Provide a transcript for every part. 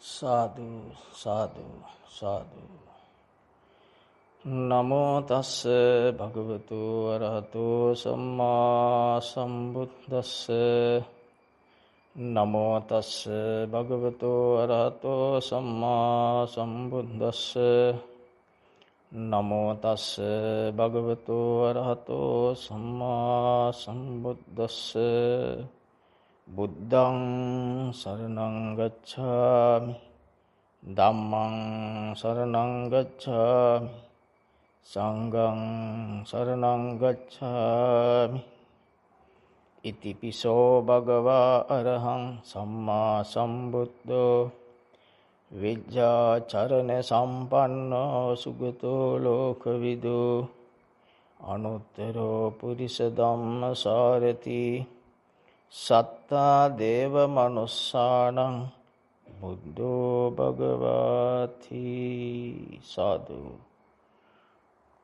සාදු සාදු සාදු. නමෝ තස්ස භගවතු වරහතෝ සම්මා සම්බුද්දස්ස. නමෝ තස්ස භගවතු වරහතෝ සම්මා සම්බුද්දස්ස. නමෝ තස්ස භගවතු වරහතෝ සම්මා සම්බුද්දස්ස. බුද්ධං සරණං ගච්ඡාමි, ධම්මං සරණං ගච්ඡාමි, සංඝං සරණං ගච්ඡාමි. ඉතිපිසෝ භගවා අරහං සම්මා සම්බුද්ධෝ විද්‍යාචරණ සම්පන්නෝ සුගතෝ ලෝකවිදු අනුත්තරෝ පුරිස ධම්ම සාරති සත්තා දේව මනුස්සානං බුද්ධෝ භගවති. සාදු.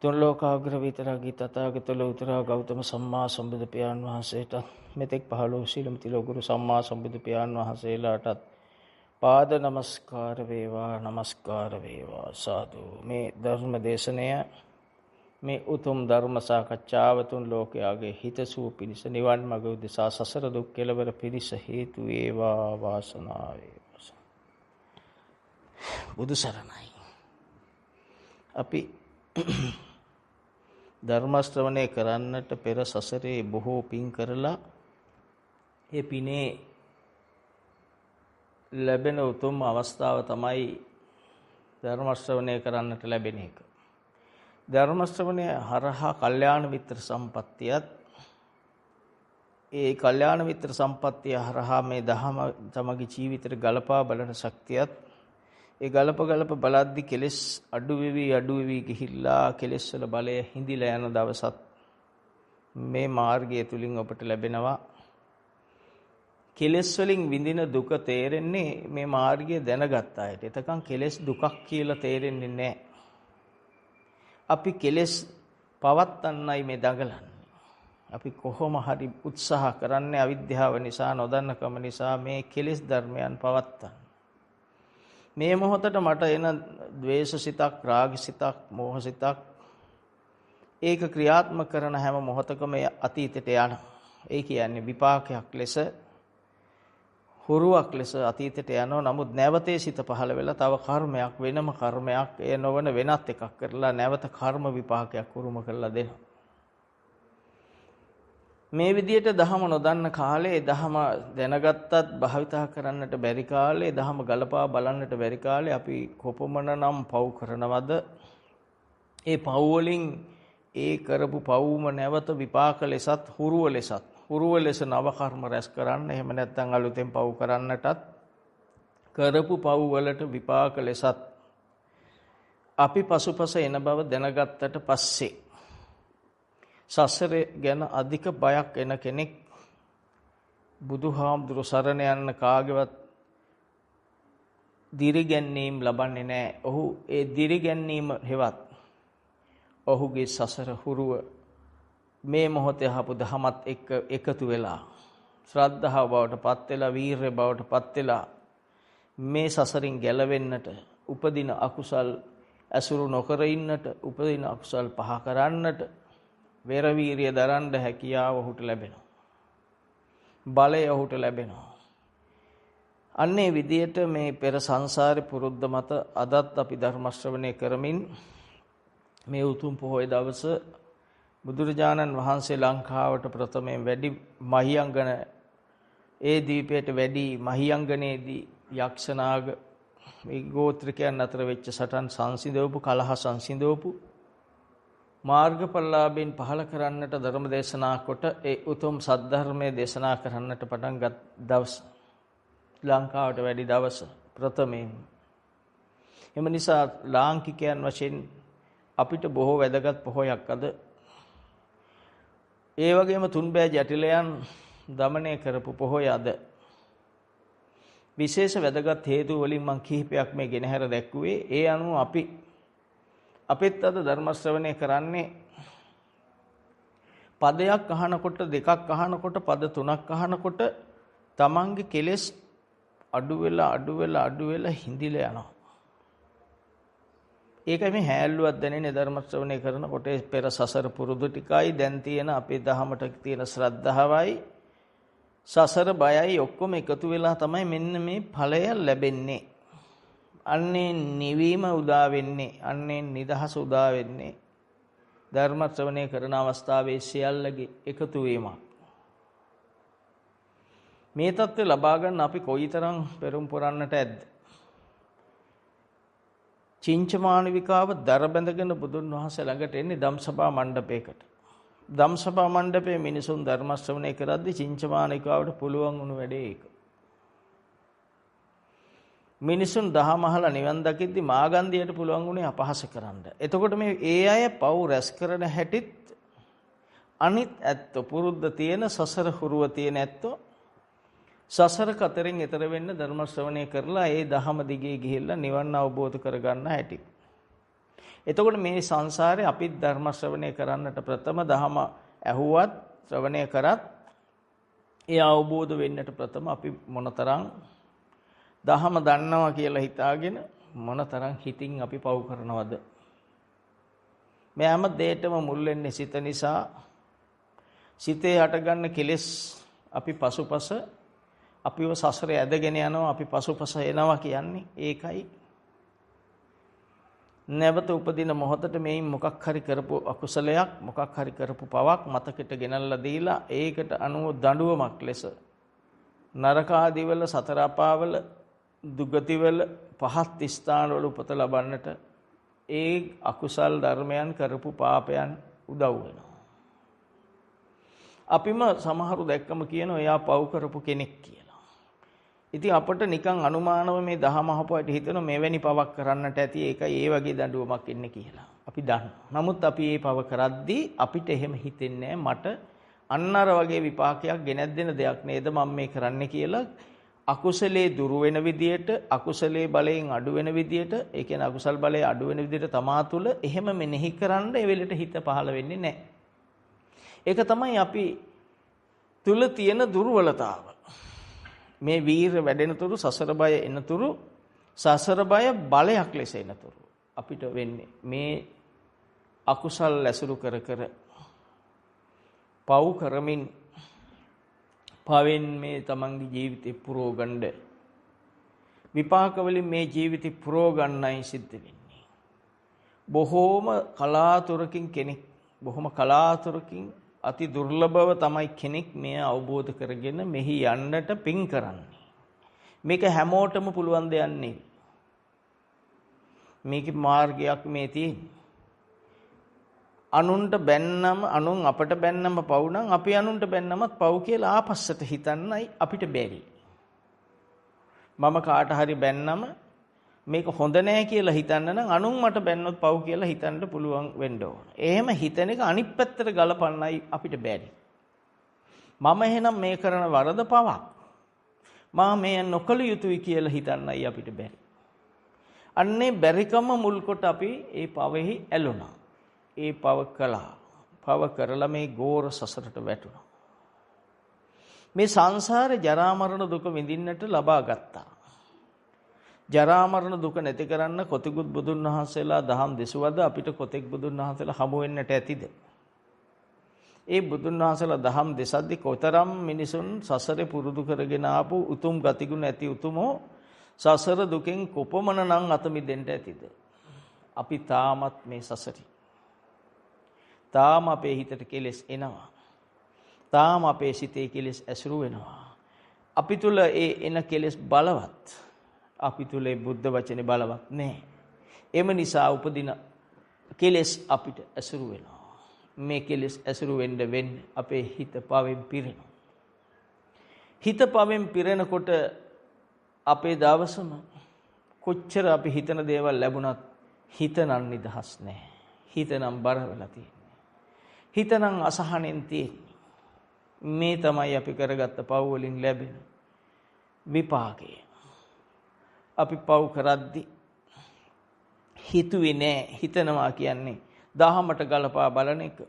තුන් ලෝකාග්‍ර විතරගී තථාගත ලෝතර ගෞතම සම්මා සම්බුදු පියාණන් වහන්සේටත්, මෙතෙක් පහළ වූ සීලම තිලෝගුරු සම්මා සම්බුදු පියාණන් වහන්සේලාටත් පාද නමස්කාර වේවා, නමස්කාර වේවා. සාදු. මේ ධර්ම දේශනය, මේ උතුම් ධර්ම සාකච්ඡාව තුන් ලෝකයාගේ හිතසුව පිණිස, නිවන් මඟ උදෙසා, සසර දුක් කෙලවර පිණිස හේතු වේවා, වාසනාව වේවා. බුදු සරණයි. අපි ධර්ම ශ්‍රවණය කරන්නට පෙර සසරේ බොහෝ පින් කරලා ඒ පිනේ ලැබෙන උතුම් අවස්ථාව තමයි ධර්ම ශ්‍රවණය කරන්නට ලැබෙන එක. ධර්ම ශ්‍රවණය හරහා කල්යාණ මිත්‍ර සම්පත්තියත්, ඒ කල්යාණ මිත්‍ර සම්පත්තිය හරහා මේ දහම තමගේ ජීවිතයට ගලපා බලන ශක්තියත්, ඒ ගලප ගලප බලද්දි කෙලෙස් අඩු වෙවි අඩු වෙවි ගිහිල්ලා කෙලෙස් වල බලය හිඳිලා යන දවසත් මේ මාර්ගය තුලින් ඔබට ලැබෙනවා. කෙලෙස් වලින් විඳින දුක තේරෙන්නේ මේ මාර්ගය දැනගත් අයට. එතකන් කෙලෙස් දුකක් කියලා තේරෙන්නේ නැහැ. අපි කෙලෙස් පවත්තන්නයි මේ දඟලන්නේ. අපි කොහොම හරි උත්සාහ කරන්නේ අවිද්‍යාව නිසා, නොදන්නකම නිසා මේ කෙලෙස් ධර්මයන් පවත්තන්න. මේ මොහොතට මට එන ද්වේෂ සිතක්, රාග සිතක්, මෝහ සිතක්, ඒක ක්‍රියාත්මක කරන හැම මොහොතකම අතීතයට යනවා. ඒ කියන්නේ විපාකයක් ලෙස, හුරුවක් ලෙස අතීතයට යනවා. නමුත් නැවතේ සිත පහළ වෙලා තව කර්මයක්, වෙනම කර්මයක්, ඒ නොවන වෙනත් එකක් කරලා නැවත කර්ම විපාකයක් උරුම කරලා දෙනවා. මේ විදියට දහම නොදන්න කාලේ, දහම දැනගත්තත් භාවිතා කරන්නට බැරි කාලේ, දහම ගලපා බලන්නට බැරි කාලේ අපි කොපමණනම් පව් කරනවද? ඒ පව් වලින් ඒ කරපු පව්ම නැවත විපාක ලෙසත්, හුරුව ලෙස නව කර්ම රැස් කරන්න, එහෙම නැත්නම් අලුතෙන් පව් කරන්නටත්, කරපු පව් වලට විපාක ලෙසත් අපි පසුපස එන බව දැනගත්තට පස්සේ සසරේ ගැන අධික බයක් එන කෙනෙක් බුදුහාමුදුරු සරණ යන්න කාගේවත් දිරිගැන්වීම් ලබන්නේ නැහැ. ඔහු ඒ දිරිගැන්වීම හෙවත් ඔහුගේ සසර හුරුව මේ මොහොතේ අහපු දහමත් එක්ක එකතු වෙලා, ශ්‍රද්ධාව බවට පත් වෙලා, වීරය බවට පත් වෙලා මේ සසරින් ගැලවෙන්නට, උපදින අකුසල් ඇසුරු නොකර ඉන්නට, උපදින අකුසල් පහ කරන්නට වෙර වීරිය දරන්න හැකියාව ඔහුට ලැබෙනවා. බලය ඔහුට ලැබෙනවා. අන්නේ විදියට මේ පෙර සංසාරේ පුරුද්ද මත අදත් අපි ධර්ම ශ්‍රවණය කරමින් මේ උතුම් පොහොය දවස බුදුරජාණන් වහන්සේ ලංකාවට ප්‍රථමයෙන් වැඩි මහියංගන, ඒ දීපයට වැඩි මහියංගනයේදී යක්ෂනාග මේ ගෝත්‍රිකයන් අතර වෙච්ච සටන් සංසිඳවපු, කලහ සංසිඳවපු, මාර්ගඵලලාභයෙන් පහළ කරන්නට ධර්ම දේශනා කොට ඒ උතුම් සද්ධර්මයේ දේශනා කරන්නට පටන් ගත් දවස, ලංකාවට වැඩි දවස ප්‍රථමයෙන්. එම නිසා ලාංකිකයන් වශයෙන් අපිට බොහෝ වැදගත් පොහොයක් අද. ඒ වගේම තුන්බෑ ජටිලයන් දමනය කරපු පොහොය අද. විශේෂ වැදගත් හේතු වලින් මං කිහිපයක් මේ ගෙනහැර දැක්ුවේ. ඒ අනුව අපි අපිත් අද ධර්ම ශ්‍රවණය කරන්නේ පදයක් අහනකොට, දෙකක් අහනකොට, පද තුනක් අහනකොට තමන්ගේ කෙලෙස් අඩු වෙලා අඩු වෙලා අඩු වෙලා හිඳිලා යනවා. ඒකයි මේ හැල්ලුවක් දැනෙන්නේ ධර්ම ශ්‍රවණය කරනකොට. පෙර සසර පුරුදු ටිකයි දැන් තියෙන අපේ දහමට තියෙන ශ්‍රද්ධාවයි සසර බයයි ඔක්කොම එකතු වෙලා තමයි මෙන්න මේ ඵලය ලැබෙන්නේ. අන්නේ නිවීම උදා වෙන්නේ, අන්නේ නිදහස උදා වෙන්නේ ධර්ම ශ්‍රවණය කරන අවස්ථාවේ සියල්ලගේ එකතු වීමක්. මේ தත්ත්වය ලබා ගන්න අපි කොයිතරම් පෙරම් පුරන්නට ඇද්ද? චිංචමානවිකාව දර බැඳගෙන බුදුන් වහන්සේ ළඟට එන්නේ ධම්සභා මණ්ඩපයකට. ධම්සභා මණ්ඩපයේ මිනිසුන් ධර්ම ශ්‍රවණය කරද්දී චිංචමානවිකාවට පුළුවන් වුණු වැඩේ ඒක. මිනිසුන් දහම අහලා නිවන් දකිද්දි මාගන්ධියට පුළුවන් වුණේ අපහාස කරන්න. එතකොට මේ ඒ අය පව් රැස් කරන හැටිත් අනිත් ඇත්තෝ පුරුද්ද තියෙන සසර හුරුව තියෙන ඇත්තෝ සසර කතරෙන් එතර වෙන්න ධර්ම ශ්‍රවණය කරලා ඒ දහම දිගේ ගිහිල්ලා නිවන් අවබෝධ කරගන්න හැටි. එතකොට මේ සංසාරේ අපිත් ධර්ම ශ්‍රවණය කරන්නට ප්‍රථම දහම ඇහුවත් ශ්‍රවණය කරත් ඒ අවබෝධ වෙන්නට ප්‍රථම අපි මොනතරම් දහම දන්නවා කියලා හිතාගෙන මොනතරම් හිතින් අපි පව් කරනවද? මේ හැම දෙයකටම මුල් වෙන්නේ සිත නිසා. සිතේ හටගන්න කෙලෙස් අපි පසුපස අපිව සසරේ ඇදගෙන යනවා, අපි පසුපස එනවා කියන්නේ ඒකයි. නැවත උපදින මොහොතට මේන් මොකක් හරි කරපු අකුසලයක්, මොකක් හරි කරපු පවක් මතකෙට ගෙනල්ලා දීලා ඒකට අනුව දඬුවමක් ලෙස නරක ආදිවල, සතර අපාවල, දුගතිවල, පහත් ස්ථානවල උපත ලබන්නට ඒ අකුසල් ධර්මයන් කරපු පාපයන් උදව් වෙනවා. අපිම සමහරු දැක්කම කියනවා එයා පව් කරපු කෙනෙක් කියලා. ඉතින් අපට නිකන් අනුමානව මේ දහම අහපු අයට හිතෙනවා මෙවැනි පවක් කරන්නට ඇති, ඒකයි ඒ වගේ දඬුවමක් එන්නේ කියලා. අපි දන්නවා. නමුත් අපි මේ පව කරද්දී අපිට එහෙම හිතෙන්නේ මට අන්න අර වගේ විපාකයක් ගෙනත් දෙන දෙයක් නේද මම මේ කරන්නේ කියලා. අකුසලයේ දුරු වෙන විදියට, අකුසලයේ බලයෙන් අඩු වෙන විදියට, ඒ කියන්නේ අකුසල් බලය අඩු වෙන විදියට තමා තුළ එහෙම මෙනෙහි කරන්න ඒ වෙලෙට හිත පහළ වෙන්නේ නැහැ. ඒක තමයි අපි තුල තියෙන දුර්වලතාව. මේ වීර වැඩෙනතුරු, සසර බය එනතුරු, සසර බය බලයක් ලෙස එනතුරු අපිට වෙන්නේ මේ අකුසල් ඇසුරු කර කර පව් කරමින් පවෙන් මේ තමන්ගේ ජීවිතේ පුරව ගන්න, විපාක වලින් මේ ජීවිතේ පුරව ගන්නයි සිද්ධ වෙන්නේ. බොහෝම කලාතුරකින් කෙනෙක්, බොහොම කලාතුරකින් අති දුර්ලභව තමයි කෙනෙක් මේ අවබෝධ කරගෙන මෙහි යන්නට පින් කරන්නේ. මේක හැමෝටම පුළුවන් දෙයක් නෙවෙයි. මේකේ මාර්ගයක් මේ තියෙන්නේ. අනුන්ට බැන්නම, අනුන් අපට බැන්නම පව් නම් අපි අනුන්ට බැන්නමත් පව් කියලා ආපස්සට හිතන්නයි අපිට බැරි. මම කාට හරි බැන්නම මේක හොඳ නෑ කියලා හිතන්න නම් අනුන් මට බැන්නොත් පව් කියලා හිතන්න පුළුවන් වෙන්න ඕන. එහෙම හිතන එක අනිත් පැත්තට ගලපන්නයි අපිට බැරි. මම එහෙනම් මේ කරන වරද පවක්, මා මේ නොකළ යුතුයි කියලා හිතන්නයි අපිට බැරි. අන්නේ බැරිකම මුල් කොට අපි ඒ පවෙහි ඇලුනා. ඒ පව කළා. පව කරලා මේ ගෝර සසරට වැටුණා. මේ සංසාරේ ජරා මරණ දුක විඳින්නට ලබා ගත්තා. ජරා මරණ දුක නැති කරන්න කොතෙකුත් බුදුන් වහන්සේලා දහම් දෙසුවද අපිට කොතෙක් බුදුන් වහන්සේලා හමු වෙන්නට ඇතිද? ඒ බුදුන් වහන්සේලා දහම් දෙසද්දි කොතරම් මිනිසුන් සසරේ පුරුදු කරගෙන ආපු උතුම් ගතිගුණ ඇති උතුමෝ සසර දුකෙන් කොපමණ නම් අත මිදෙන්න ඇතිද? අපි තාමත් මේ සසරේ. තාම අපේ හිතට කෙලෙස් එනවා. තාම අපේ සිතේ කෙලෙස් ඇසුරු වෙනවා. අපි තුල ඒ එන කෙලෙස් බලවත්. අපි තුල ඒ බුද්ධ වචනේ බලවත් නෑ. එම නිසා උපදින කෙලෙස් අපිට ඇසුරු වෙනවා. මේ කෙලෙස් ඇසුරු වෙන්න වෙන්න අපේ හිත පවෙන් පිරෙනවා. හිත පවෙන් පිරෙනකොට අපේ දවසම කොච්චර අපි හිතන දේවල් ලැබුණත් හිත නම් නිදහස් නෑ. හිත නම් බර වෙලා තියෙන්නේ. හිත නම් අසහනෙන් තියෙන්නේ. මේ තමයි අපි කරගත්ත පව් වලින් ලැබෙන විපාකය. අපි පව් කරද්දි හිතුවේ නෑ. හිතනවා කියන්නේ දහමට ගලපා බලන එක.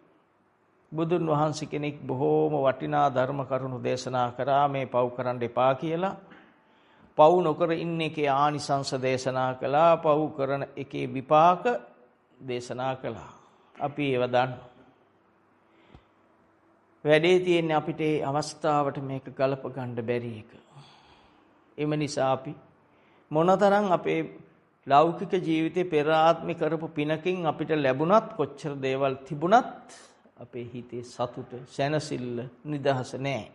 බුදුන් වහන්සේ කෙනෙක් බොහෝම වටිනා ධර්ම කරුණු දේශනා කරා මේ පව් කරන්න එපා කියලා. පව් නොකර ඉන්න එකේ ආනිසංස දේශනා කළා. පව් කරන එකේ විපාක දේශනා කළා. අපි ඒව දන්නවා. වැඩේ තියෙන්නේ අපිට ඒ අවස්ථාවට මේක ගලප ගන්න බැරි එක. එම නිසා අපි මොනතරම් අපේ ලෞකික ජීවිතේ පෙර ආත්මේ කරපු පිනකින් අපිට ලැබුණත් කොච්චර දේවල් තිබුණත් අපේ හිතේ සතුට, සැනසෙල්ල, නිදහස නෑ.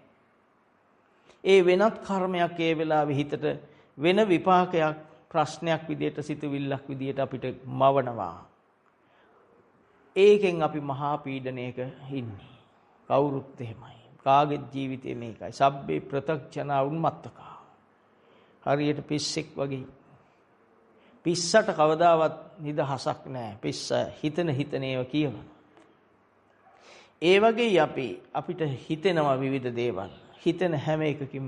ඒ වෙනත් කර්මයක් ඒ වෙලාවේ හිතට වෙන විපාකයක්, ප්‍රශ්නයක් විදියට, සිතුවිල්ලක් විදියට අපිට මවනවා. ඒකෙන් අපි මහා පීඩනයක ඉන්නේ. කවුරුත් එහෙමයි. කාගෙත් ජීවිතේ මේකයි. සබ්බේ ප්‍රතග්ජනා උන්මත්තකා. හරියට පිස්සෙක් වගේ. පිස්සට කවදාවත් නිදහසක් නෑ. පිස්ස හිතන හිතන ඒවා කියවන. ඒ වගේ අපිට හිතෙනවා විවිධ දේවල්. හිතෙන හැම එකකින්ම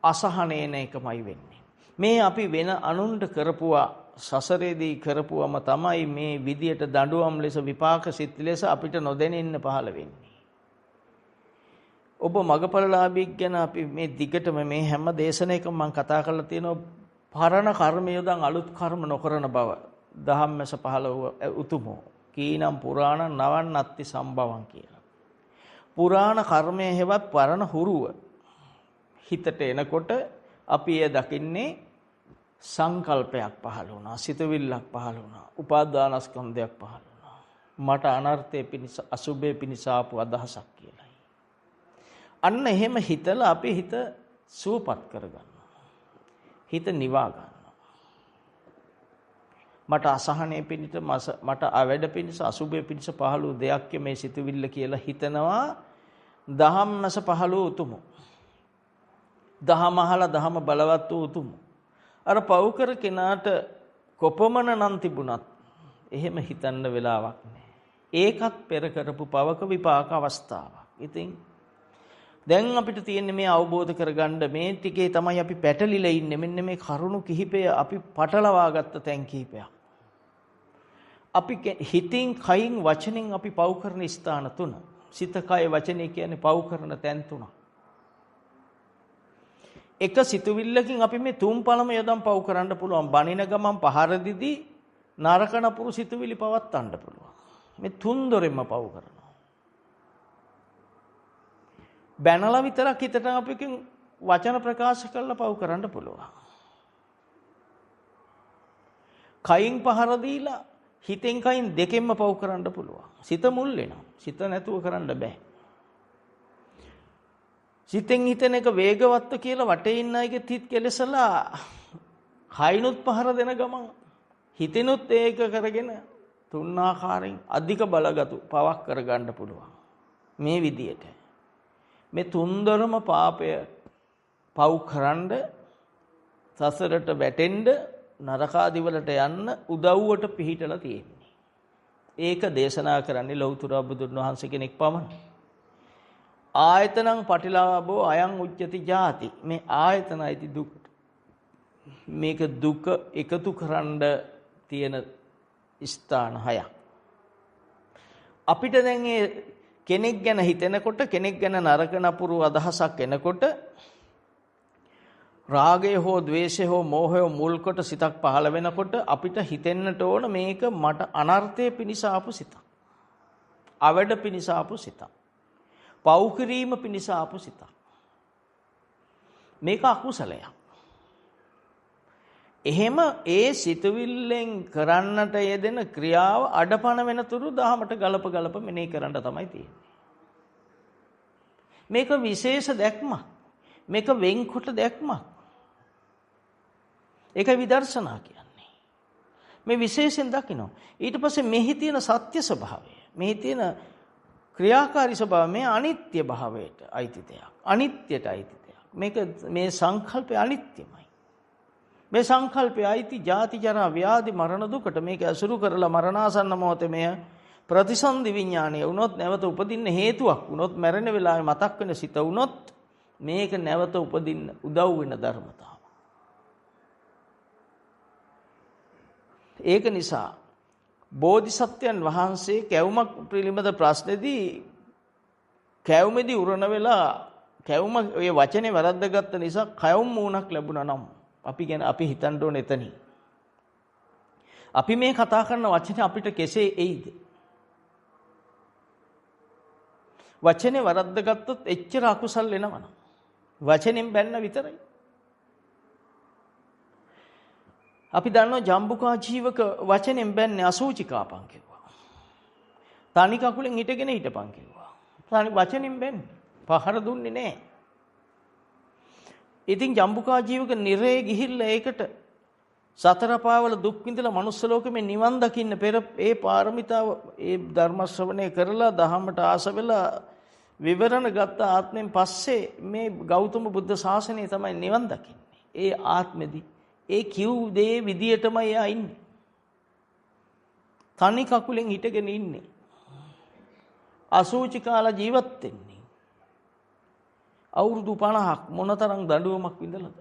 අසහනේන එකමයි වෙන්නේ. මේ අපි වෙන අනුන්ට කරපුවා සසරේදී කරපුවම තමයි මේ විදියට දඬුවම් ලෙස විපාක සිත් ලෙස අපිට නොදැනෙන්න පහළ වෙන්නේ. ඔබ මගපලලාභීක් ගැන අපි මේ දිගටම මේ හැම දේශනයකම මම කතා කරලා තියෙනවා. පරණ කර්ම යොදන් අලුත් කර්ම නොකරන බව දහම්මැස පහළ වූ උතුමෝ කීනම් පුරාණ නවන් අත්ති සම්භවං කියලා. පුරාණ කර්මය හෙවත් පරණ හුරුව හිතට එනකොට අපි එය දකින්නේ සංකල්පයක් පහළ වුණා, සිතවිල්ලක් පහළ වුණා, උපාදානස්කන්ධයක් පහළ වුණා, මට අනර්ථය පිණිස අසුභය පිණිස ආපු අදහසක් කියලායි. අන්න එහෙම හිතලා අපි හිත සුවපත් කරගන්නවා. හිත නිවා ගන්නවා. මට අසහනය පිණිස, මට අවැඩ පිණිස, අසුභය පිණිස පහළ වූ දෙයක් මේ සිතුවිල්ල කියලා හිතනවා. දහම්මස පහළ වූ උතුමෝ, දහම අහලා දහම බලවත් වූ උතුමෝ, අර පව් කර කෙනාට කොපමණ නම් තිබුණත් එහෙම හිතන්න වෙලාවක් නෑ. ඒකත් පෙර කරපු පවක විපාක අවස්ථාවක්. ඉතින් දැන් අපිට තියෙන්නේ මේ අවබෝධ කරගන්න මේ ටිකේ තමයි අපි පැටලිලා ඉන්නේ. මෙන්න මේ කරුණු කිහිපය අපි පටලවා ගත්ත තැන් කිහිපයක්. අපි හිතින්, කයින්, වචනෙන් අපි පව් කරන ස්ථාන තුන. සිත, කය, වචනේ කියන්නේ පව් කරන තැන් තුනක්. එක සිතුවිල්ලකින් අපි මේ තුන් පළම යොදන් පව් කරන්න පුළුවන්. බනින ගමන් පහර දිදී නරක නපුරු සිතුවිලි පවත්තන්න පුළුවන්. මේ තුන් දොරෙන්ම පව් කරනවා. බැනලා විතරක් හිතට අපිකින් වචන ප්‍රකාශ කරලා පව් කරන්න පුළුවන්. කයින් පහර දීලා හිතෙන් කයින් දෙකෙන්ම පව් කරන්න පුළුවන්. සිත මුල් වෙනවා. සිත නැතුව කරන්න බෑ. සිතෙන් හිතෙන එක වේගවත්ව කියලා වටේ ඉන්න අයගේ හිත කෙලසලා කයිනුත් පහර දෙන ගමන් හිතෙනුත් ඒක කරගෙන තුන් ආකාරයෙන් අධික බලගතු පවක් කරගන්න පුළුවන්. මේ විදියට මේ තුන්දරම පාපය පව් කරන්න, සසරට වැටෙන්න, නරකාදි වලට යන්න උදව්වට පිහිටලා තියෙන්නේ. ඒක දේශනා කරන්නේ ලෞතර බුදුන් වහන්සේ කෙනෙක් පමණයි. ආයතනං පටිලාභෝ අයං උච්චති ජාති. මේ ආයතන අයිති දුකට. මේක දුක එකතු කරන්න තියෙන ස්ථාන හයක්. අපිට දැන් ඒ කෙනෙක් ගැන හිතෙනකොට, කෙනෙක් ගැන නරක නපුරු අදහසක් එනකොට, රාගය හෝ ද්වේෂය හෝ මෝහය මුල් කොට සිතක් පහළ වෙනකොට අපිට හිතෙන්නට ඕන මේක මට අනර්ථය පිණිස ආපු සිතක්, අවඩ පිණිස ආපු සිතක්, පව් කිරීම පිණිස ආපු සිතක්, මේක අකුසලයක්. එහෙම ඒ සිතුවිල්ලෙන් කරන්නට යෙදෙන ක්‍රියාව අඩපණ වෙනතුරු දහමට ගලප ගලප මෙනෙහි කරන්න තමයි තියෙන්නේ. මේක විශේෂ දැක්මක්. මේක වෙන්කොට දැක්මක්. ඒකයි විදර්ශනා කියන්නේ. මේ විශේෂයෙන් දකිනවා. ඊට පස්සේ මෙහි තියෙන සත්‍ය ස්වභාවය, මෙහි තියෙන ක්‍රියාකාරී ස්වභාවය, මේ අනිත්‍ය භාවයට අයිති දෙයක්. අනිත්‍යයට අයිති දෙයක්. මේක මේ සංකල්පය අනිත්‍යමයි. මේ සංකල්පය අයිති ජාති ජරා ව්‍යාධි මරණ දුකට. මේක ඇසුරු කරලා මරණාසන්න මොහොතේ මෙය ප්‍රතිසන්දි විඥානය වුණොත්, නැවත උපදින්න හේතුවක් වුණොත්, මැරෙන වෙලාවේ මතක් වෙන සිත වුණොත්, මේක නැවත උපදින්න උදව් වෙන ධර්මතාව. ඒක නිසා බෝධිසත්වයන් වහන්සේ කැවුමක් පිළිබඳ ප්‍රශ්නේදී කැවුමේදී උරණ වෙලා කැවුම ඔය වචනේ වැරද්දගත්ත නිසා කැවුම් මූණක් ලැබුණා නම් අපි ගැන අපි හිතන්න ඕන එතනින්. අපි මේ කතා කරන වචනේ අපිට කෙසේ එයිද? වචනේ වරද්දගත්තොත් එච්චර අකුසල් එනවනම්. වචනෙන් බැන්න විතරයි. අපි දන්නවා ජම්බුකා ජීවක වචනෙන් බැන්නේ අසූචි කාපන් කිව්වා. තනි කකුලෙන් හිටගෙන හිටපන් කිව්වා. තනි වචනෙන් බැන්නේ. පහර දුන්නේ නෑ. ඉතින් ජම්බුකා ජීවක නිරේ ගිහිල්ලා ඒකට සතර පාවල දුක් විඳලා මනුස්ස ලෝකෙ මේ නිවන් දකින්න පෙර ඒ පාරමිතාව ඒ ධර්ම ශ්‍රවණය කරලා දහමට ආස වෙලා විවරණ ගත්ත ආත්මෙන් පස්සේ මේ ගෞතම බුද්ධ ශාසනය තමයි නිවන් දකින්නේ. ඒ ආත්මෙදි ඒ කිව් දේ විදියටමයි එයා ඉන්නේ. තනි කකුලෙන් හිටගෙන ඉන්නේ. අසූචි කාලා ජීවත් වෙන්නේ. අවුරුදු 50ක් මොනතරම් දඬුවමක් විඳලාද?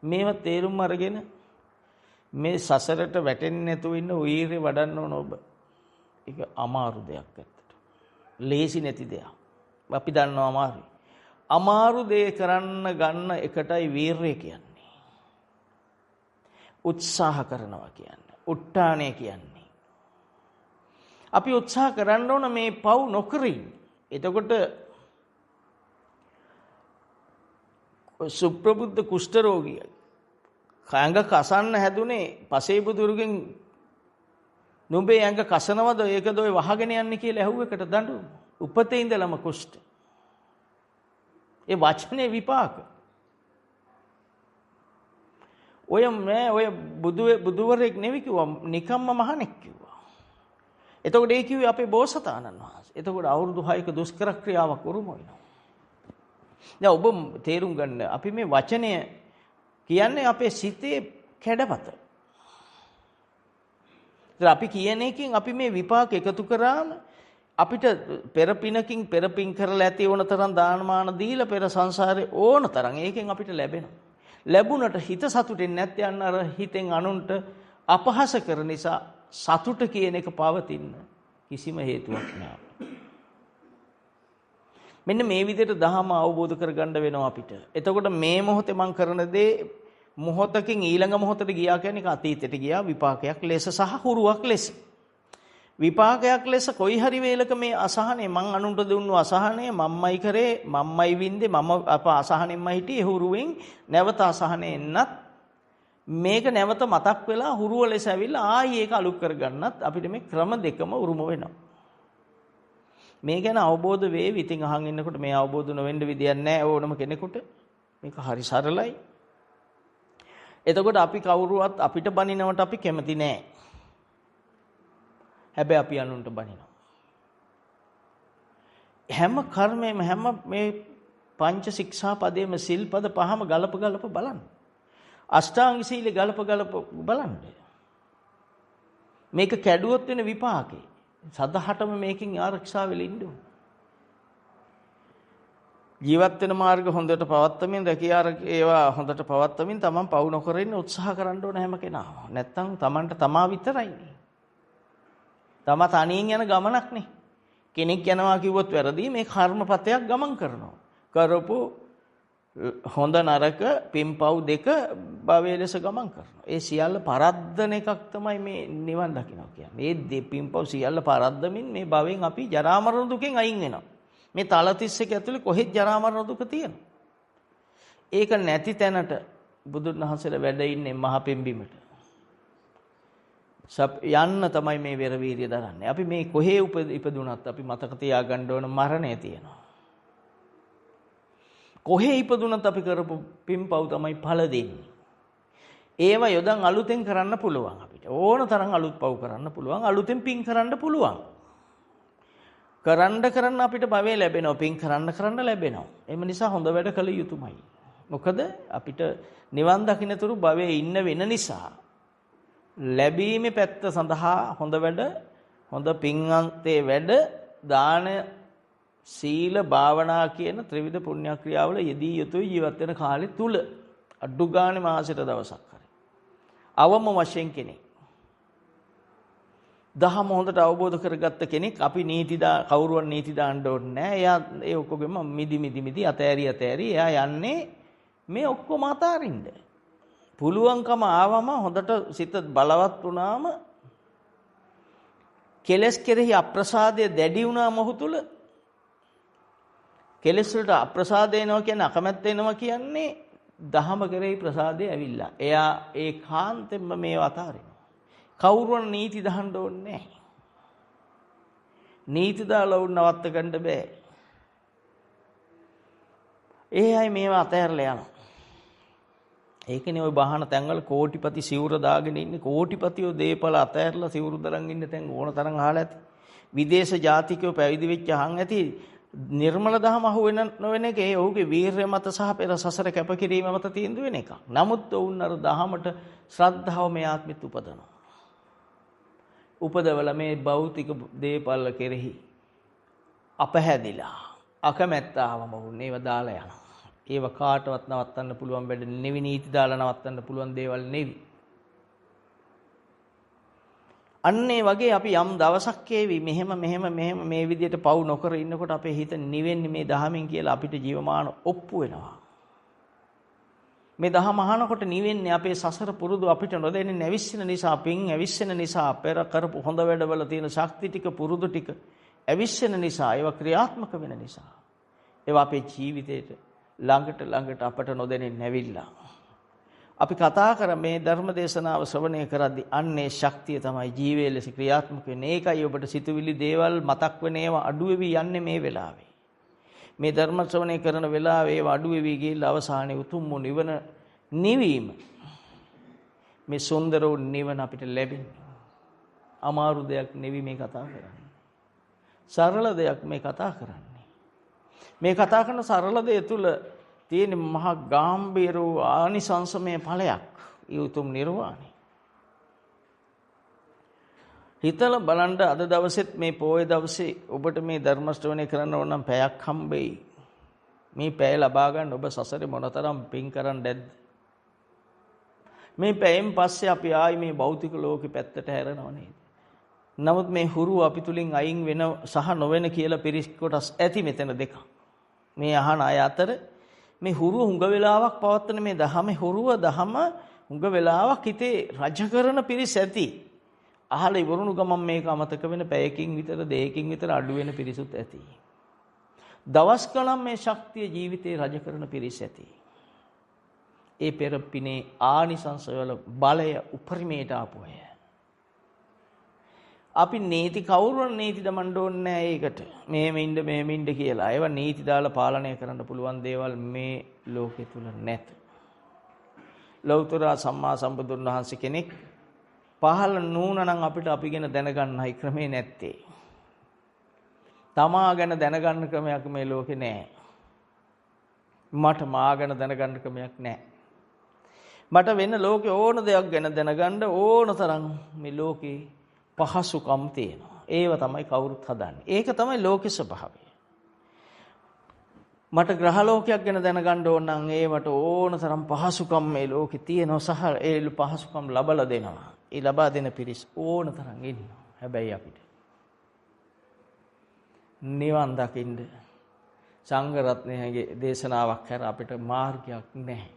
මේවා තේරුම් අරගෙන මේ සසරට වැටෙන්නේ නැතුව ඉන්න වීරිය වඩන්න ඕන ඔබ. ඒක අමාරු දෙයක් ඇත්තට. ලේසි නැති දෙයක්. අපි දන්නවා අමාරුයි. අමාරු දේ කරන්න ගන්න එකටයි වීරිය කියන්නේ. උත්සාහ කරනවා කියන්නේ. උට්ටාණය කියන්නේ. අපි උත්සාහ කරන්න ඕන මේ පව් නොකර ඉන්න. එතකොට සුප්‍රබුද්ධ කුෂ්ඨ රෝගිය ඇඟ කසන්න හැදුනේ පසේ බුදුරුගෙන් නුඹේ ඇඟ කසනවද ඒකද ඔය වහගෙන යන්නේ කියලා ඇහුව එකට දඬුවම. උපතේ ඉඳලම කුෂ්ඨ. ඒ වචනේ විපාක. ඔය නෑ ඔය බුදුවරයෙක් නෙවෙයි කිව්වා, නිකම්ම මහණෙක් කිව්වා. එතකොට ඒ කිව්වේ අපේ බෝසතාණන් වහන්සේ. එතකොට අවුරුදු 6ක දුෂ්කර ක්‍රියාවක් උරුම වෙනවා. දැන් ඔබ තේරුම් ගන්න අපි මේ වචනය කියන්නේ අපේ සිතේ කැඩපත. ඒතර අපි කියන එකෙන් අපි මේ විපාක එකතු කරාම අපිට පෙර පිනකින් පෙර පින් කරලා ඇති ඕන තරම් දානමාන දීලා පෙර සංසාරේ ඕන තරම් ඒකෙන් අපිට ලැබෙනවා. ලැබුණට හිත සතුටෙන් නැත්නම් අර හිතෙන් අනුන්ට අපහාස කරන නිසා සතුට කියන එක පවතින්න කිසිම හේතුවක් නෑ. මෙන්න මේ විදිහට දහම අවබෝධ කරගන්න වෙනවා අපිට. එතකොට මේ මොහොතේ මං කරන දේ මොහොතකින් ඊළඟ මොහොතට ගියා කියන්නේ ඒක අතීතයට ගියා විපාකයක් ලෙස සහ හුරුවක් ලෙස. විපාකයක් ලෙස කොයි හරි වේලක මේ අසහනය මං අනුන්ට දුන්නු අසහනය මම්මයි කරේ මම්මයි වින්දේ මම අප අසහනෙන්ම හිටියේ හුරුවෙන් නැවත අසහනෙ එන්නත් මේක නැවත මතක් වෙලා හුරුව ලෙස ඇවිල්ලා ආයි ඒක අලුත් කරගන්නත් අපිට මේ ක්‍රම දෙකම උරුම වෙනවා. මේ ගැන අවබෝධ වේවි. ඉතින් අහන් ඉන්නකොට මේ අවබෝධ නොවෙන්න විදියක් නැහැ ඕනම කෙනෙකුට. මේක හරි සරලයි. එතකොට අපි කවුරුවත් අපිට බනිනවට අපි කැමති නෑ. හැබැයි අපි අනුන්ට බනිනවා. හැම කර්මයේම හැම මේ පංච ශික්ෂා පදේම සිල්පද පහම ගලප ගලප බලන්න. අෂ්ටාංග සීලේ ගලප ගලප බලන්න. මේක කැඩුවොත් වෙන විපාකේ. සදහටම මේකෙන් ආරක්ෂා වෙලා ඉන්න ඕන. ජීවත් වෙන මාර්ග හොඳට පවත්වමින් රැකියා ඒවා හොඳට පවත්වමින් තමන් පවු නොකර ඉන්න උත්සාහ කරන්න ඕන හැම කෙනාම. නැත්තම් තමන්ට තමා විතරයි. තමා තනියෙන් යන ගමනක් නේ. කෙනෙක් යනවා කිව්වොත් වැරදි. මේ කර්මපතයක් ගමන් කරනවා. කරපු හොඳ නරක පින්පව් දෙක භවයේ ලෙස ගමන් කරනවා. ඒ සියල්ල පරද්දන එකක් තමයි මේ නිවන් දකිනවා කියන්නේ. මේ පින්පව් සියල්ල පරද්දමින් මේ භවයෙන් අපි ජරා මරණ දුකෙන් අයින් වෙනවා. මේ තලතිස් එක ඇතුලේ කොහෙත් ජරා මරණ දුක තියෙනවා. ඒක නැති තැනට බුදුන් වහන්සේලා වැඩ ඉන්නේ මහ පෙම්බිමට. යන්න තමයි මේ වෙර වීරිය දරන්නේ. අපි මේ කොහේ ඉපදුනත් අපි මතක තියාගන්න ඕන මරණය තියෙනවා. කොහේ ඉපදුනත් අපි කරපු පින්පව් තමයි ඵල දෙන්නේ. ඒවා යොදන් අලුතෙන් කරන්න පුළුවන් අපිට. ඕන තරම් අලුත් පව් කරන්න පුළුවන්, අලුතෙන් පින් කරන්න පුළුවන්. කරන්න කරන්න අපිට භවය ලැබෙනවා, පින් කරන්න කරන්න ලැබෙනවා. එම නිසා හොඳ වැඩ කළ යුතුමයි. මොකද අපිට නිවන් දකින්නතුරු භවයේ ඉන්න වෙන නිසා ලැබීමේ පැත්ත සඳහා හොඳ වැඩ, හොඳ පින්અන්තේ වැඩ, දාන, සීල, භාවනා කියන ත්‍රිවිධ පුණ්‍ය ක්‍රියාවල යෙදී යුතුයි ජීවත් වෙන කාලය තුල. අඩු ගානේ මාසෙට දවසක් හරි. අවම වශයෙන් කෙනෙක් දහම හොඳට අවබෝධ කරගත්ත කෙනෙක් අපි නීති දා කවුරුවන් නීති දාන්න ඕනේ නෑ. එයා ඒ ඔක්කොගෙම මිදි මිදි මිදි අතෑරි අතෑරි එයා යන්නේ මේ ඔක්කොම අතාරින්න. පුළුවන්කම ආවම හොඳට සිත බලවත් වුණාම කෙලස් කෙරෙහි අප්‍රසාදය දැඩි වුණාම ඔහු තුල කෙලස් වලට අප්‍රසාද එනවා කියන්නේ අකමැත්ත එනවා කියන්නේ දහම කෙරෙහි ප්‍රසාදය ඇවිල්ලා. එයා ඒකාන්තයෙන්ම මේව අතාරිනවා. කවුරුවන් නීති දහන්න ඕනේ නැහැ. නීති දාලා උන් නවත්ත ගන්න බෑ. ඒ අය මේවා අතහැරලා යනවා. ඒකනේ ඔය බහන තැන්වල කෝටිපති සිවුර දාගෙන ඉන්නේ. කෝටිපතියෝ දේපල අතහැරලා සිවුරු දරන් ඉන්න තැන් ඕන තරම් අහලා ඇති. විදේශ ජාතිකයෝ පැවිදි වෙච්ච අහන් ඇති. නිර්මල දහම අහු වෙන නොවන එක ඒ ඔහුගේ වීරය මත සහ පෙර සසර කැපකිරීම මත තීන්දුව වෙන එකක්. නමුත් ඔවුන් අර දහමට ශ්‍රද්ධාව මේ ආත්මෙත් උපදනවා. උපදවල මේ භෞතික දේපල කෙරෙහි අපහැදිලා අකමැත්ත ආවම ඔවුන් ඒව දාලා යනවා. ඒව කාටවත් නවත්තන්න පුළුවන් වැඩ නෙවි, නීති දාලා නවත්තන්න පුළුවන් දේවල් නෙවි. අන්න ඒ වගේ අපි යම් දවසක් ඒවි මෙහෙම මෙහෙම මෙහෙම මේ විදිහට පව් නොකර ඉන්නකොට අපේ හිත නිවෙන්නේ මේ දහමින් කියලා අපිට ජීවමාන ඔප්පු වෙනවා. මේ දහම අහනකොට නිවෙන්නේ අපේ සසර පුරුදු අපිට නොදැනෙන ඇවිස්සෙන නිසා, පින් ඇවිස්සෙන නිසා, පෙර කරපු හොඳ වැඩවල තියෙන ශක්ති ටික පුරුදු ටික ඇවිස්සෙන නිසා, ඒවා ක්‍රියාත්මක වෙන නිසා, ඒවා අපේ ජීවිතේට ළඟට ළඟට අපට නොදැනෙන්න ඇවිල්ලා. අපි කතා කර මේ ධර්ම දේශනාව ශ්‍රවණය කරද්දී අන්නේ ශක්තිය තමයි ජීවයේ ලෙස ක්‍රියාත්මක වෙන්නේ. ඒකයි ඔබට සිතුවිලි දේවල් මතක් වෙන ඒවා අඩු වෙවි යන්නේ මේ වෙලාවේ. මේ ධර්ම ශ්‍රවණය කරන වෙලාවේ ඒවා අඩු වෙවි ගිහිල්ලා අවසානයේ උතුම් වූ නිවන නිවීම, මේ සුන්දර වූ නිවන අපිට ලැබෙන්නේ. අමාරු දෙයක් නෙවි මේ කතා කරන්නේ. සරල දෙයක් මේ කතා කරන්නේ. මේ කතා කරන සරල දේ තුල තියෙන මහා ගාම්භීර වූ ආනිසංසමය ඵලයක්, ඒ උතුම් නිර්වාණය. හිතලා බලන්න අද දවසෙත් මේ පොය දවසේ ඔබට මේ ධර්ම ශ්‍රවණය කරන්න ඕන නම් පැයක් හම්බෙයි. මේ පැය ලබා ගන්න ඔබ සසරේ මොනතරම් පින් කරන්නද? මේ පැයෙන් පස්සේ අපි ආයි මේ භෞතික ලෝකෙ පැත්තට හැරෙනව නේද? නමුත් මේ හුරු අපි තුලින් අයින් වෙන සහ නොවන කියලා පිරිස් කොටස් ඇති මෙතන දෙකක්. මේ අහන අය අතර මේ හුරුව හුඟ වෙලාවක් පවත්වන මේ දහමේ හුරුව දහම හුඟ වෙලාවක් හිතේ රජ කරන පිරිස් ඇති. අහලා ඉවරුණු ගමන් මේක අමතක වෙන පැයකින් විතර දෙකකින් විතර අඩු වෙන පිරිසුත් ඇති. දවස් ගණන් මේ ශක්තිය ජීවිතේ රජ කරන පිරිස් ඇති. ඒ පෙර පිනේ ආනිසංස වල බලය උපරිමයට ආපු අය. අපි නීති කවුරුන් නීති දමන්න ඕනේ නෑ ඒකට. මෙහෙම ඉන්න මෙහෙම ඉන්න කියලා. ඒවා නීති දාලා පාලනය කරන්න පුළුවන් දේවල් මේ ලෝකෙ තුල නැත. ලෞතර සම්මා සම්බුදුන් වහන්සේ කෙනෙක් පහළ නූන නම් අපිට අපි ගැන දැනගන්නයි ක්‍රමේ නැත්තේ. තමා ගැන දැනගන්න ක්‍රමයක් මේ ලෝකේ නෑ. මට මා ගැන දැනගන්න ක්‍රමයක් නෑ. මට වෙන ලෝකේ ඕන දෙයක් ගැන දැනගන්න ඕන තරම් මේ ලෝකේ පහසුකම් තියෙනවා. ඒව තමයි කවුරුත් හදන්නේ. ඒක තමයි ලෝකේ ස්වභාවය. මට ග්‍රහ ලෝකයක් ගැන දැනගන්න ඕන නම් ඒවට ඕන තරම් පහසුකම් මේ ලෝකේ තියෙනවා සහ ඒ පහසුකම් ලබලා දෙනවා. ඒ ලබා දෙන පිරිස් ඕන තරම් ඉන්නවා. හැබැයි අපිට නිවන් දකින්න සංඝ රත්නයගේ දේශනාවක් හැර අපිට මාර්ගයක් නැහැ.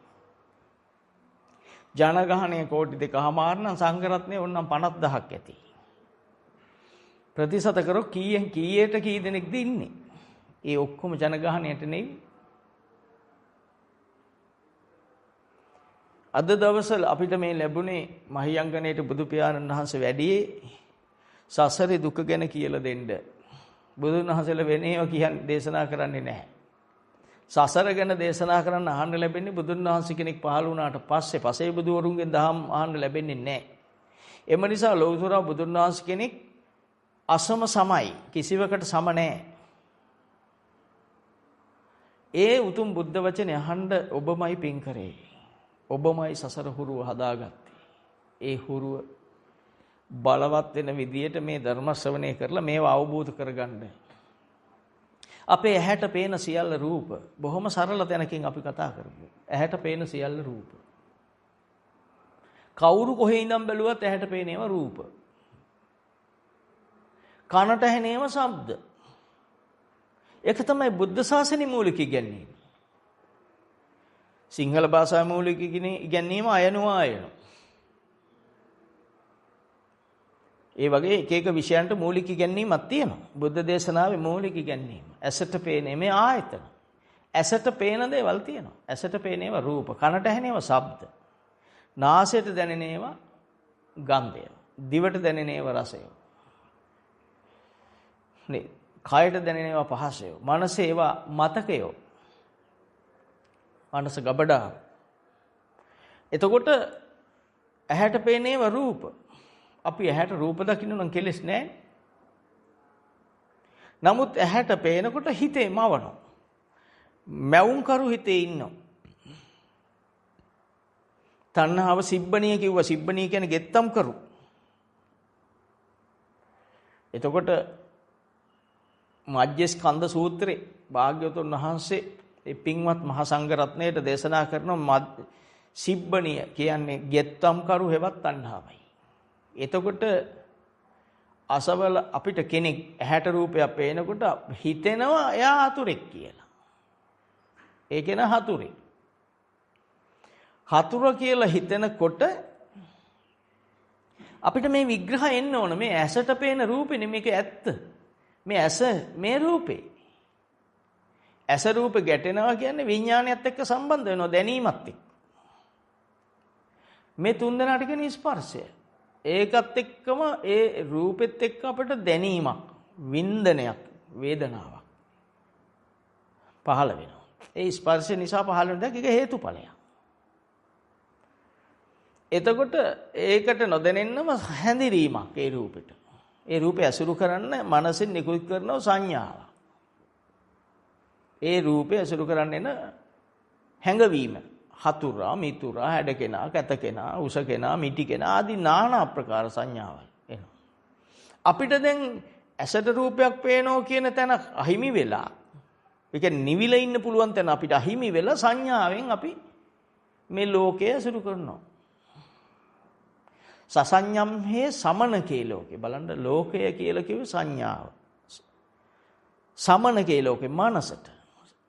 ජනගහනය කෝටි 2.5 නම් සංඝ රත්නය ඕනනම් 50,000ක් ඇති. ප්‍රතිශත කරොත් කීයෙන් කීයට කී දෙනෙක්ද ඉන්නේ? ඒ ඔක්කොම ජනගහනයට නෙවෙයි. අද දවසේ අපිට මේ ලැබුණේ මහියංගනයට බුදු පියාණන් වහන්සේ වැඩියේ සසරේ දුක ගැන කියලා දෙන්න. බුදුන් වහන්සේලා වෙන ඒවා කියන්නේ දේශනා කරන්නේ නැහැ. සසර ගැන දේශනා කරන්න අහන්න ලැබෙන්නේ බුදුන් වහන්සේ කෙනෙක් පහළ වුණාට පස්සේ පසේ බුදුවරුන්ගෙන් දහම් අහන්න ලැබෙන්නේ නැහැ. එම නිසා ලෞතර බුදුන් වහන්සේ කෙනෙක් අසම සමයි, කිසිවකට සම නැහැ. ඒ උතුම් බුද්ධ වචනේ අහන්න ඔබමයි පින් කරේ. ඔබමයි සසර හුරුව හදාගත්තේ. ඒ හුරුව බලවත් වෙන විදියට මේ ධර්ම ශ්‍රවණය කරලා මේවා අවබෝධ කරගන්න. අපේ ඇහැට පේන සියල්ල රූප. බොහොම සරල තැනකින් අපි කතා කරමු. ඇහැට පේන සියල්ල රූප. කවුරු කොහේ ඉඳන් බැලුවත් ඇහැට පේන ඒවා රූප. කනට ඇහෙන ඒවා ශබ්ද. ඒක තමයි බුද්ධ ශාසනයේ මූලික ඉගැන්වීම. සිංහල භාෂා මූලික ඉගැන්වීම අයනුආයන. ඒ වගේ එක එක විෂයන්ට මූලික ඉගැන්වීමක් තියෙනවා. බුද්ධ දේශනාවේ මූලික ඉගැන්වීම. ඇසට පේන මේ ආයතන. ඇසට පේන දේවල් තියෙනවා. ඇසට පේන ඒවා රූප, කනට ඇහෙන ඒවා ශබ්ද, නාසයට දැනෙන ඒවා ගන්ධය, දිවට දැනෙන ඒවා රසය. නේ, කයට දැනෙන ඒවා පහසය, මනසේ ඒවා මතකය. මනස ගබඩා. එතකොට ඇහැට පේන ඒවා රූප. අපි ඇහැට රූප දකින්න නම් කෙලෙස් නෑ. නමුත් ඇහැට පේනකොට හිතේ මවනවා. මැවුම් කරු හිතේ ඉන්නවා. තණ්හාව සිබ්බණිය කිව්වා. සිබ්බණිය කියන්නේ ගෙත්තම් කරු. එතකොට මජ්ජස්කන්ධ සූත්‍රේ භාග්‍යවතුන් වහන්සේ ඒ පින්වත් මහා සංඝ රත්නයට දේශනා කරන සිබ්බණිය කියන්නේ ගෙත්තම් කරු හෙවත් තණ්හාවයි. එතකොට අසවල අපිට කෙනෙක් ඇහැට රූපයක් පේනකොට හිතෙනවා එයා හතුරෙක් කියලා. ඒ කෙනා හතුරෙක්. හතුර කියලා හිතෙනකොට අපිට මේ විග්‍රහ එන්න ඕන. මේ ඇසට පේන රූපේ මේක ඇත්ත. මේ ඇස මේ රූපේ. ඇස රූප ගැටෙනවා කියන්නේ විඥානයත් එක්ක සම්බන්ධ වෙනවා, දැනීමත් එක්ක. මේ තුන් දෙනාට කියන්නේ ස්පර්ශය. ඒකත් එක්කම ඒ රූපෙත් එක්ක අපිට දැනීමක්, වින්දනයක්, වේදනාවක් පහළ වෙනවා. ඒ ස්පර්ශය නිසා පහළ වෙන දෙයක්, ඒක හේතුඵලයක්. එතකොට ඒකට නොදැනෙන්නම හැඳිරීමක් ඒ රූපෙට. ඒ රූපය ඇසුරු කරන්න මනසෙන් නිකුත් කරන සංඥාවක්. ඒ රූපය ඇසුරු කරන්න එන හැඟවීම. හතුරා, මිතුරා, හැඩ කෙනා, කැත කෙනා, උස කෙනා, මිටි කෙනා ආදී নানা ආකාර සංඥාවල් එනවා. අපිට දැන් ඇසට රූපයක් පේනවා කියන තැන අහිමි වෙලා, ඒ කියන්නේ නිවිලා ඉන්න පුළුවන් තැන අපිට අහිමි වෙලා සංඥාවෙන් අපි මේ ලෝකය ඇසුරු කරනවා. සසඤ්ඤම් හේ සමනකේ ලෝකේ. බලන්න, ලෝකය කියලා කිව්වේ සංඥාව. සමනකේ ලෝකේ මනසට.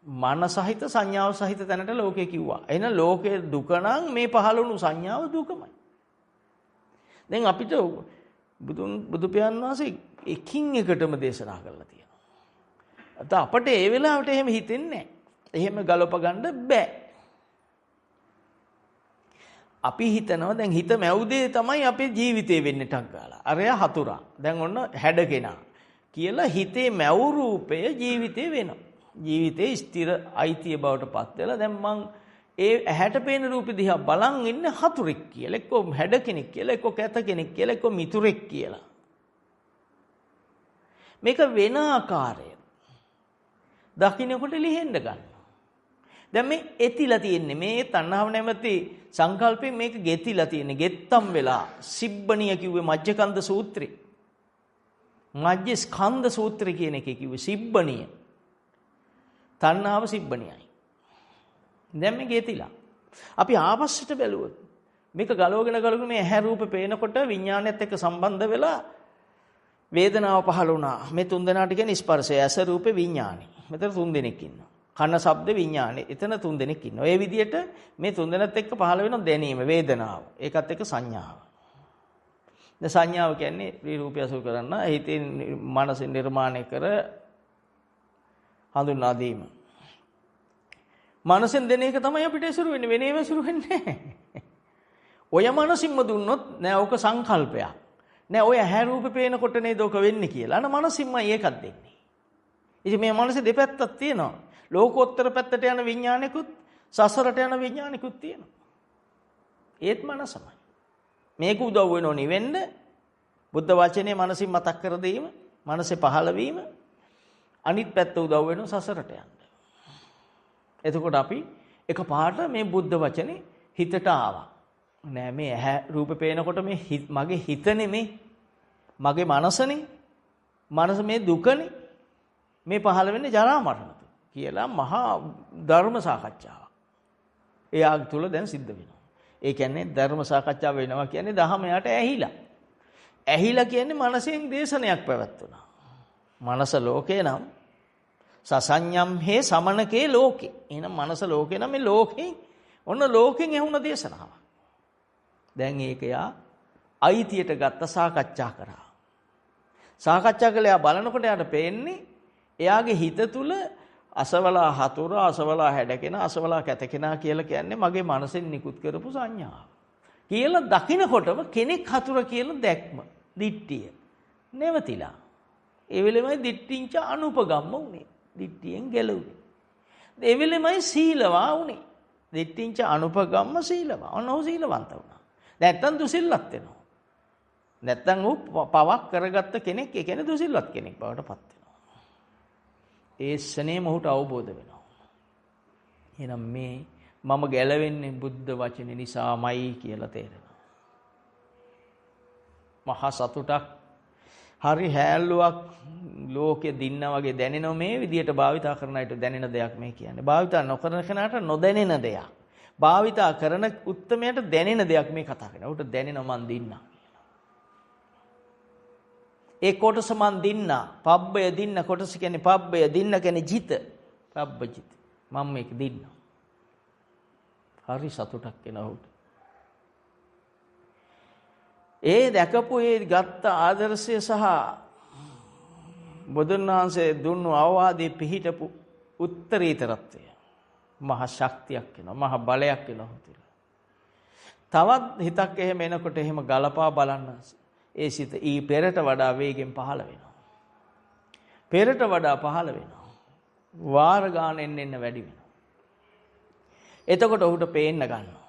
මන සහිත සංඥාව සහිත තැනට ලෝකය කිව්වා. එහෙනම් ලෝකයේ දුක නම් මේ පහළ වුණු සංඥාව දුකමයි. දැන් අපිට බුදු පියාණන් වහන්සේ එකින් එකටම දේශනා කරලා තියෙනවා. අත අපට ඒ වෙලාවට එහෙම හිතෙන්නේ නැහැ. එහෙම ගලප ගන්න බෑ. අපි හිතනවා දැන් හිත මැව් දේ තමයි අපේ ජීවිතේ වෙන්නේ ටක් ගාලා. අරයා හතුරා. දැන් ඔන්න හැඩ කෙනා කියලා හිතේ මැව් රූපය ජීවිතේ වෙනවා. ජීවිතේ ස්ථිර අයිතිය බවට පත් වෙලා දැන් මං ඒ ඇහැට පේන රූපෙ දිහා බලන් ඉන්න හතුරෙක් කියලා, එක්කෝ හැඩ කෙනෙක් කියලා, එක්කෝ කැත කෙනෙක් කියලා, එක්කෝ මිතුරෙක් කියලා. මේක වෙන ආකාරය. දකින්නකොට ලිහෙන්න ගන්නවා. දැන් මේ එතිලා තියෙන්නේ මේ තණ්හාව නැමැති සංකල්පයෙන් මේක ගෙතිලා තියෙන්නේ. ගෙත්තම් වෙලා. සිබ්බණිය කිව්වේ මජ්ජකන්ද සූත්‍රේ. මජ්ජ ස්කන්ධ සූත්‍රය කියන එකේ කිව්වේ සිබ්බණිය. තණ්හාව සිබ්බණියයි. දැන් මේ ගෙතිලා. අපි ආපස්සට බැලුවොත් මේක ගලවගෙන ගලවගෙන මේ ඇහැ රූප පේනකොට විඥානයත් එක්ක සම්බන්ධ වෙලා වේදනාව පහළ වුණා. මේ තුන් දෙනාට කියන්නේ ස්පර්ශය. ඇස රූපේ විඥානයි. මෙතන තුන් දෙනෙක් ඉන්නවා. කන ශබ්ද විඥානේ. එතන තුන් දෙනෙක් ඉන්නවා. ඒ විදිහට මේ තුන් දෙනත් එක්ක පහළ වෙන දැනීම, වේදනාව. ඒකත් එක්ක සංඥාව. දැන් සංඥාව කියන්නේ මේ රූපය අසුර කරන්න හිතේ මනසෙන් නිර්මාණය කර හඳුන්වා දීම. මනසෙන් දෙන එක තමයි අපිට ඇසුරු වෙන්නේ. වෙන ඒවා ඇසුරු වෙන්නේ නැහැ. ඔය මනසින්ම දුන්නොත් නෑ ඕක සංකල්පයක්. නෑ ඔය ඇහැ රූපේ පේනකොට නේද ඕක වෙන්නේ කියලා. අන මනසින්මයි ඒකත් දෙන්නේ. ඉතින් මේ මනසේ දෙපැත්තක් තියෙනවා. ලෝකෝත්තර පැත්තට යන විඥානිකුත් සසරට යන විඥානිකුත් තියෙනවා. ඒත් මනසමයි. මේක උදව් වෙනෝ නිවෙන්න බුද්ධ වචනේ මනසින් මතක් කර දීම, මනසේ පහළ වීම, අනිත් පැත්ත උදව් වෙනෝ සසරට යන්න. එතකොට අපි එකපාරට මේ බුද්ධ වචනේ හිතට ආවා. නෑ මේ ඇහැ රූප පේනකොට මේ මගේ හිත නෙමේ, මගේ මනසනේ, මනස මේ දුකනේ, මේ පහළ වෙන්නේ ජරා මරණ කියලා මහා ධර්ම සාකච්ඡාවක් එයා තුල දැන් සිද්ධ වෙනවා. ඒ කියන්නේ ධර්ම සාකච්ඡාව වෙනවා කියන්නේ දහම යාට ඇහිලා. ඇහිලා කියන්නේ මනසෙන් දේශනයක් පැවැත්වුණා. මනස ලෝකේ නම් සසඤ්ඤම් හේ සමනකේ ලෝකේ. එහෙනම් මනස ලෝකේ නම් මේ ලෝකේ ඔන්න ලෝකෙන් ඇහුණ දේශනාවක්. දැන් ඒක යා අයිතියට ගත්ත සාකච්ඡා කරා. සාකච්ඡා කළා එයා බලනකොට එයාට පේන්නේ එයාගේ හිත තුල අසවලා හතුර, අසවලා හැඩ කෙනා, අසවලා කැත කෙනා කියලා කියන්නේ මගේ මනසෙන් නිකුත් කරපු සංඥාව කියලා දකිනකොටම කෙනෙක් හතුර කියලා දැක්ම, දිට්ඨිය නැවතිලා. ඒ වෙලෙමයි දිට්ඨිංච අනුපගම්ම උනේ. දිට්ඨියෙන් ගැලවුනේ. ඒ වෙලෙමයි සීලවා උනේ. දිට්ඨිංච අනුපගම්ම සීලවා. ඔන්න ඔහු සීලවන්ත වුණා. නැත්තම් දුසිල්වත් වෙනවා. නැත්තම් ඔහු පවක් කරගත්ත කෙනෙක්, ඒ කියන්නේ දුසිල්වත් කෙනෙක් බවට පත් වෙනවා. ඒ ශනේම ඔහුට අවබෝධ වෙනවා. එහෙනම් මේ මම ගැලවෙන්නේ බුද්ධ වචනේ නිසාමයි කියලා තේරෙනවා. මහා සතුටක්, හරි හැල්ලුවක් ලෝකෙ දින්න වගේ දැනෙනවා. මේ විදියට භාවිතා කරන අයට දැනෙන දෙයක් මේ කියන්නේ. භාවිතා නොකරන කෙනාට නොදැනෙන දෙයක්. භාවිතා කරන උත්තමයට දැනෙන දෙයක් මේ කතා කරන්නේ. ඔහුට දැනෙනවා මං දින්නා කියලා. ඒ කොටස මං දින්නා. පබ්බය දින්න කොටස කියන්නේ පබ්බය දින්න කියන්නේ ජිත. පබ්බජිත. මම මේක දින්නා. හරි සතුටක් එනවා ඔහුට. ඒ දැකපු ඒ ගත්ත ආදර්ශය සහ බුදුන් වහන්සේ දුන්නු අවවාදයේ පිහිටපු උත්තරීතරත්වය මහ ශක්තියක් වෙනවා, මහ බලයක් වෙනවා ඔහු තුළ. තවත් හිතක් එහෙම එනකොට එහෙම ගලපා බලන්න ඒ සිත ඊ පෙරට වඩා වේගෙන් පහළ වෙනවා. පෙරට වඩා පහළ වෙනවා. වාර ගානෙන් එන්න වැඩි වෙනවා. එතකොට ඔහුට පේන්න ගන්නවා.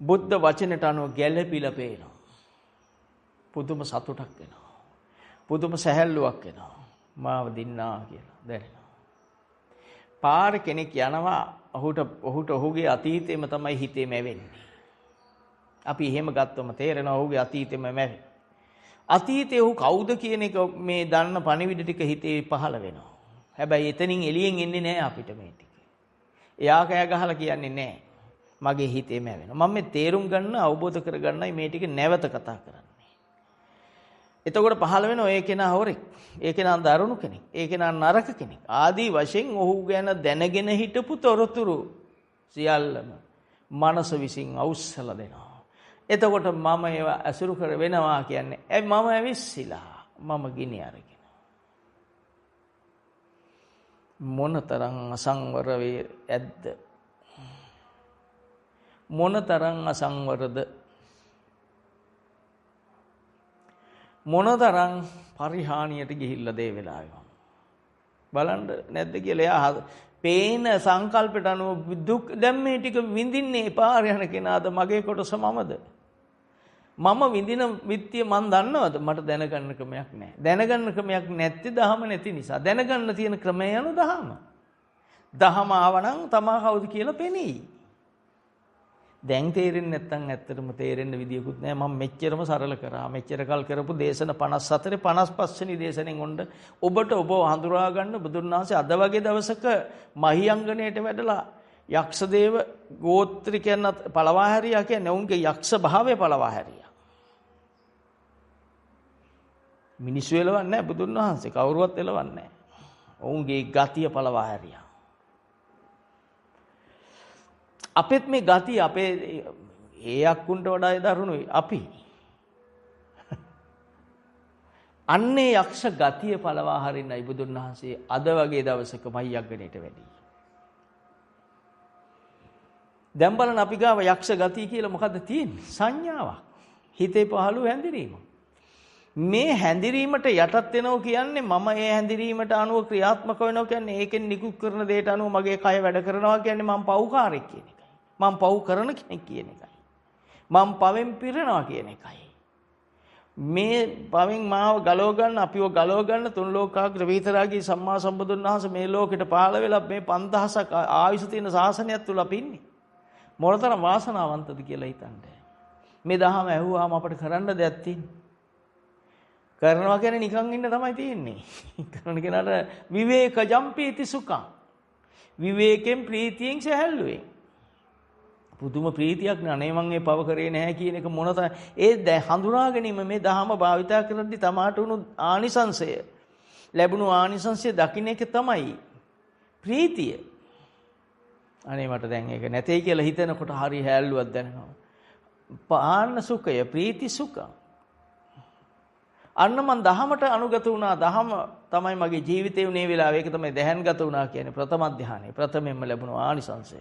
බුද්ධ වචනට අනුව ගැළපිලා පේනවා. පුදුම සතුටක් එනවා. පුදුම සැහැල්ලුවක් එනවා. මාව දින්නා කියලා දැනෙනවා. පාර කෙනෙක් යනවා, ඔහුට ඔහුගේ අතීතෙම තමයි හිතේ මැවෙන්නේ. අපි එහෙම ගත්තම තේරෙනවා ඔහුගේ අතීතෙම මැවෙන්නේ. අතීතේ ඔහු කවුද කියන එක මේ දන්න පණිවිඩ ටික හිතේ පහළ වෙනවා. හැබැයි එතනින් එළියෙන් එන්නේ නෑ අපිට මේ ටික. එයා කෑ ගහලා කියන්නේ නෑ. මගේ හිතේ මැවෙනවා. මම මේ තේරුම් ගන්න, අවබෝධ කරගන්නයි මේ ටික නැවත කතා කරන්නේ. එතකොට පහළ වෙනවා ඒ කෙනා හොරෙක්, ඒ කෙනා දරුණු කෙනෙක්, ඒ කෙනා නරක කෙනෙක් ආදී වශයෙන් ඔහු ගැන දැනගෙන හිටපු තොරතුරු සියල්ලම මනස විසින් අවුස්සලා දෙනවා. එතකොට මම ඒවා ඇසුරු කර වෙනවා කියන්නේ ඇයි? මම ඇවිස්සিলা, මම ගිනි අරගෙන. මොනතරම් අසංවර වේ ඇද්ද? මොනතරම් අසංවරද? මොනතරම් පරිහානියට ගිහිල්ලාද ඒ වෙලාවේ බලන්න නැද්ද කියලා එයා පේන සංකල්පයට අනුව දුක් දැන් මේ ටික විඳින්නේ පාර යන කෙනාද මගේ කොටස මමද? මම විඳින විත්‍ය මන් දන්නවද? මට දැනගන්න ක්‍රමයක් නැහැ. දැනගන්න ක්‍රමයක් නැත්තේ දහම නැති නිසා. දැනගන්න තියෙන ක්‍රමය යනු දහම. දහම ආවනම් තමා කවුද කියලා පෙනෙයි. දැන් තේරෙන්නේ නැත්නම් ඇත්තටම තේරෙන්න විදියකුත් නෑ. මම මෙච්චරම සරල කරා. මෙච්චර කල් කරපු දේශන 54 55 වෙනි දේශනෙන් ඔන්න ඔබට ඔබ හඳුනා ගන්න බුදුන් වහන්සේ අද වගේ දවසක මහියංගණයට වැඩලා යක්ෂ දේව ගෝත්‍රිකයන් පළවා හැරියා කියන්නේ ඔවුන්ගේ යක්ෂ භාවය පළවා හැරියා. මිනිස්සු එලවන්නේ නෑ බුදුන් වහන්සේ. කවුරුවත් එලවන්නේ නෑ. ඔවුන්ගේ ගතිය පළවා හැරියා. අපෙත් මේ ගතිය අපේ ඒ අක්කුන්ට වඩා දරුණුයි අපි. අන්නේ යක්ෂ ගතිය පළවා හරින්නයි බුදුන් වහන්සේ අද වගේ දවසක මහියංගණයට වැඩි. දැන් බලන්න අපි ගාව යක්ෂ ගතිය කියලා මොකද්ද තියෙන්නේ? සංඥාවක්. හිතේ පහළ වූ හැඳිරීමක්. මේ හැඳිරීමට යටත් වෙනවා කියන්නේ මම ඒ හැඳිරීමට අනුව ක්‍රියාත්මක වෙනවා කියන්නේ ඒකෙන් නිකුත් කරන දෙයට අනුව මගේ කය වැඩ කරනවා කියන්නේ මම පව්කාරයෙක් කියන එකයි. මම පව් කරන කෙනෙක් කියන එකයි. මම පවෙන් පිරෙනවා කියන එකයි. මේ පවෙන් මාව ගලව ගන්න, අපිව ගලව ගන්න තුන් ලෝකාග්‍ර විතරාගී සම්මා සම්බුදුන් වහන්සේ මේ ලෝකෙට පහළ වෙලා මේ 5000ක් ආයුෂ තියෙන ශාසනයක් තුල අපි ඉන්නේ. මොනතරම් වාසනාවන්තද කියලා හිතන්න. මේ දහම ඇහුවාම අපිට කරන්න දෙයක් තියෙන්නේ. කරනවා කියන්නේ නිකන් ඉන්න තමයි තියෙන්නේ. කරන කෙනාට විවේකජම් පීති සුඛං. විවේකයෙන් ප්‍රීතියෙන් සැහැල්ලුවෙන්. පුදුම ප්‍රීතියක් නේ. අනේ මං ඒ පව කරේ නැහැ කියන එක මොනතරම් ඒ හඳුනා ගැනීම මේ දහම භාවිතා කරද්දි තමාට උණු ආනිසංසය ලැබුණු ආනිසංසය දකින්න එක තමයි ප්‍රීතිය. අනේ මට දැන් ඒක නැtei කියලා හිතනකොට හරි හැල්ලුවක් දැනෙනවා. පාන්න සුඛය, ප්‍රීති සුඛ. අන්න මං දහමට අනුගත වුණා. දහම තමයි මගේ ජීවිතේ උනේ වෙලාව. ඒක තමයි දැහැන්ගත වුණා කියන්නේ ප්‍රථම ධානය. ප්‍රථමයෙන්ම ලැබුණු ආනිසංසය.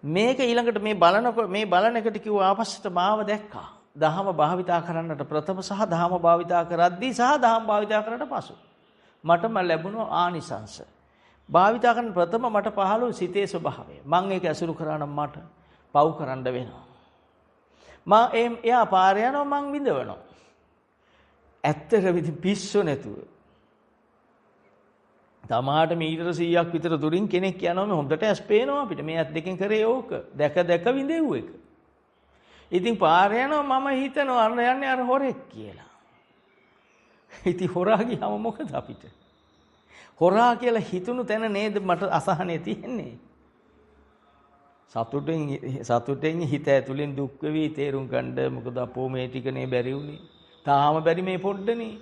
මේක ඊළඟට මේ බලනකොට මේ බලන එකට කිව්වා ආපස්සට මාව දැක්කා. දහම භාවිතා කරන්නට ප්‍රථම සහ දහම භාවිතා කරද්දී සහ දහම භාවිතා කරාට පසු මටම ලැබුණු ආනිසංස. භාවිතා කරන ප්‍රථම මට පහළ වූ සිතේ ස්වභාවය. මං ඒක ඇසුරු කරා නම් මට පව් කරන්න වෙනවා. මා එයා පාර යනවා මං විඳවනවා. ඇත්තට ඉතින් පිස්සු නැතුව. තමාට මීටර 100ක් විතර දුරින් කෙනෙක් යනවා මේ හොඳට ඇස් පේනවා අපිට. මේ ඇස් දෙකෙන් කරේ ඕක. දැක දැක විඳෙව්ව එක. ඉතින් පාර යනවා මම හිතනවා අර යන්නේ අර හොරෙක් කියලා. ඉතින් හොරා ගියාම මොකද අපිට? හොරා කියලා හිතුණු තැන නේද මට අසහනෙ තියෙන්නේ. සතුටෙන් හිත ඇතුලෙන් දුක් වෙවි තේරුම් ගන්න මොකද අපෝ මේ ටිකනේ බැරි වුණේ. තාම බැරි මේ පොඩ්ඩනේ.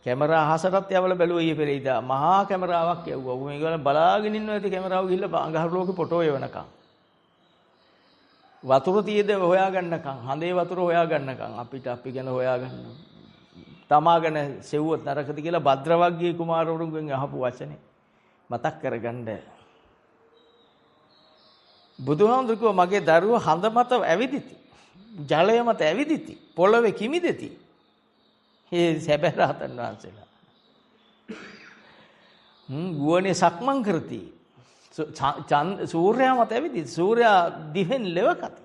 කැමරා අහසටත් යවලා බැලුවා ඊයේ පෙරේදා. මහා කැමරාවක් යවුවා. ඌ මේගොල්ලෝ බලාගෙන ඉන්නවා ඇති කැමරාව ගිහිල්ලා අඟහරු ලෝකේ ෆොටෝ එවනකම්. වතුර තියෙද හොයා ගන්නකම්, හඳේ වතුර හොයා ගන්නකම් අපිට අපි ගැන හොයා ගන්න. තමා ගැන සෙව්වොත් නරකද කියලා භද්‍රවග්ගී කුමාරවරුන්ගෙන් අහපු වචනේ මතක් කරගන්න. බුදුහාමුදුරුවෝ කිව්වා මගේ දරුවෝ හඳ මත ඇවිදිති. ජලය මත ඇවිදිති. පොළවේ කිමිදෙති. ඒ සැබෑ රහතන් වහන්සේලා. ගුවනේ සක්මන් කරති. සූර්යයා මත ඇවිදිති. සූර්යයා දිවෙන් ලෙව කති.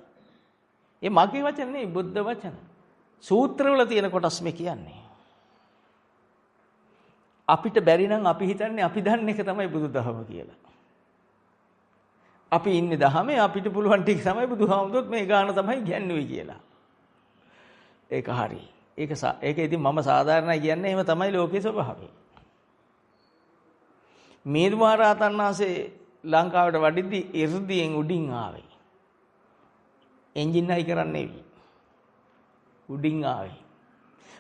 ඒ මගේ වචන නෙවෙයි බුද්ධ වචන. සූත්‍රවල තියෙන කොටස් මේ කියන්නේ. අපිට බැරි නම් අපි හිතන්නේ අපි දන්න එක තමයි බුදුදහම කියලා. අපි ඉන්නේ දහමේ අපිට පුළුවන් ටික තමයි බුදුහාමුදුරුවොත් මේ ගාන තමයි ගැන්නුවේ කියලා. ඒක හරි. ඒක ඉතින් මම සාධාරණයි කියන්නේ එහෙම තමයි ලෝකයේ ස්වභාවය. මිහිඳු මහ රහතන් වහන්සේ ලංකාවට වඩිද්දි 이르දියෙන් උඩින් ආවේ. එන්ජින් හයි කරන්නේ නෙවෙයි. උඩින් ආවේ.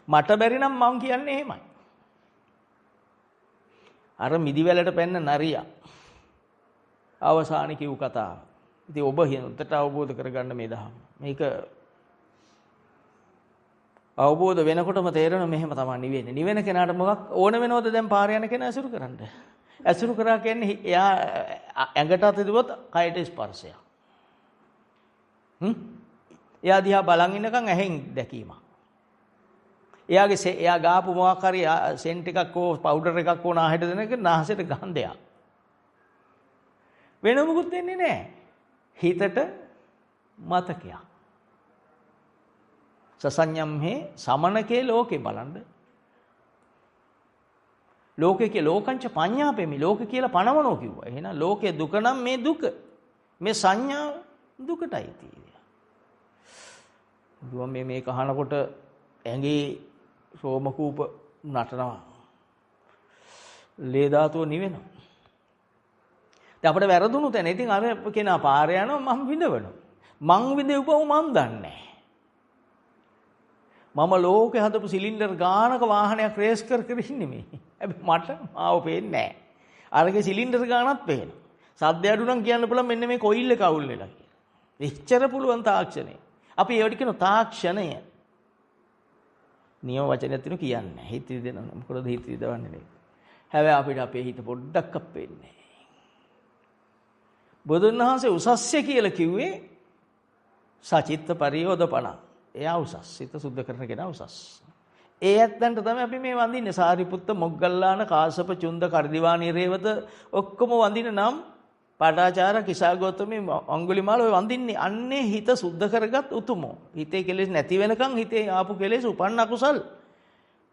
මට බැරි නම් මං කියන්නේ එහෙමයි. අර මිදිවැලට පැන්න නරියා අවසානයේ කිව් කතාව. ඉතින් ඔබ හොඳට අවබෝධ කරගන්න මේ දහම. මේක අවබෝධ වෙනකොටම තේරෙන මෙහෙම තමයි නිවෙන්නේ. නිවෙන කෙනාට මොකක් ඕන වෙනවද දැන් පාර යන කෙනා ඇසුරු කරන්න? ඇසුරු කරා කියන්නේ එයා ඇඟට අත දුවොත් කයට ස්පර්ශයක්. එයා දිහා බලන් ඉන්නකන් ඇහෙන් දැකීමක්. එයාගේ එයා ගාපු මොකක් හරි සෙන්ට් එකක් හෝ පවුඩර් එකක් හෝ නාහයට දෙන එක නාසයට ගන්ධයක්. වෙන මොකුත් දෙන්නේ නැහැ. හිතට මතකයක්. සසඤ්ඤම් හේ සමනකේ ලෝකේ බලන්න. ලෝකේ කිය ලෝකංච පඤ්ඤාපෙමි ලෝක කියලා පනවනෝ කිව්වා. එහෙනම් ලෝකේ දුක නම් මේ දුක. මේ සංඥා දුකටයි තියෙන්නේ. බුදුන් මේ මේක අහනකොට ඇඟේ රෝමකූප නටනවා. ලේ ධාතුව නිවෙනවා. දැන් අපිට වැරදුණු තැන ඉතින් අර කෙනා පාර යනවා මං විඳවනවා. මං විඳවපුවම මං දන්නේ මම ලෝකේ හදපු සිලින්ඩර් ගානක වාහනයක් රේස් කර කර ඉන්නේ මේ. හැබැයි මට මාව පේන්නේ නැහැ. අරගේ සිලින්ඩර් ගානක් පේනවා. සද්ද අඩු නම් කියන්න පුළුවන් මෙන්න මේ කොයිල් එක අවුල් වෙලා කියලා. එච්චර පුළුවන් තාක්ෂණය. අපි ඒවට කියන තාක්ෂණය. නියම වචනයක් තියෙන කියන්නේ. හිත රිදෙනවා. මොකටද හිත රිදවන්නේ නේ. හැබැයි අපිට අපේ හිත පොඩ්ඩක් අපෙන්නේ. බුදුන් වහන්සේ උසස්ය කියලා කිව්වේ සචිත්ත පරියෝදපණ. එයා උසස්. සිත සුද්ධ කරන කෙනා උසස්. ඒ ඇත්තන්ට තමයි අපි මේ වඳින්නේ. සාරිපුත්ත, මොග්ගල්ලාන, කාශ්‍යප, චුන්ද, කරදිවාණී, රේවත ඔක්කොම වඳින නම් පාටාචාර, කිසాగෞතමී, අඟුලිමාල ඔය වඳින්නේ. අන්නේ හිත සුද්ධ කරගත් උතුමෝ. හිතේ කෙලෙස් නැති වෙනකන් හිතේ ආපු කෙලෙස් උපන්න අකුසල්.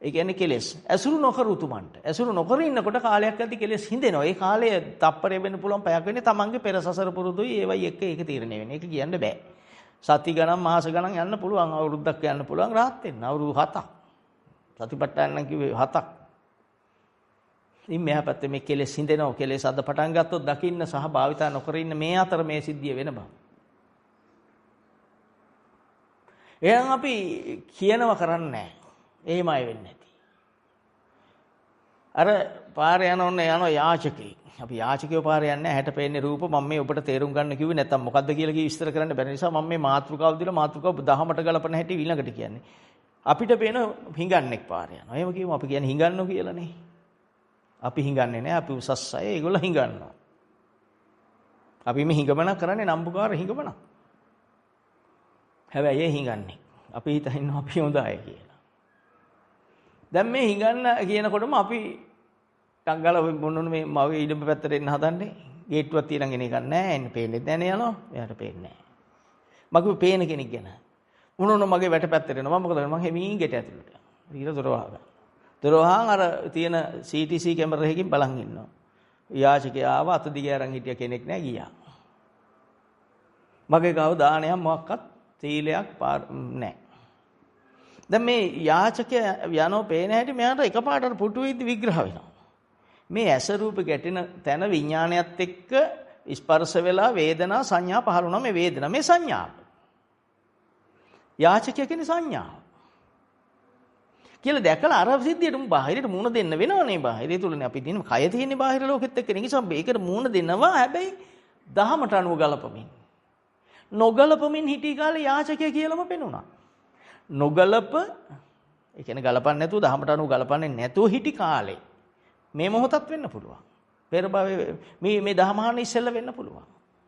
ඒ කියන්නේ කෙලෙස් ඇසුරු නොකර උතුමන්ට. ඇසුරු නොකර ඉන්නකොට කාලයක් ඇද්දි කෙලෙස් හිඳෙනවා. ඒ කාලය තප්පරය වෙන්න පුළුවන්, පැයක් වෙන්නේ තමන්ගේ පෙර සසර පුරුදුයි ඒවයි එක්ක ඒක තීරණය වෙන්නේ. ඒක කියන්න බෑ. සති ගණන් මාස ගණන් යන්න පුළුවන්, අවුරුද්දක් යන්න පුළුවන් රහත් වෙන්න. අවුරුදු 7ක්. සතිපට්ඨාන නම් කිව්වේ 7ක්. ඉතින් මෙහා පැත්තේ මේ කෙලෙස් හිඳෙනවා. කෙලෙස් අද පටන් ගත්තොත් දකින්න සහ භාවිතා නොකර ඉන්න මේ අතර මේ සිද්ධිය වෙන බව. එහෙනම් අපි කියනව කරන්නේ නැහැ. එහෙමයි වෙන්නේ නැති. අර පාරේ යන ඔන්න යන යාචකෙක්. අපි යාචකයෝ පාරේ යන්නේ නැහැ. ඇහැට පේන්නේ රූප. මම මේ ඔබට තේරුම් ගන්න කිව්වේ නැත්තම් මොකද්ද කියලා කිව්ව විස්තර කරන්න බැරි නිසා මම මේ මාතෘකාව දීලා මාතෘකාව දහමට ගලපන හැටි ඊළඟට කියන්නේ. අපිට පේන හිඟන්නෙක් පාරේ යනවා. එහෙම කිව්වම අපි කියන්නේ හිඟන්නෝ කියලානේ. අපි හිඟන්නේ නැහැ. අපි උසස් අය. ඒගොල්ලෝ හිඟන්නවා. අපි මේ හිඟමනක් කරන්නේ නම්බුකාර හිඟමනක්. හැබැයි ඒ හිඟන්නේ. අපි හිතා ඉන්නවා අපි හොඳ අය කියලා. දැන් මේ හිඟන්න කියනකොටම අපි ටක් ගාලා මොන මේ මගේ ඊළඹ පැත්තට එන්න හදන්නේ. ගේට්ටුවක් තියලා එන එකක් නෑ. එන්න පේන්නේ නෑ නේ යනවා. එයාට පේන්නේ නෑ. මගේ පේන කෙනෙක් ගැන. මොන මොන මගේ වැට පැත්තට එනවා. මම මොකද කරන්නේ? මං හිමින් ගෙට ඇතුළට. ඊට දොර වහගන්න. දොර වහන් අර තියෙන CTC camera එකකින් බලන් ඉන්නවා. යාචකයා ආව අත දිග අරන් හිටිය කෙනෙක් නෑ ගියා. මගේ ගාව දානයක් මොකක්වත් සීලයක් නෑ. දැන් මේ යාචකයා යනෝ පේන හැටි මෙයාට එකපාරට පුටු වෙද්දි විග්‍රහ වෙනවා. මේ ඇස රූප ගැටෙන තැන විඥානයත් එක්ක ස්පර්ශ වෙලා වේදනා සංඥා පහළ වුණා. මේ වේදනා මේ සංඥා. යාචකයා කියන්නේ සංඥාව. කියලා දැකලා අර සිද්ධියට මුන් බාහිරට මූණ දෙන්න වෙනවනේ. බාහිරය තුලනේ අපි තියෙන කය තියෙන්නේ බාහිර ලෝකෙත් එක්ක. නිසා ඒකට මූණ දෙනවා. හැබැයි දහමට අනුව ගලපමින්. නොගලපමින් හිටි කාලේ යාචකයා කියලාම පෙනුණා. නොගලප ඒ කියන්නේ ගලපන්නේ නැතුව දහමට අනුව ගලපන්නේ නැතුව හිටි කාලේ මේ මොහොතත් වෙන්න පුළුවන්. පෙර භවයේ මේ මේ දහම අහන්න ඉස්සෙල්ලා වෙන්න පුළුවන්.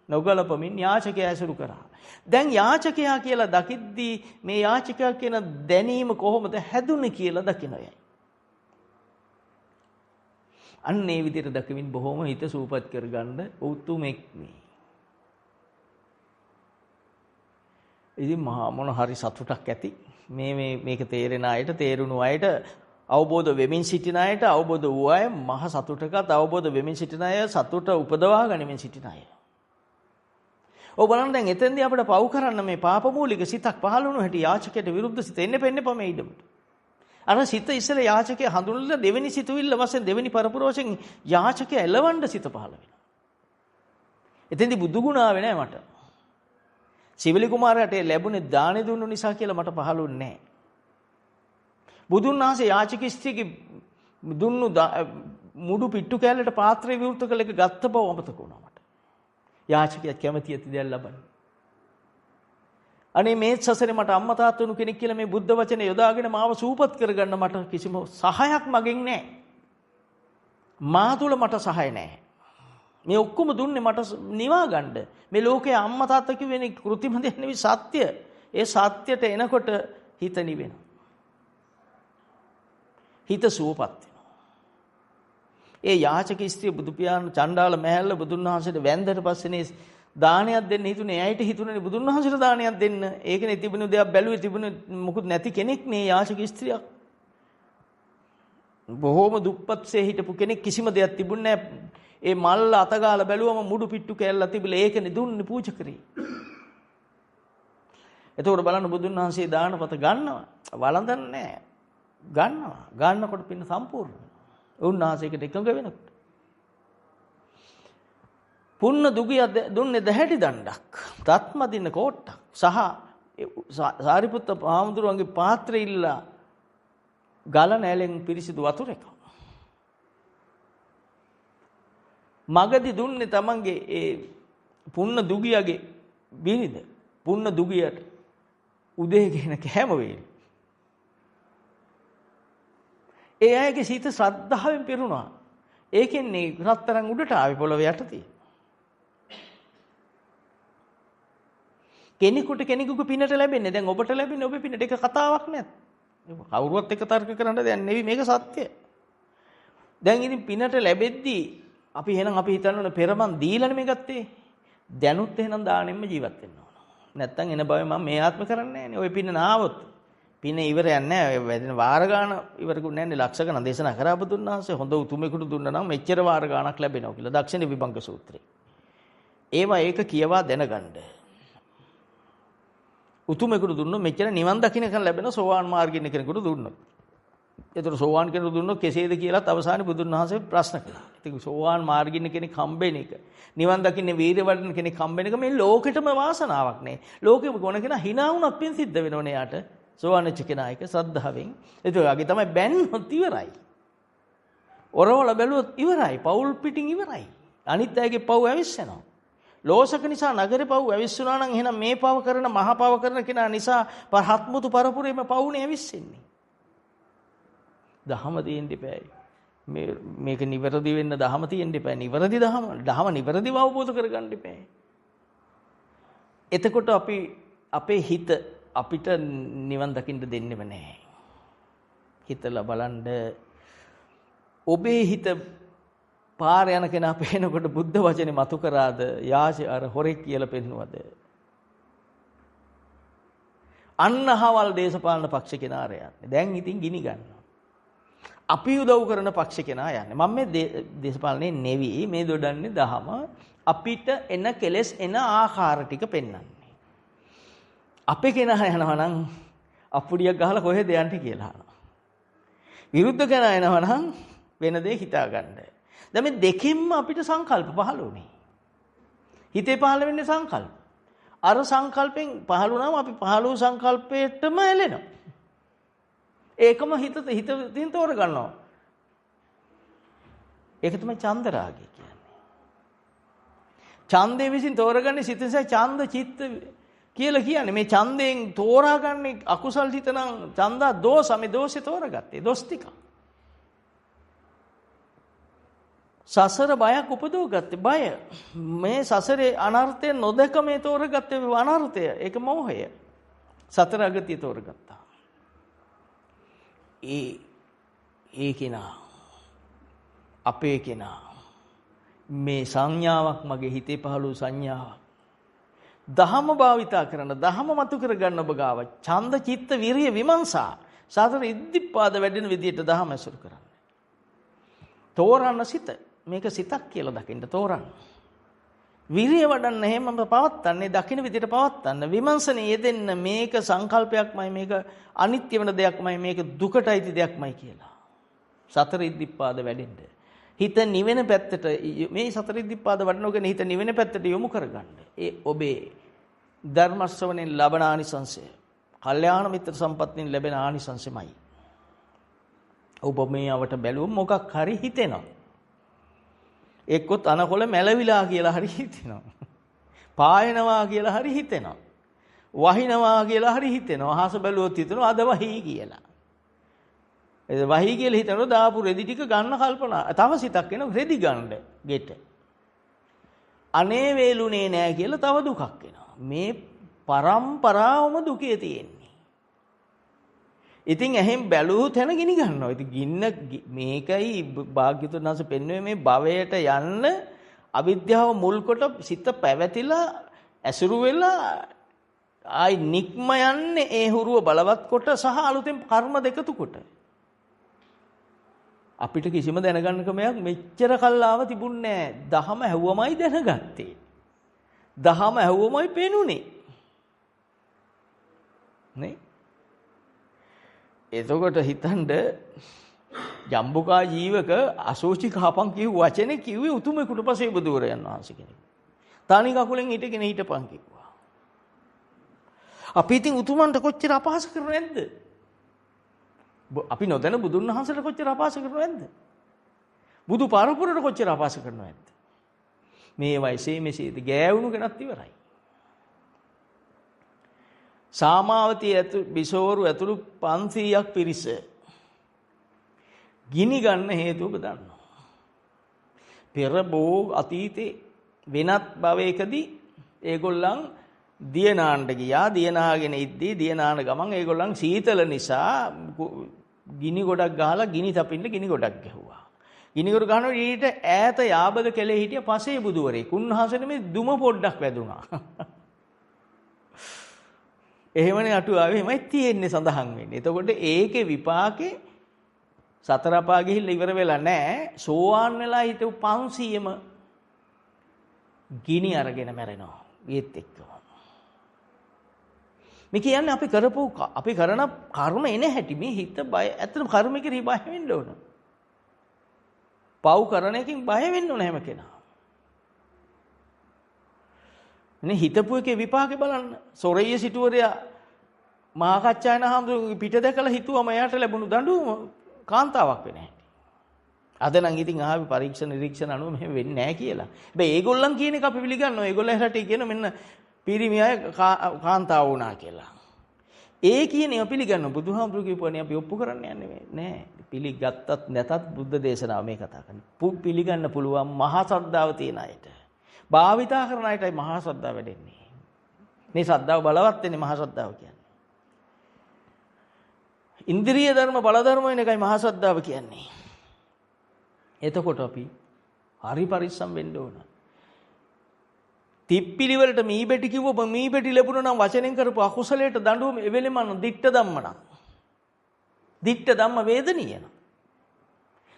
නොගලපමින් යාචකයා ඇසුරු කරා. දැන් යාචකයා කියලා දකිද්දී මේ යාචකයා කියන දැනීම කොහොමද හැදුනේ කියලා දකින්නයි. අන්න ඒ විදිහට දකිමින් බොහොම හිත සූපත් කරගන්න උතුමෙක් මේ. ඉතින් මහා මොන හරි සතුටක් ඇති. මේ මේ මේක තේරෙන අයට, තේරුණු අයට, අවබෝධ වෙමින් සිටින අයට, අවබෝධ වූ අය මහ සතුටකත්, අවබෝධ වෙමින් සිටින අය සතුට උපදවා ගනිමින් සිටින අය. ඔව් බලන්න දැන් එතෙන්දී අපිට පව් කරන්න මේ පාප මූලික සිතක් පහළ වුණු හැටි යාචකයට විරුද්ධ සිත එන්න පෙන්න එපා මේ ඉඩමට. අර සිත ඉස්සෙල්ලා යාචකයා හඳුනලා දෙවෙනි සිතුවිල්ල වශයෙන් දෙවෙනි පරපුර වශයෙන් යාචකයා එලවන්න සිත පහළ වෙනවා. එතෙන්දී බුදු ගුණ ආවේ නෑ මට. සිවලි කුමාරයාට ලැබුණේ දානෙ දුන්නු නිසා කියලා මට පහළ වුණේ නෑ. බුදුන් වහන්සේ යාචක ස්ත්‍රියගේ දුන්නු මුඩු පිට්ටු කෑල්ලට පාත්‍රය විවෘත කළ එක ගත්ත බව අමතක වුණා මට. යාචකයාත් කැමති ඇති දෙයක් ලබන්න. අනේ මේ සසරේ මට අම්මා තාත්තා වුණු කෙනෙක් කියලා මේ බුද්ධ වචනේ යොදාගෙන මාව සූපත් කරගන්න මට කිසිම සහයක් මගෙන් නෑ. මා තුල මට සහාය නෑ. මේ ඔක්කොම දුන්නේ මට නිවා ගන්න. මේ ලෝකයේ අම්මා තාත්තා කියවෙන කෘතිම දෙයක් නෙවෙයි සත්‍ය. ඒ සත්‍යයට එනකොට හිත නිවෙනවා. හිත සුවපත් වෙනවා. ඒ යාචක ස්ත්‍රිය බුදු පියාණන් චණ්ඩාල මෑල්ල බුදුන් වහන්සේට වැන්දට පස්සේනේ දානයක් දෙන්න හිතුනේ. ඇයිට හිතුනේ බුදුන් වහන්සේට දානයක් දෙන්න. ඒකනේ තිබුණු දෙයක් බැලුවේ තිබුණේ මොකුත් නැති කෙනෙක් නේ යාචක ස්ත්‍රියක්. බොහෝම දුප්පත්සේ හිටපු කෙනෙක්, කිසිම දෙයක් තිබුණේ නැහැ. ඒ මල්ල අතගාලා බැලුවම මුඩු පිට්ටු කෑල්ල තිබිලා ඒකනේ දුන්නේ පූජා කරේ. එතකොට බලන්න බුදුන් වහන්සේ දානපත ගන්නවා. වළඳන්නේ නැහැ. ගන්නවා. ගන්නකොට පින්න සම්පූර්ණ වෙනවා. උන්වහන්සේකට එකඟ වෙනකොට. පුන්න දුගිය දුන්නේ දැහැටි දණ්ඩක්, දත්මදින කෝට්ටක් සහ සාරිපුත්ත හාමුදුරුවන්ගේ පාත්‍රය ඉල්ලා ගලන ඇලෙන් පිරිසිදු වතුර එකක්. මගදී දුන්නේ තමන්ගේ ඒ පුන්න දුගියගේ බිරිඳ පුන්න දුගියට උදේ ගෙන කෑම වේල. ඒ අයගේ සිත ශ්‍රද්ධාවෙන් පිරුණා. ඒකෙන් මේ රත්තරන් උඩට ආවේ පොළොව යට තියෙන. කෙනෙකුට කෙනෙකුගේ පිනට ලැබෙන්නේ. දැන් ඔබට ලැබෙන්නේ ඔබේ පිනට. ඒක කතාවක් නෑ. කවුරුවත් එක්ක තර්ක කරන්න දෙයක් නෙවෙයි, මේක සත්‍ය. දැන් ඉතින් පිනට ලැබෙද්දී අපි එහෙනම් අපි හිතන්න ඕන පෙර මං දීලා නෙමෙයි ගත්තේ. දැනුත් එහෙනම් දානෙම්ම ජීවත් වෙන්න ඕන. නැත්තම් එන භවෙ මම මේ ආත්ම කරන්නේ නෑනේ. ඔය පින නාවොත් පින ඉවරයක් නෑ. ඔය වැදෙන වාර ගාන ඉවරකුත් නෑනේ. ලක්ෂ ගණන් දේශනා කරා බුදුන් වහන්සේ. හොඳ උතුමෙකුට දුන්නා නම් මෙච්චර වාර ගාණක් ලැබෙනවා කියලා දක්ෂිණ විභංග සූත්‍රේ. ඒවා ඒක කියවා දැනගන්න. උතුමෙකුට දුන්නොත් මෙච්චර නිවන් දකින්නකන් ලැබෙන සෝවාන් මාර්ගෙ ඉන්න කෙනෙකුට දුන්නොත්. ඒතර සෝවාන් කෙනෙකුට දුන්නොත් කෙසේද කියලාත් අවසානයේ බුදුන් වහන්සේ ප්‍රශ්න කළා. ඉතින් සෝවාන් මාර්ගෙ ඉන්න කෙනෙක් හම්බෙන එක, නිවන් දකින්නේ වීරය වඩන කෙනෙක් හම්බෙන එක මේ ලෝකෙටම වාසනාවක් නේ. ලෝකෙම ගොන කෙනා hina වුණත් පින් සිද්ධ වෙනවනේ යාට. සෝවාන් වෙච්ච කෙනා එක ශ්‍රද්ධාවෙන්. ඒක වගේ තමයි බැන්නොත් ඉවරයි. ඔරවල බැලුවොත් ඉවරයි. පවුල් පිටින් ඉවරයි. අනිත් අයගේ පව් ඇවිස්සෙනවා. ලෝසක නිසා නගරේ පව් ඇවිස්සුනා නම් එහෙනම් මේ පව කරන මහ පව කරන කෙනා නිසා හත්මුතු පරපුරේම පවුනේ ඇවිස්සෙන්නේ. දහම තියෙන්න එපායි. මේක නිවැරදි වෙන්න දහම තියෙන්න එපායි. නිවැරදි දහම නිවැරදිව අවබෝධ කරගන්න එපායි. එතකොට අපි අපේ හිත අපිට නිවන් දකින්න දෙන්නෙම නෑ. හිතලා බලන්න ඔබේ හිත පාර යන කෙනා පේනකොට බුද්ධ වචනේ මතු කරාද යාච අර හොරෙක් කියලා පෙන්නුවද? අන්න අහවල් දේශපාලන පක්ෂ කෙනා අර යන්නේ. දැන් ඉතින් ගිනි ගන්නවා. අපි උදව් කරන පක්ෂ කෙනා යන්නේ. මම මේ දේශපාලනේ නෙවි මේ දොඩන්නේ දහම අපිට එන කෙලෙස් එන ආකාර ටික පෙන්වන්නේ. අපේ කෙනා යනවා නම් අප්පුඩියක් ගහලා කොහෙද යන්නේ කියලා අහනවා. විරුද්ධ කෙනා එනවා නම් වෙන දේ හිතා ගන්න. දැන් මේ දෙකෙන්ම අපිට සංකල්ප පහළ වුණේ. හිතේ පහළ වෙන්නේ සංකල්ප. අර සංකල්පෙන් පහළ වුණාම අපි පහළ වූ සංකල්පයටම ඇලෙනවා. ඒකම හිතින් තෝර ගන්නවා. ඒක තමයි චන්දරාගය කියන්නේ. ඡන්දේ විසින් තෝරගන්නේ සිත නිසා ඡන්ද චිත්ත කියලා කියන්නේ. මේ ඡන්දයෙන් තෝරාගන්නේ අකුසල් හිත නම් ඡන්දා දෝෂ, මේ දෝෂේ තෝරගත්තේ දොස් ටික. සසර බයක් උපදවගත්තේ බය. මේ සසරේ අනර්ථය නොදක මේ තෝරගත්තේ අනර්ථය. ඒක මෝහය. සතර අගතිය තෝරගත්තා. ඒ ඒ කෙනා අපේ කෙනා මේ සංඥාවක් මගේ හිතේ පහළ වූ සංඥාවක්. දහම භාවිතා කරන දහම මතු කරගන්න ඔබ ගාව ඡන්ද චිත්ත විරිය විමර්ශා සතර ඉද්ධිපාද වැඩෙන විදියට දහම ඇසුරු කරන්න. තෝරන්න සිත. මේක සිතක් කියලා දකින්න තෝරන්න. විරිය වඩන්න එහෙමම පවත්තන්නේ දකින්න විදියට පවත්තන්න. විමර්ශනයේ යෙදෙන්න මේක සංකල්පයක්මයි, මේක අනිත්‍ය වෙන දෙයක්මයි, මේක දුකට අයිති දෙයක්මයි කියලා. සතර ඉද්ධිපාද වැඩෙන්න. හිත නිවෙන පැත්තට මේ සතර ඉද්ධිපාද වඩනෝගෙන හිත නිවෙන පැත්තට යොමු කරගන්න. ඒ ඔබේ ධර්ම ශ්‍රවණයෙන් ලබන ආනිසංසය, කල්යාණ මිත්‍ර සම්පත්තියෙන් ලැබෙන ආනිසංසෙමයි. ඔබ මේ අවට බැලුවොත් මොකක් හරි හිතෙනවා. එක්කොත් අනකොල මැලවිලා කියලා හරි හිතෙනවා. පායනවා කියලා හරි හිතෙනවා. වහිනවා කියලා හරි හිතෙනවා. අහස බැලුවොත් හිතෙනවා අද වහී කියලා. ඒ වහී කියලා හිතනකොට දාපු රෙදි ටික ගන්න කල්පනා. තව සිතක් එනවා රෙදි ගන්න ගෙට. අනේ වේලුනේ නෑ කියලා තව දුකක් එනවා. මේ පරම්පරාවම දුකේ තියෙන්නේ. ඉතින් ඇහෙන් බැලුවොත් තැන ගිනි ගන්නවා. ඉතින් ගින්න මේකයි භාග්‍යතුන් වහන්සේ පෙන්වුවේ මේ භවයට යන්න අවිද්‍යාව මුල් කොට සිත පැවතිලා ඇසුරු වෙලා ආයි නික්ම යන්නේ ඒ හුරුව බලවත් කොට සහ අලුතෙන් කර්ම දෙකතු කොට. අපිට කිසිම දැනගන්න ක්‍රමයක් මෙච්චර කල් ආව තිබුණේ නෑ. දහම ඇහුවමයි දැනගත්තේ. දහම ඇහුවමයි පෙනුනේ. නේ? එතකොට හිතනද ජම්බුකා ජීවක අසෝචි කහපන් කියු වචනේ කිව්වේ උතුමෙකුට පසේ බුදුවරයන් වහන්සේ කෙනෙක්. තනි කකුලෙන් හිටගෙන හිටපන් කිව්වා. අපි ඉතින් උතුමන්ට කොච්චර අපහාස කරනවද නැද්ද? අපි නොදැන බුදුන් වහන්සේට කොච්චර අපහාස කරනවද නැද්ද? බුදු පරපුරට කොච්චර අපහාස කරනවද නැද්ද? මේ වයසේ මෙසේද ගෑවුණු කෙනත් ඉවරයි. සාමාවතී බිසෝවරු ඇතුළු 500ක් පිරිස ගිනි ගන්න හේතුව ඔබ දන්නවා. පෙර බෝ අතීතේ වෙනත් භවයකදී ඒගොල්ලන් දිය නාන්න ගියා. දිය නාගෙන ඉද්දී දිය නාන ගමන් ඒගොල්ලන් සීතල නිසා ගිනි ගොඩක් ගහලා ගිනි තපින්න ගිනි ගොඩක් ගැහුවා. ගිනි ගොඩ ගහනකොට ඊට ඈත යාබද කැලේ හිටිය පසේ බුදුවරයෙක්. උන්වහන්සේට මේ දුම පොඩ්ඩක් වැදුනා. එහෙමනේ අටුවාවේ එහෙමයි තියෙන්නේ සඳහන් වෙන්නේ. එතකොට ඒකේ විපාකේ සතර අපා ගිහිල්ලා ඉවර වෙලා නැහැ. සෝවාන් වෙලා හිටපු 500ම ගිනි අරගෙන මැරෙනවා. ඒත් එක්කම. මේ කියන්නේ අපි කරපු අපි කරන කර්ම එන හැටි මේ හිත බය ඇත්තටම කර්ම කෙරෙහි බය වෙන්න ඕන. පව් කරන එකකින් බය වෙන්න ඕන හැම කෙනා. නේ හිතපු එකේ විපාකේ බලන්න. සොරయ్య සිටුවරයා මහා කච්චායන හාමුදුරුවෝ පිට දැකලා හිතුවම එයාට ලැබුණු දඬුවම කාන්තාවක් වෙන හැටි. අද නම් ඉතින් ආවේ පරීක්ෂණ නිරීක්ෂණ අනුව මෙහෙම වෙන්නේ නැහැ කියලා. හැබැයි ඒගොල්ලන් කියන එක අපි පිළිගන්නවා. ඒගොල්ලන් රටේ කියන මෙන්න පිරිමි අය කාන්තාව වුණා කියලා. ඒ කියන ඒවා පිළිගන්නවා. බුදුහාමුදුරු කියපුවනේ අපි ඔප්පු කරන්න යන්නේ නෑ. පිළිගත්තත් නැතත් බුද්ධ දේශනාව මේ කතා කරන්නේ. පිළිගන්න පුළුවන් මහා ශ්‍රද්ධාව තියෙන අයට. භාවිතා කරන අයටයි මහා ශ්‍රද්ධාව වැඩෙන්නේ. මේ ශ්‍රද්ධාව බලවත් වෙන්නේ මහා ශ්‍රද්ධාව කියන්නේ. ඉන්ද්‍රිය ධර්ම බල ධර්ම වෙන එකයි මහා ශ්‍රද්ධාව කියන්නේ. එතකොට අපි හරි පරිස්සම් වෙන්න ඕන. තිප්පිලි වලට මී බෙටි කිව්වම මී බෙටි ලැබුණා නම් වචනෙන් කරපු අකුසලයට දඬුවම එවෙලෙම දිට්ඨ ධම්ම නම්. දිට්ඨ ධම්ම වේදනීය නම්.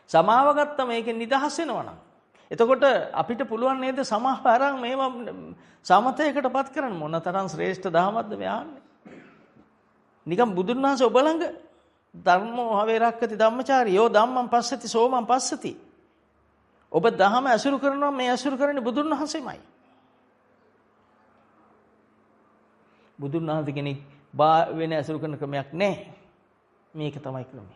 සමාව ගත්තම ඒකෙන් නිදහස් වෙනවා නම්. එතකොට අපිට පුළුවන් නේද සමාව අරන් මේවා සමතයකටපත් කරන්න. මොනතරම් ශ්‍රේෂ්ඨ දහමක්ද මේ ආන්නේ. නිකන් බුදුන් වහන්සේ ඔබ ළඟ ධර්මෝ හවේ රක්කති ධම්මචාරී යෝ ධම්මං පස්සති සෝමං පස්සති. ඔබ දහම ඇසුරු කරනවා, මේ ඇසුරු කරන්නේ බුදුන් වහන්සේමයි. බුදුන් වහන්සේ කෙනෙක් වෙන ඇසුරු කරන ක්‍රමයක් නැහැ. මේක තමයි ක්‍රමය.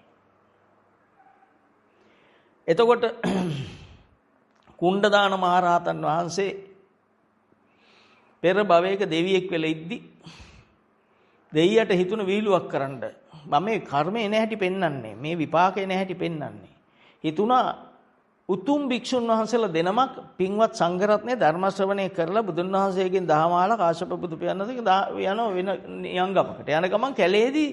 එතකොට කුණ්ඩදාන මහරහතන් වහන්සේ පෙර භවයක දෙවියෙක් වෙලා ඉද්දි දෙයියට හිතුණ වීලුවක් කරන්න. මම මේ කර්මය එන හැටි පෙන්වන්නේ, මේ විපාකය එන හැටි පෙන්වන්නේ. හිතුණා උතුම් භික්ෂුන් වහන්සේලා දෙනමක් පින්වත් සංඝරත්නයේ ධර්ම ශ්‍රවණය කරලා බුදුන් වහන්සේගෙන් දහම අහලා කාශ්‍යප බුදු පියාණන් යන වෙන නියංගමකට යන ගමන් කැලේදී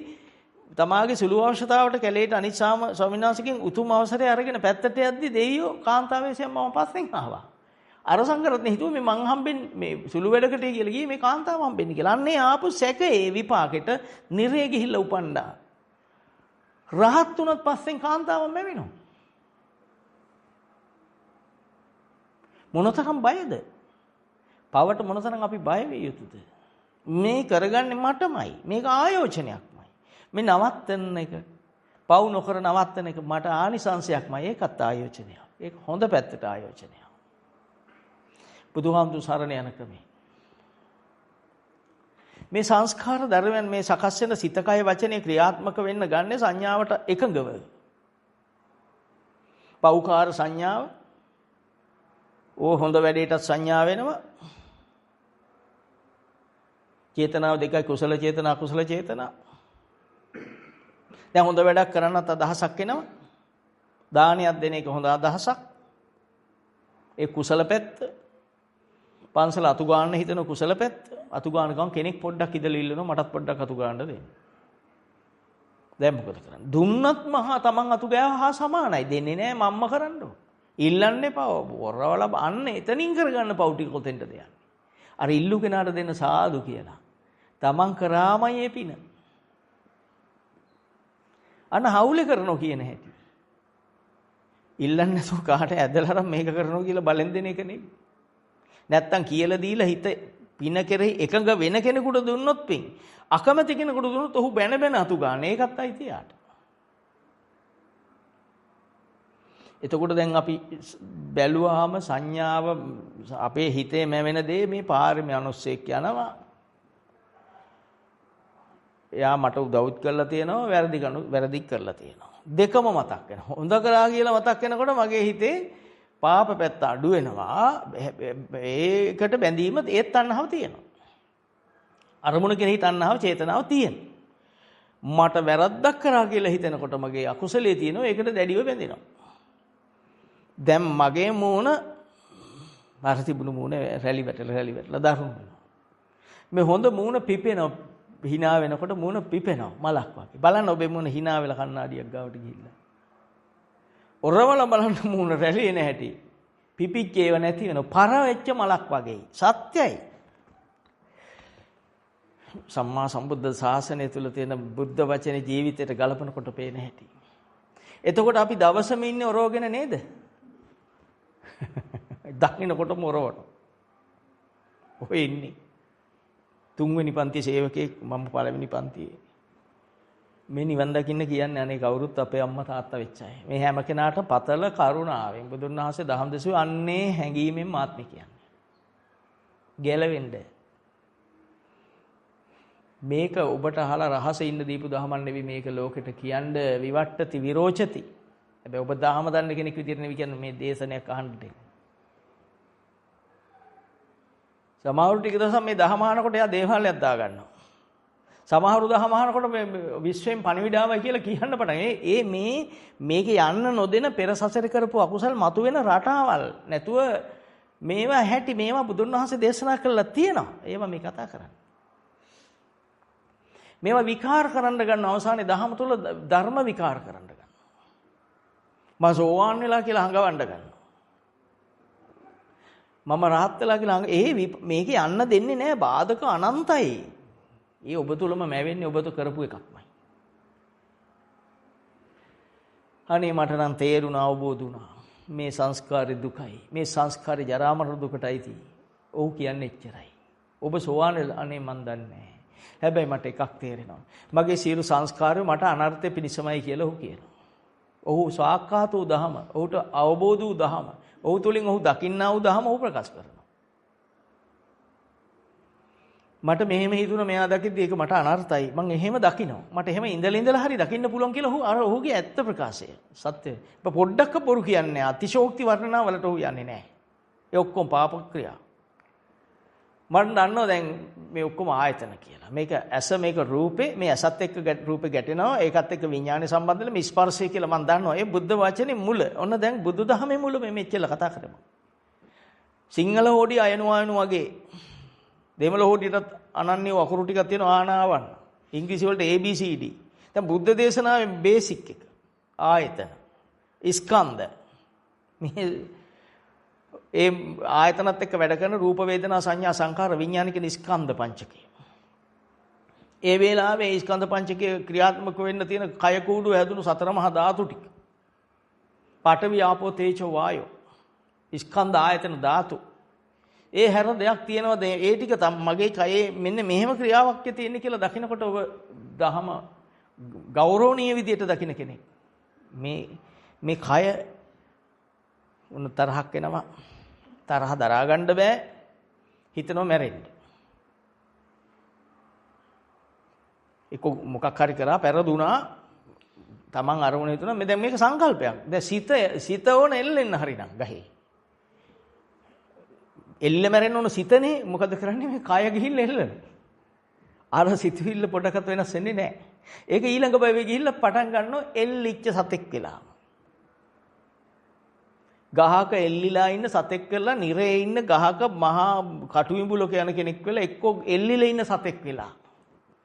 තමාගේ සුළු අවශ්‍යතාවට කැලේට අනිත් ස්වාමීන් වහන්සේගෙන් උතුම් අවසරය අරගෙන පැත්තට යද්දි දෙයියෝ කාන්තාවේශයෙන් මම පස්සෙන් ආවා. අර සංඝරත්නය හිතුවා මේ මං හම්බෙන්නේ මේ සුළු වැඩකට කියලා ගියේ මේ කාන්තාව හම්බෙන්නේ කියලා. අන්නේ ආපු සැකේ විපාකෙට නිරේ ගිහිල්ලා උපන්නා. රහත් වුණත් පස්සෙන් කාන්තාවක් මැවෙනවා. මොනතරම් බයද? පවට මොනතරම් අපි බය වෙ යුතුද? මේ කරගන්නේ මටමයි. මේක ආයෝජනයක්මයි. මේ නවත්තන එක, පව් නොකර නවත්තන එක මට ආනිසංසයක්මයි. ඒකත් ආයෝජනයක්. ඒක හොඳ පැත්තට ආයෝජනයක්. බුදුහාමුදුරු සරණ යන ක්‍රමය. මේ සංස්කාර ධර්මයන් මේ සකස් වෙන සිත කය වචනේ ක්‍රියාත්මක වෙන්න ගන්නේ සංඥාවට එකඟව. පව්කාර සංඥාව ඕ හොඳ වැඩේටත් සංඥා වෙනවා. චේතනාව දෙකයි, කුසල චේතනා අකුසල චේතනා. දැන් හොඳ වැඩක් කරන්නත් අදහසක් එනවා. දානයක් දෙන එක හොඳ අදහසක්. ඒ කුසල පැත්ත. පන්සල අතු ගන්න හිතන කුසල පැත්ත. අතු ගන්න ගමන් කෙනෙක් පොඩ්ඩක් ඉඳලා ඉල්ලනවා මටත් පොඩ්ඩක් අතු ගන්න දෙන්න. දැන් මොකද කරන්නේ? දුන්නත් මහා තමන් අතු ගෑව හා සමානයි. දෙන්නේ නෑ මම්ම කරන්න ඕන. ඉල්ලන්න එපා. වරවල අන්න එතනින් කරගන්න පව් ටික කොතෙන්ද යන්නේ? අර ඉල්ලු කෙනාට දෙන්න සාදු කියලා. තමන් කරාමයි ඒ පින. අන්න හවුලේ කරනෝ කියන හැටි. ඉල්ලන්නේ නැතුව කාට ඇදලා අරන් මේක කරනෝ කියලා බලෙන් දෙන එක නෙවෙයි. නැත්තම් කියලා දීලා හිත පින කෙරෙහි එකඟ වෙන කෙනෙකුට දුන්නොත් පින්. අකමැති කෙනෙකුට දුන්නොත් ඔහු බැන බැන අතු ගන්න. ඒකත් අයිති යාට. එතකොට දැන් අපි බැලුවාම සංඥාව අපේ හිතේ මැවෙන දේ මේ පාරේ මිනිස්සෙක් යනවා. එයා මට උදව්ත් කරලා තියෙනවා, වැරදි කරලා තියෙනවා. දෙකම මතක් වෙනවා. හොඳ කරා කියලා මතක් වෙනකොට මගේ හිතේ පාප පැත්ත අඩු වෙනවා. ඒකට බැඳීම ඒත් තණ්හාව තියෙනවා. අරමුණ කෙරෙහි තණ්හාව චේතනාව තියෙනවා. මට වැරද්දක් කරා කියලා හිතෙනකොට මගේ අකුසලයේ තියෙනවා. ඒකට දැඩිව බැඳෙනවා. දැන් මගේ මූණ අර තිබුණු මූණ රැලි වැටලා රැලි වැටලා දරුණු වෙනවා. මේ හොඳ මූණ පිපෙනවා. හිනා වෙනකොට මූණ පිපෙනවා මලක් වගේ. බලන්න ඔබේ මූණ හිනා වෙලා කණ්ණාඩියක් ගාවට ගිහිල්ලා. ඔරවල බලන්න මූණ රැලි එන හැටි. පිපිච්ච ඒව නැති වෙනවා. පර වෙච්ච මලක් වගේ. සත්‍යයි. සම්මා සම්බුද්ධ ශාසනය තුල තියෙන බුද්ධ වචනේ ජීවිතයට ගලපනකොට පේන හැටි. එතකොට අපි දවසම ඉන්නේ ඔරවගෙන නේද? දකින්නකොටම ඔරවනවා. ඔය ඉන්නේ. තුන්වෙනි පන්ති සේවකයෙක්, මම පළවෙනි පන්තියේ. මේ නිවන් දකින්න කියන්නේ අනේ කවුරුත් අපේ අම්මා තාත්තා වෙච්ච අය. මේ හැම කෙනාට පතල කරුණාවෙන් බුදුන් වහන්සේ දහම් දෙසුවේ අන්නේ හැඟීමෙන් මාත්මි කියන්නේ. ගැලවෙන්න. මේක ඔබට අහලා රහසේ ඉන්න දීපු දහමක් නෙවෙයි මේක ලෝකෙට කියන්න විවට්ටති විරෝචති. හැබැයි ඔබ දහම දන්න කෙනෙක් විදියට නෙවෙයි කියන්නේ මේ දේශනයක් අහන්න දෙන්න. සමහරු ටික දවසක් මේ දහම අහනකොට එයා දේවාලයක් දා ගන්නවා. සමහරු දහම අහනකොට මේ විශ්වයෙන් පණිවිඩ ආවයි කියලා කියන්න පටන්. ඒ මේ මේකේ යන්න නොදෙන පෙර සසර කරපු අකුසල් මතුවෙන රටාවල් නැතුව මේවා හැටි මේවා බුදුන් වහන්සේ දේශනා කරලා තියෙනවා. ඒවා මේ කතා කරන්නේ. මේවා විකාර කරන්න ගන්න අවසානයේ දහම තුල ධර්ම විකාර කරන්න ගන්නවා. මම සෝවාන් වෙලා කියලා හංගවන්න ගන්නවා. මම රහත් වෙලා කියලා ඒ මේකේ යන්න දෙන්නේ නෑ. බාධක අනන්තයි. ඒ ඔබ තුලම මැවෙන්නේ ඔබ තු කරපු එකක්මයි. අනේ මට නම් තේරුණා, අවබෝධ වුණා. මේ සංස්කාරේ දුකයි. මේ සංස්කාරේ ජරා මරණ දුකටයි තියෙන්නේ. ඔව් කියන්නේ එච්චරයි. ඔබ සෝවාන් වෙලා අනේ මන් දන්නේ නෑ. හැබැයි මට එකක් තේරෙනවා. මගේ සියලු සංස්කාරය මට අනර්ථය පිණිසමයි කියලා ඔහු කියනවා. ඔහු සාක්කාත වූ දහම, ඔහුට අවබෝධ වූ දහම, ඔහු තුලින් ඔහු දකින්නා වූ දහම ඔහු ප්‍රකාශ කරනවා. මට මෙහෙම හිතුණා මෙයා දකිද්දි ඒක මට අනර්ථයි. මං එහෙම දකිනවා. මට එහෙම ඉඳලා ඉඳලා හරි දකින්න පුළුවන් කියලා ඔහු අර ඔහුගේ ඇත්ත ප්‍රකාශය. සත්‍ය. පොඩ්ඩක්ක බොරු කියන්නේ නැහැ. අතිශෝක්ති වර්ණනා වලට ඔහු යන්නේ නැහැ. ඒ ඔක්කොම පාප ක්‍රියා. මම දන්නවා දැන් මේ ඔක්කොම ආයතන කියලා. මේක ඇස, මේක රූපේ, මේ ඇසත් එක්ක රූපේ ගැටෙනවා, ඒකත් එක්ක විඥානය සම්බන්ධ වෙලා මේ ස්පර්ශය කියලා මම දන්නවා. ඒ බුද්ධ වචනේ මුල. ඔන්න දැන් බුදුදහමේ මුල මේ මෙච්චර කතා කරමු. සිංහල හෝඩි අයනු අයනු වගේ දෙමළ හෝඩියටත් අනන්‍ය අකුරු ටිකක් තියෙනවා ආනාවන්. ඉංග්‍රීසි වලට ABCD. දැන් බුද්ධ දේශනාවේ බේසික් එක ආයතන, ස්කන්ධ. මේ ඒ ආයතනත් එක්ක වැඩ කරන රූප වේදනා සංඥා සංඛාර විඥාන කියන ස්කන්ධ පංචකය. ඒ වෙලාවේ ඒ ස්කන්ධ පංචකය ක්‍රියාත්මක වෙන්න තියෙන කය කූඩුව හැදුණු සතර මහා ධාතු ටික. පඨවි ආපෝ තේජෝ වායෝ. ස්කන්ධ ආයතන ධාතු. ඒ හැර දෙයක් තියෙනවද? ඒ ටික මගේ කයේ මෙන්න මෙහෙම ක්‍රියාවක් තියෙන්නේ කියලා දකිනකොට ඔබ දහම ගෞරවනීය විදියට දකින කෙනෙක්. මේ මේ කය උන තරහක් එනවා. තරහ දරා ගන්න බෑ. හිතනවා මැරෙන්න. එක්ක මොකක් හරි කරා පෙරදුනා. තමන් අරමුණ හිතුණා මේ දැන් මේක සංකල්පයක්. දැන් සිත සිත ඕන එල්ලෙන්න හරිනම් ගහේ. එල්ල මැරෙන්න ඕන සිතනේ. මොකද කරන්නේ මේ කය ගිහිල්ලා එල්ලන. අර සිතුවිල්ල පොඩකත් වෙනස් වෙන්නේ නැහැ. ඒක ඊළඟ භවයේ ගිහිල්ලා පටන් ගන්නවා එල්ලිච්ච සතෙක් වෙලා. ගහක එල්ලිලා ඉන්න සතෙක් වෙලා, නිරේ ඉන්න ගහක මහා කටුවිඹුලක යන කෙනෙක් වෙලා, එක්කෝ එල්ලිලා ඉන්න සතෙක් වෙලා,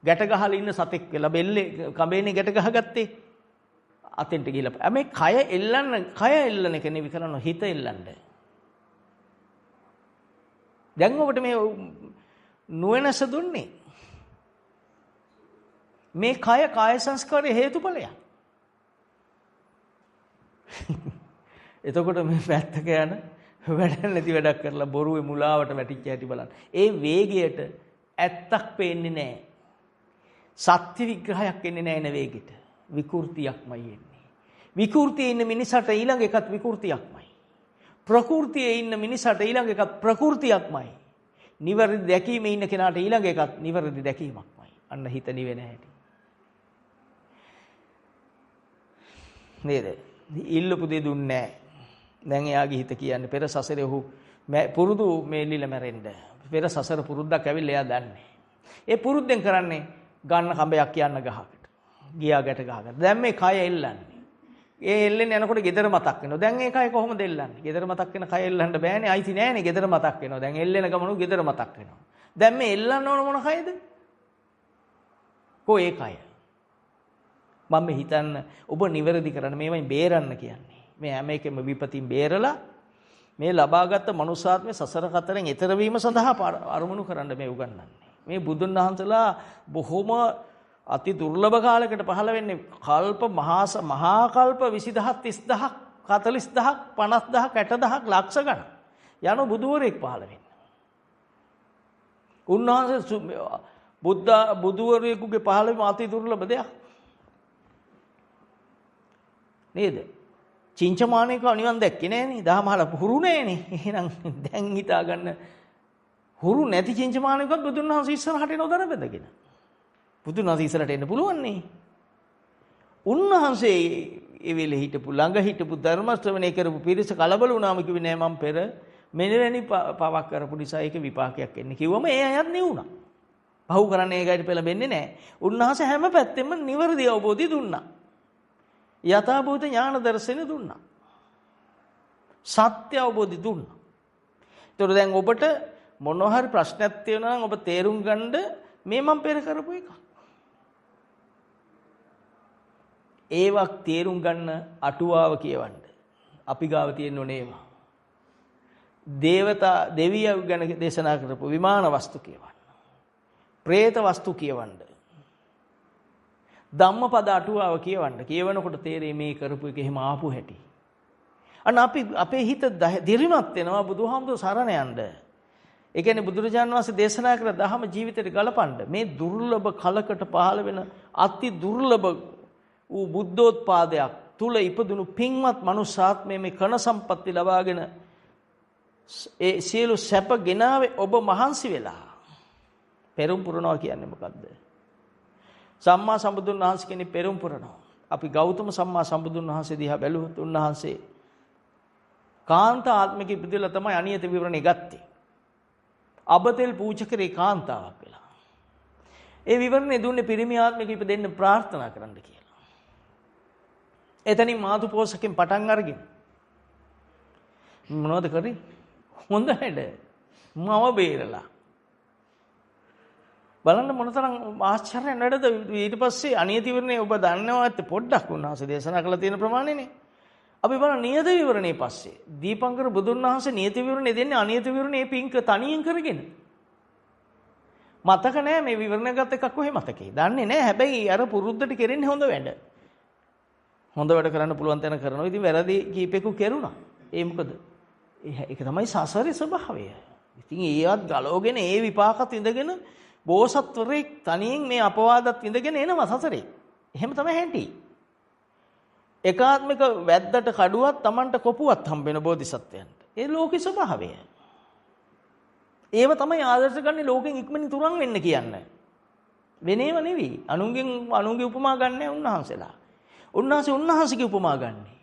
ගැට ගහලා ඉන්න සතෙක් වෙලා, බෙල්ලේ කඹේනේ ගැට ගහගත්තේ. අතෙන්ට ගිහිල්ලා මේ කය එල්ලන්න, කය එල්ලන එක නෙවි කරන්නේ, හිත එල්ලන්න. දැන් ඔබට මේ නුවණස දුන්නේ මේ කය කාය සංස්කාරයේ හේතුඵලයක්. එතකොට මේ පැත්තක යන වැඩ නැති වැඩක් කරලා බොරුවේ මුලාවට වැටිච්ච හැටි බලන්න. ඒ වේගයට ඇත්තක් පේන්නේ නැහැ. සත්‍ය විග්‍රහයක් එන්නේ නැහැ න වේගෙට. විකෘතියක්මයි එන්නේ. විකෘතියේ ඉන්න මිනිසට ඊළඟ එකත් විකෘතියක්මයි. ප්‍රකෘතියේ ඉන්න මිනිසට ඊළඟ එකත් ප්‍රකෘතියක්මයි. නිවැරදි දැකීමේ ඉන්න කෙනාට ඊළඟ එකත් නිවැරදි දැකීමක්මයි. අන්න හිත නිවෙන හැටි. නේද? ඉල්ලපු දේ දුන්නේ නැහැ. දැන් එයාගේ හිත කියන්නේ පෙර සසරේ ඔහු පුරුදු මේ ලිල මැරෙන්න. පෙර සසර පුරුද්දක් ඇවිල්ලා එයා දන්නේ. ඒ පුරුද්දෙන් කරන්නේ ගන්න කඹයක් යන්න ගහකට. ගියා ගැට ගහකට. දැන් මේ කය එල්ලන්නේ. ඒ එල්ලෙන්න යනකොට ගෙදර මතක් වෙනවා. දැන් ඒ කය කොහොමද එල්ලන්නේ? ගෙදර මතක් වෙන කය එල්ලන්න බෑනේ. අයිති නෑනේ. ගෙදර මතක් වෙනවා. දැන් එල්ලෙන ගමනු ගෙදර මතක් වෙනවා. දැන් මේ එල්ලන්න ඕන මොන කයද? කො ඒ කය? මම මේ හිතන්න ඔබ නිවැරදි කරන්න මේවයින් බේරන්න කියන්නේ. මේ හැම එකෙම විපතින් බේරලා මේ ලබාගත් මනුෂ්‍යාත්මේ සසර කතරෙන් එතර වීම සඳහා අරමුණු කරන්න මේ උගන්වන්නේ. මේ බුදුන් වහන්සේලා බොහොම අති දුර්ලභ කාලයකට පහළ වෙන්නේ කල්ප මහා කල්ප 20000 30000 40000 50000 60000 ලක්ෂ ගණන් යන බුදුවරයෙක් පහළ වෙන්නේ. උන්වහන්සේ බුද්ධ බුදුවරයෙකුගේ පහළ වීම අති දුර්ලභ දෙයක්. නේද? චින්චමානේක නිවන් දැක්කේ නෑනේ. දහමහල හුරු නෑනේ. එහෙනම් දැන් හිතා ගන්න හුරු නැති චින්චමානේකවත් බුදුන් වහන්සේ ඉස්සරහට එන උදර බැඳගෙන. බුදුන් වහන්සේ ඉස්සරහට එන්න පුළුවන් නේ. උන්වහන්සේ ඒ වෙලේ හිටපු ළඟ හිටපු ධර්ම ශ්‍රවණය කරපු පිරිස කලබල වුණාම කිව්වේ නෑ මං පෙර මෙවැනි පවක් කරපු නිසා ඒක විපාකයක් එන්නේ කිව්වම ඒ අයත් නිවුණා. පව් කරන්න ඒකට පෙළඹෙන්නේ නෑ. උන්වහන්සේ හැම පැත්තෙම නිවැරදි අවබෝධය දුන්නා. යථාභූත ඥාන දර්ශනය දුන්නා. සත්‍ය අවබෝධය දුන්නා. ඒතකොට දැන් ඔබට මොනවා හරි ප්‍රශ්නයක් තියෙනවා නම් ඔබ තේරුම් ගන්න මේ මං පෙර කරපු එකක්. ඒවක් තේරුම් ගන්න අටුවාව කියවන්න. අපි ගාව තියෙන්න ඕනේ ඒවා. දේවතා දෙවියෝ ගැන දේශනා කරපු විමාන වස්තු කියවන්න. ප්‍රේත වස්තු කියවන්න. ධම්මපද අටුවාව කියවන්න. කියවනකොට තේරෙයි මේ කරපු එක එහෙම ආපු හැටි. අන්න අපි අපේ හිත දිරිමත් වෙනවා බුදුහාමුදුර සරණ යන්න. ඒ කියන්නේ බුදුරජාණන් වහන්සේ දේශනා කළ දහම ජීවිතයට ගලපන්න. මේ දුර්ලභ කලකට පහළ වෙන අති දුර්ලභ වූ බුද්ධෝත්පාදයක් තුල ඉපදුණු පින්වත් මනුෂ්‍යාත්මයේ මේ කණ සම්පatti ලබාගෙන ඒ සියලු සැප ගෙනාවේ ඔබ මහන්සි වෙලා. පෙරම් පුරනවා කියන්නේ මොකද්ද? සම්මා සම්බුදුන් වහන්සේ කෙනෙක් පෙරම් පුරනවා. අපි ගෞතම සම්මා සම්බුදුන් වහන්සේ දිහා බැලුවොත් උන්වහන්සේ කාන්තා ආත්මික ඉපදෙලා තමයි අනියත විවරණය ගත්තේ. අබතෙල් පූජා කරේ කාන්තාවක් වෙලා. ඒ විවරණය දුන්නේ පිරිමි ආත්මික ඉපදෙන්න ප්‍රාර්ථනා කරන්න කියලා. එතනින් මාතු පෝෂකෙන් පටන් අරගෙන මොනවද කරේ? හොඳ හැඩ මව බේරලා. බලන්න මොනතරම් ආශ්චර්යයක් වැඩද. ඊට පස්සේ අනියත විවරණය ඔබ දන්නවා ඇත්තේ පොඩ්ඩක් උන්වහන්සේ දේශනා කළා තියෙන ප්‍රමාණයනේ. අපි බලන නියත විවරණේ පස්සේ දීපංකර බුදුන් වහන්සේ නියත විවරණේ දෙන්නේ අනියත විවරණේ පින්ක තනියෙන් කරගෙන. මතක නෑ මේ විවරණ ගත එකක් කොහේ මතකේ. දන්නේ නෑ. හැබැයි අර පුරුද්දට කෙරෙන්නේ හොඳ වැඩ. හොඳ වැඩ කරන්න පුළුවන් තැන කරනවා. ඉතින් වැරදි කීපෙකු කෙරුණා. ඒ මොකද? ඒක තමයි සසරේ ස්වභාවය. ඉතින් ඒවත් ගලවගෙන ඒ විපාකත් ඉඳගෙන බෝසත්වරයෙක් තනියෙන් මේ අපවාදත් ඉඳගෙන එනවා සසරේ. එහෙම තමයි හැටි. එකාත්මික වැද්දට කඩුවක් Tamanට කොපුවක් හම්බ වෙන බෝධිසත්වයන්ට. ඒ ලෝකේ ස්වභාවය. ඒව තමයි ආදර්ශ ගන්න ලෝකෙන් ඉක්මනින් තුරන් වෙන්න කියන්නේ. වෙන ඒව නෙවෙයි. අනුන්ගේ උපමා ගන්නෑ උන්වහන්සේලා. උන්වහන්සේ උන්වහන්සේගේ උපමා ගන්නේ.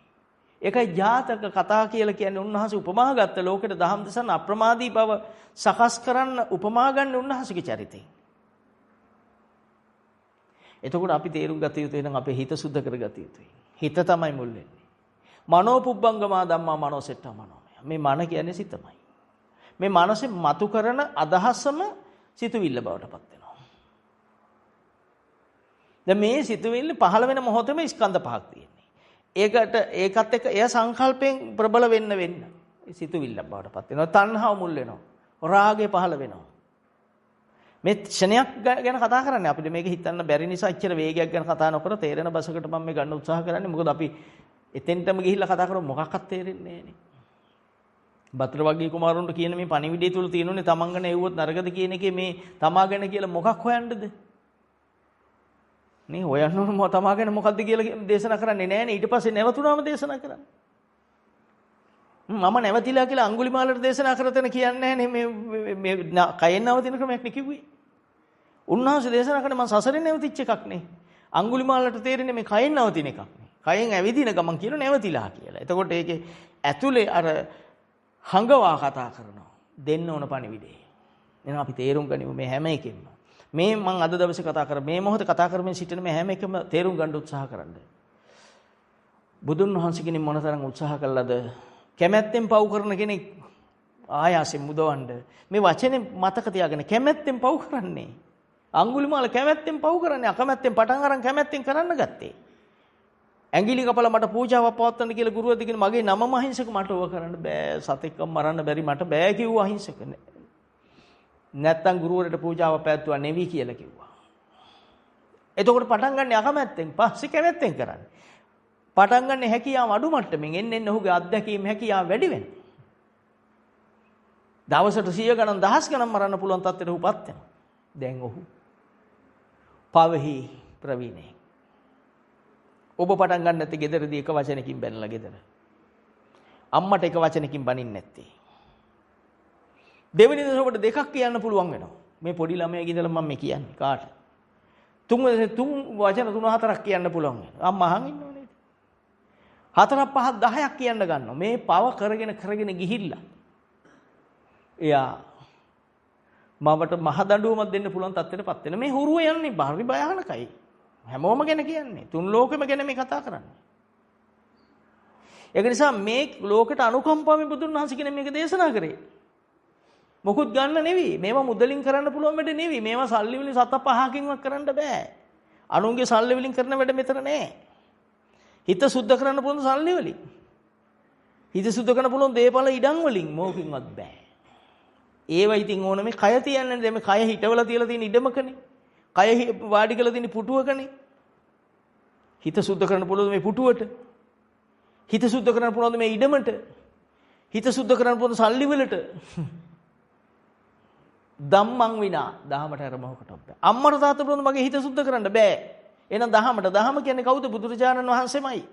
ඒකයි ජාතක කතා කියලා කියන්නේ. උන්වහන්සේ උපමා ගත්ත ලෝකෙට දහම් දෙසන අප්‍රමාදී බව සකස් කරන්න උපමා ගන්න උන්වහන්සේගේ චරිතයෙන්. එතකොට අපි තේරුම් ගත යුතු වෙනම් අපේ හිත සුද්ධ කරගත යුතුයි. හිත තමයි මුල් වෙන්නේ. මනෝ පුබ්බංගමා ධම්මා මනෝසෙට්ඨා මනෝමය. මේ මන කියන්නේ සිතමයි. මේ මනසේ මතු කරන අදහසම සිතුවිල්ල බවට පත් වෙනවා. දැන් මේ සිතුවිල්ල පහළ වෙන මොහොතේම ස්කන්ධ පහක් තියෙන්නේ. ඒකත් එක්ක එය සංකල්පයෙන් ප්‍රබල වෙන්න වෙන්න සිතුවිල්ල බවට පත් වෙනවා. තණ්හාව මුල් වෙනවා. රාගය පහළ වෙනවා. මේ ක්ෂණයක් ගැන කතා කරන්නේ අපිට මේක හිතන්න බැරි නිසා එච්චර වේගයක් ගැන කතා නොකර තේරෙන බසකට මම මේ ගන්න උත්සාහ කරන්නේ. මොකද අපි එතෙන්ටම ගිහිල්ලා කතා කරොත් මොකක්වත් තේරෙන්නේ නෑනේ. බතර වගේ කුමාරුන්ට කියන මේ පණිවිඩය තුල තියෙනුනේ තමන් ගැන එව්වොත් නරකද කියන එකේ මේ තමා ගැන කියලා මොකක් හොයන්නද? නේ හොයන්න ඕන තමා ගැන මොකද්ද කියලා දේශනා කරන්නේ නෑනේ. ඊට පස්සේ නැවතුණාම දේශනා කරන්නේ. මම නැවතිලා කියලා අඟුලිමාලට දේශනා කරතන කියන්නේ නෑනේ. මේ මේ කයෙන් නවතින ක්‍රමයක් නේ කිව්වේ. උන්වහන්සේ දේශනා කරන්නේ මං සසරේ නැවතිච්ච එකක් නේ. අඟුලිමාලට තේරෙන්නේ මේ කයෙන් නවතින එකක් නේ. කයෙන් ඇවිදින ගමන් කියන නැවතිලා කියලා. එතකොට ඒකේ ඇතුලේ අර හංගවා කතා කරනවා. දෙන්න ඕන පණිවිඩේ. එහෙනම් අපි තේරුම් ගනිමු මේ හැම එකෙම. මේ මං අද දවසේ කතා කර මේ මොහොතේ කතා කරමින් සිටින මේ හැම එකම තේරුම් ගන්න උත්සාහ කරන්න. බුදුන් වහන්සේ කෙනෙක් මොනතරම් උත්සාහ කළාද? කැමැත්තෙන් පව් කරන කෙනෙක් ආයාසෙන් මුදවන්න. මේ වචනේ මතක තියාගෙන කැමැත්තෙන් පව් කරන්නේ. අඟුලිමාල කැමැත්තෙන් පව් කරන්නේ. අකමැත්තෙන් පටන් අරන් කැමැත්තෙන් කරන්න ගත්තේ. ඇඟිලි කපලා මට පූජාවක් පවත්වන්න කියලා ගුරුවරයා කියන මගේ නමම අහිංසක මට ඕව කරන්න බෑ. සතෙක්ව මරන්න බැරි මට බෑ කිව්වා අහිංසක. නැත්තම් ගුරුවරයාට පූජාව පැවැත්වුවා නෙවි කියලා කිව්වා. එතකොට පටන් ගන්න අකමැත්තෙන් පස්සේ කැමැත්තෙන් කරන්නේ. පටන් ගන්න හැකියාව අඩු මට්ටමින් එන්න එන්න ඔහුගේ අත්දැකීම් හැකියාව වැඩි වෙනවා. දවසට 100 ගණන් දහස් ගණන් මරන්න පුළුවන් තත්ත්වයට ඔහුපත් වෙනවා. දැන් ඔහු පවෙහි ප්‍රවීණයි. ඔබ පටන් ගන්න නැත්තේ ගෙදරදී එක වචනකින් බැනලා ගෙදර. අම්මට එක වචනකින් බනින්න නැත්තේ. දෙවෙනි දවසේ ඔබට දෙකක් කියන්න පුළුවන් වෙනවා. මේ පොඩි ළමයාගේ ඉඳලා මම මේ කියන්නේ කාට? තුන් තුන් වචන තුන හතරක් කියන්න පුළුවන් වෙනවා. අම්මා අහන් ඉන්නවනේ. හතරක් පහක් 10ක් කියන්න ගන්නවා. මේ පව කරගෙන කරගෙන ගිහිල්ලා එයා මවට මහ දඬුවමක් දෙන්න පුළුවන් තත්ත්වයටපත් වෙන. මේ හුරුව යන්නේ හරි භයානකයි. හැමෝම ගැන කියන්නේ. තුන් ලෝකෙම ගැන මේ කතා කරන්නේ. ඒක නිසා මේ ලෝකෙට අනුකම්පාවෙන් බුදුන් වහන්සේ කියන මේක දේශනා කරේ. මොකුත් ගන්න නෙවෙයි. මේවා මුදලින් කරන්න පුළුවන් වැඩ නෙවෙයි. මේවා සල්ලි වලින් සත පහකින්වත් කරන්න බෑ. අනුන්ගේ සල්ලි වලින් කරන වැඩ මෙතන නෑ. හිත සුද්ධ කරන්න පුළුවන් සල්ලි වලින්. හිත සුද්ධ කරන්න පුළුවන් දේපල ඉඩම් වලින් මොකකින්වත් බෑ. ඒවා ඉතින් ඕන මේ කය තියන්නේ දැන් මේ කය හිටවලා තියලා තියෙන ඉඩමකනේ. කය වාඩි කරලා තියෙන පුටුවකනේ. හිත සුද්ධ කරන්න පුළුවන් මේ පුටුවට. හිත සුද්ධ කරන්න පුළුවන් මේ ඉඩමට. හිත සුද්ධ කරන්න පුළුවන් සල්ලි වලට. ධම්මං විනා දහමට අර මොකටවත් බෑ. අම්මට තාත්තට පුළුවන් මගේ හිත සුද්ධ කරන්න බෑ. එහෙනම් දහමට දහම කියන්නේ කවුද? බුදුරජාණන් වහන්සේමයි.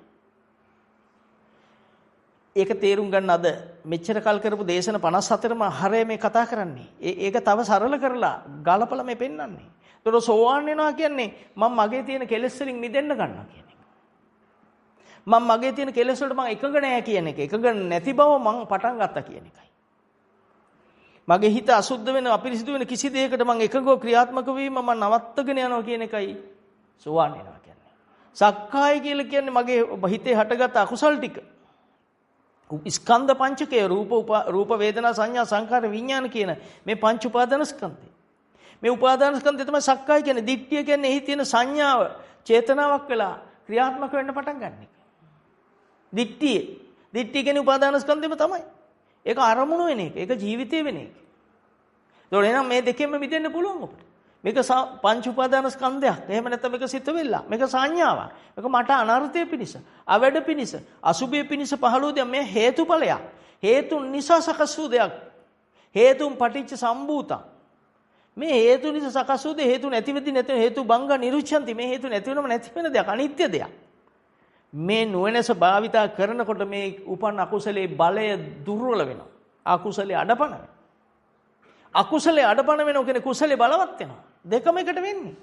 ඒක තේරුම් ගන්න අද මෙච්චර කල් කරපු දේශන 54ම හරය මේ කතා කරන්නේ. ඒක තව සරල කරලා ගලපලා මේ පෙන්වන්නේ. ඒතකොට සෝවාන් වෙනවා කියන්නේ මම මගේ තියෙන කෙලෙස් වලින් මිදෙන්න ගන්නවා කියන එක. මම මගේ තියෙන කෙලෙස් වලට මං එකඟ නෑ කියන එක. එකඟ නැති බව මං පටන් ගත්තා කියන එකයි. මගේ හිත අසුද්ධ වෙන අපිරිසිදු වෙන කිසි දෙයකට මං එකඟව ක්‍රියාත්මක වීම මං නවත්තගෙන යනවා කියන එකයි සෝවාන් වෙනවා කියන්නේ. සක්කාය කියලා කියන්නේ මගේ හිතේ හටගත් අකුසල් ටික. ස්කන්ධ පංචකය රූප වේදනා සංඥා සංඛාර විඥාන කියන මේ පංච උපාදාන ස්කන්ධය. මේ උපාදාන ස්කන්ධය තමයි සක්කාය කියන්නේ. දිට්ඨිය කියන්නේ එහි තියෙන සංඥාව චේතනාවක් වෙලා ක්‍රියාත්මක වෙන්න පටන් ගන්න එක. දිට්ඨිය. දිට්ඨිය කියන්නේ උපාදාන ස්කන්ධෙම තමයි. ඒක අරමුණු වෙන එක. ඒක ජීවිතේ වෙන එක. ඒතකොට එහෙනම් මේ දෙකෙන්ම මිදෙන්න පුළුවන් අපිට. මේක පංච උපාදාන ස්කන්ධයක්. එහෙම නැත්නම් මේක සිත වෙලා. මේක සංඥාවක්. මේක මට අනර්ථය පිණිස, අවැඩ පිණිස, අසුභය පිණිස පහළ වූ දෙයක්. මේ හේතුඵලයක්. හේතුන් නිසා සකස් වූ දෙයක්. හේතුන් පටිච්ච සම්භූතං. මේ හේතු නිසා සකස් වූ දේ හේතු නැති වෙද්දී නැති හේතු බංග නිරුච්ඡන්ති. මේ හේතු නැති වෙනම නැති වෙන දෙයක්. අනිත්‍ය දෙයක්. මේ නුවණැස භාවිතා කරනකොට මේ උපන් අකුසලයේ බලය දුර්වල වෙනවා. අකුසලයේ අඩපණ වෙනවා. අකුසලයේ අඩපණ වෙනවා කියන්නේ කුසලයේ බලවත් වෙනවා. දෙකම එකට වෙන්නේ.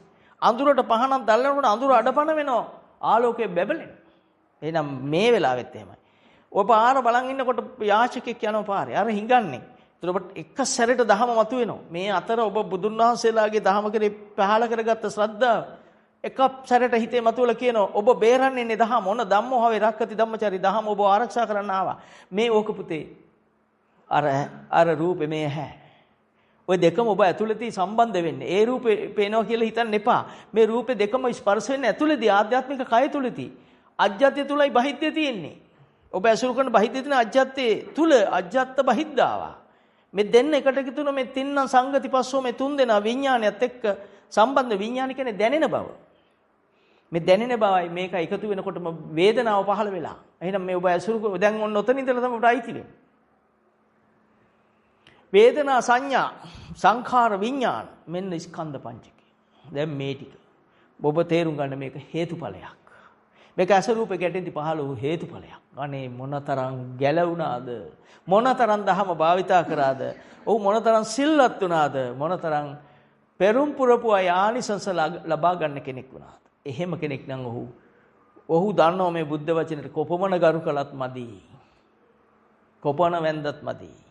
අඳුරට පහනක් දැල්ලනකොට අඳුර අඩපණ වෙනවා. ආලෝකය බැබලෙනවා. එහෙනම් මේ වෙලාවෙත් එහෙමයි. ඔය පාර බලන් ඉන්නකොට යාචකෙක් යනවා පාරේ. අර හිඟන්නේ. ඒතර ඔබට එක සැරේට දහම මතුවෙනවා. මේ අතර ඔබ බුදුන් වහන්සේලාගේ දහම කෙරේ පහළ කරගත්ත ශ්‍රද්ධාව එක සැරේට හිතේ මතුවලා කියනවා ඔබ බේරන්න ඉන්නේ දහම. ඔන්න ධම්මෝ හවේ රක්කති ධම්මචාරි දහම ඔබ ආරක්ෂා කරන්න ආවා. මේ ඕක පුතේ අර අර රූපේ මේ ඇහැ. ඔය දෙකම ඔබ ඇතුළතදී සම්බන්ධ වෙන්නේ. ඒ රූපේ පේනවා කියලා හිතන්න එපා. මේ රූපේ දෙකම ස්පර්ශ වෙන්නේ ඇතුළතදී ආධ්‍යාත්මික කය තුලදී. අජ්ජත්‍ය තුලයි බහිද්දේ තියෙන්නේ. ඔබ ඇසුරු කරන බහිද්දේ තියෙන අජ්ජත්‍ය තුල අජ්ජත් බහිද්දාවා. මේ දෙන්න එකට එකතු වෙන මේ තින්නම් සංගති පස්සෝ මේ තුන් දෙනා විඥානයත් එක්ක සම්බන්ධ. විඥාන කියන්නේ දැනෙන බව. මේ දැනෙන බවයි මේක එකතු වෙනකොටම වේදනාව පහළ වෙලා. එහෙනම් මේ ඔබ ඇසුරු දැන් ඔන්න ඔතන ඉඳලා තමයි ඔබට අයිති වෙන්නේ. වේදනා සංඥා සංඛාර විඥාන මෙන්න ස්කන්ධ පංචකය. දැන් මේ ටික ඔබ තේරුම් ගන්න මේක හේතුඵලයක්. මේක ඇස රූප ගැටෙන්දි පහළ වූ හේතුඵලයක්. අනේ මොනතරම් ගැලවුණාද, මොනතරම් දහම භාවිතා කරාද, ඔහු මොනතරම් සිල්වත් වුණාද, මොනතරම් පෙරුම් පුරපු අය ආනිසංස ලබා ගන්න කෙනෙක් වුණාද. එහෙම කෙනෙක් නම් ඔහු දන්නවා මේ බුද්ධ වචනයට කොපමණ ගරු කළත් මදි, කොපමණ වැන්දත් මදි.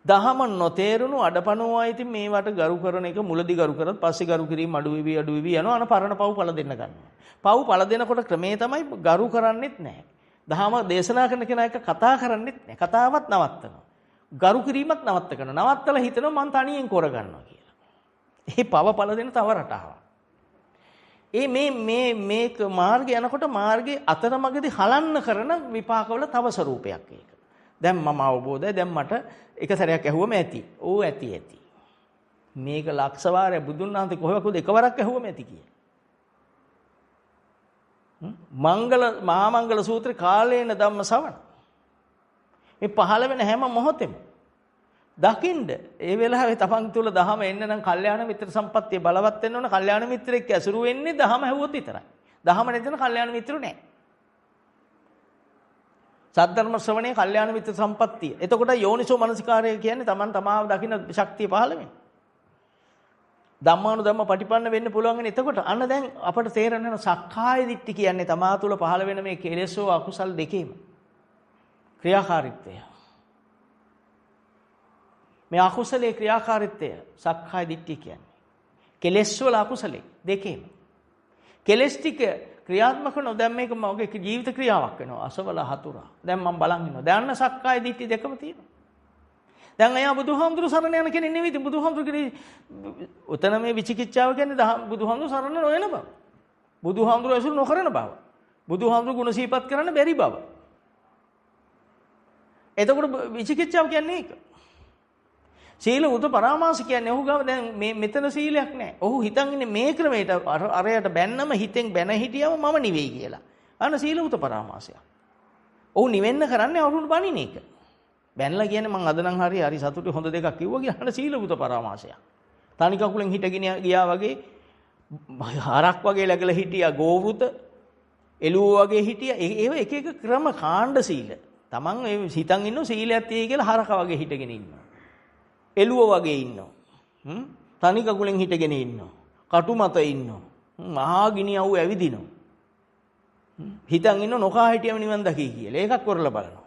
දහම නොතේරුණු අඩපණුවා ඉතින් මේවට ගරු කරන එක මුලදි ගරු කරත් පස්සේ ගරු කිරීම අඩු වෙවි අඩු වෙවි යනවා. අන පරණ පව් පළ දෙන්න ගන්නවා. පව් පළ දෙනකොට ක්‍රමේ තමයි ගරු කරන්නෙත් නැහැ. දහම දේශනා කරන කෙනා එක්ක කතා කරන්නෙත් නැහැ. කතාවත් නවත්තනවා. ගරු කිරීමත් නවත්ත කරනවා. නවත්තලා හිතනවා මං තනියෙන් කර ගන්නවා කියලා. ඒ පව පළ දෙන තව රටාවක්. ඒ මේ මේ මේක මාර්ගය යනකොට මාර්ගයේ අතරමඟදී හලන්න කරන විපාකවල තව ස්වරූපයක් ඒක. දැන් මම අවබෝධයි. දැන් මට එක සැරයක් ඇහුවම ඇති. ඕ ඇති ඇති. මේක ලක්ෂ වාරයක් බුදුන් වහන්සේ කොහෙවත් එකවරක් ඇහුවම ඇති කියලා. මංගල මහා මංගල සූත්‍රේ කාලේන ධම්ම ශ්‍රවණ. මේ පහළ වෙන හැම මොහොතෙම දකින්න ඒ වෙලාවේ තමන් තුළ දහම එන්න නම් කල්යාණ මිත්‍ර සම්පත්තිය බලවත් වෙන්න ඕන. කල්යාණ මිත්‍රෙක් ඇසුරු වෙන්නේ දහම ඇහුවොත් විතරයි. දහම නැතිනම් කල්යාණ මිත්‍රු නෑ. සද්ධර්ම ශ්‍රවණේ කල්යාණ මිත්‍ර සම්පත්තිය. එතකොට යෝනිසෝ මනසිකාරය කියන්නේ තමන් තමාව දකින්න ශක්තිය පහළ වෙන්නේ. ධම්මානුධම්ම පටිපන්න වෙන්න පුළුවන් වෙන. එතකොට අන්න දැන් අපට තේරෙන වෙන සක්කාය දිට්ඨි කියන්නේ තමා තුළ පහළ වෙන මේ කෙලෙස් හෝ අකුසල් දෙකේම ක්‍රියාකාරීත්වය. මේ අකුසලයේ ක්‍රියාකාරීත්වය සක්කාය දිට්ඨිය කියන්නේ. කෙලෙස් වල අකුසලයේ දෙකේම. කෙලෙස් ටික ක්‍රියාත්මක වෙනවා. දැන් මේක මගේ ජීවිත ක්‍රියාවක් වෙනවා. අසවල හතුරා. දැන් මම බලන් ඉන්නවා. දැන් අන්න සක්කාය දිට්ඨිය දෙකම තියෙනවා. දැන් අය බුදුහාමුදුරු සරණ යන කෙනෙක් නෙවෙයි. ඉතින් බුදුහාමුදුරු කෙනෙක් උතන මේ විචිකිච්ඡාව කියන්නේ බුදුහාමුදුරු සරණ නොයන බව. බුදුහාමුදුරු ඇසුරු නොකරන බව. බුදුහාමුදුරු ගුණ සිහිපත් කරන්න බැරි බව. එතකොට විචිකිච්ඡාව කියන්නේ ඒක. සීල උද පරාමාස කියන්නේ ඔහු ගාව දැන් මේ මෙතන සීලයක් නැහැ. ඔහු හිතන් ඉන්නේ මේ ක්‍රමයට අරයට බැන්නම හිතෙන් බැන හිටියම මම නිවෙයි කියලා. අන්න සීල උද පරාමාසයක්. ඔහු නිවෙන්න කරන්නේ අවුරුදු බණින එක. බැනලා කියන්නේ මං අද නම් හරි හරි සතුටු හොඳ දෙකක් කිව්වා කියලා අන්න සීල උද පරාමාසයක්. තනි කකුලෙන් හිටගෙන ගියා වගේ හරක් වගේ läගලා හිටියා ගෝවෘත එළුව වගේ හිටියා. ඒව එක එක ක්‍රම කාණ්ඩ සීල. තමන් ඒ හිතන් ඉන්නෝ සීලයක් තියෙයි කියලා හරක වගේ හිටගෙන ඉන්නවා. එළුව වගේ ඉන්නවා. තනි කකුලෙන් හිටගෙන ඉන්නවා. කටු මත ඉන්නවා. මහා ගිනි අවු ඇවිදිනවා. හිතන් ඉන්නෝ නොකා හිටියම නිවන් දකි කියලා. ඒකත් කරලා බලනවා.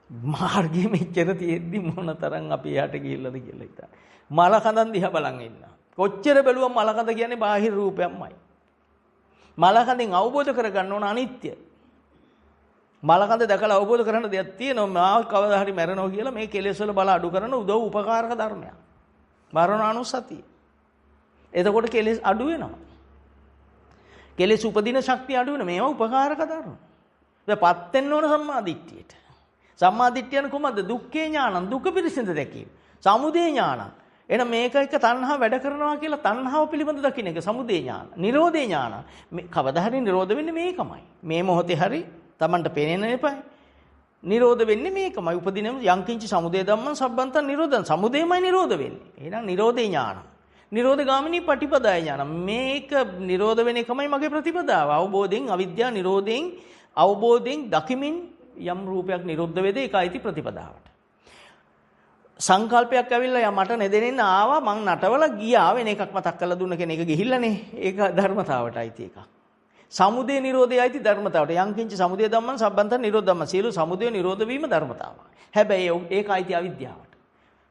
මාර්ගයේ මෙච්චර තියෙද්දි මොන තරම් අපි එහාට ගිහිල්ලාද කියලා හිතන්න. මල කඳන් දිහා බලන් ඉන්නවා. කොච්චර බැලුවම මල කඳ කියන්නේ බාහිර රූපයක්මයි. මල කඳෙන් අවබෝධ කරගන්න ඕන අනිත්‍ය. මල කඳ දැකලා අවබෝධ කරගන්න දෙයක් තියෙනවා. මා කවදා හරි මැරෙනවා කියලා මේ කෙලෙස් වල බල අඩු කරන උදව් උපකාරක ධර්මයක්. මරණානුස්සතිය. එතකොට කෙලෙස් අඩු වෙනවා. කෙලෙස් උපදින ශක්තිය අඩු වෙනවා. මේවා උපකාරක ධර්ම. දැන් පත් වෙන්න ඕන සම්මා දිට්ඨියට. සම්මා දිට්ඨිය කියන්නේ කොහොමද? දුක්ඛේ ඥානං, දුක පිරිසිඳ දැකීම. සමුදය ඥානං. එහෙනම් මේක එක තණ්හා වැඩ කරනවා කියලා තණ්හාව පිළිබඳ දකින්න එක සමුදය ඥාන. නිරෝධේ ඥාන. මේ කවදා හරි නිරෝධ වෙන්නේ මේකමයි. මේ මොහොතේ හරි තමන්ට පේනෙන්න එපායි. නිරෝධ වෙන්නේ මේකමයි. උපදින යංකින්චි සමුදය ධම්මං සබ්බන්තං නිරෝධං. සමුදයමයි නිරෝධ වෙන්නේ. එහෙනම් නිරෝධේ ඥාන. නිරෝධ ගාමිනී පටිපදාය ඥාන. මේක නිරෝධ වෙන එකමයි මගේ ප්‍රතිපදාව. අවබෝධයෙන් අවිද්‍යාව නිරෝධයෙන් අවබෝධයෙන් දකිමින් යම් රූපයක් නිරුද්ධ වේද ඒක අයිති ප්‍රතිපදාවට. සංකල්පයක් ඇවිල්ලා යා මට නෙදෙනින්න ආවා මං නටවලා ගියා වෙන එකක් මතක් කරලා දුන්න කෙනෙක් ඒක ගිහිල්ලානේ. ඒක ධර්මතාවට අයිති එකක්. සමුදය නිරෝධය අයිති ධර්මතාවට. යං කිංච සමුදය ධම්මං සබ්බන්තං නිරෝධ ධම්මං. සියලු සමුදය නිරෝධ වීම ධර්මතාවක්. හැබැයි ඒක අයිති අවිද්‍යාවට.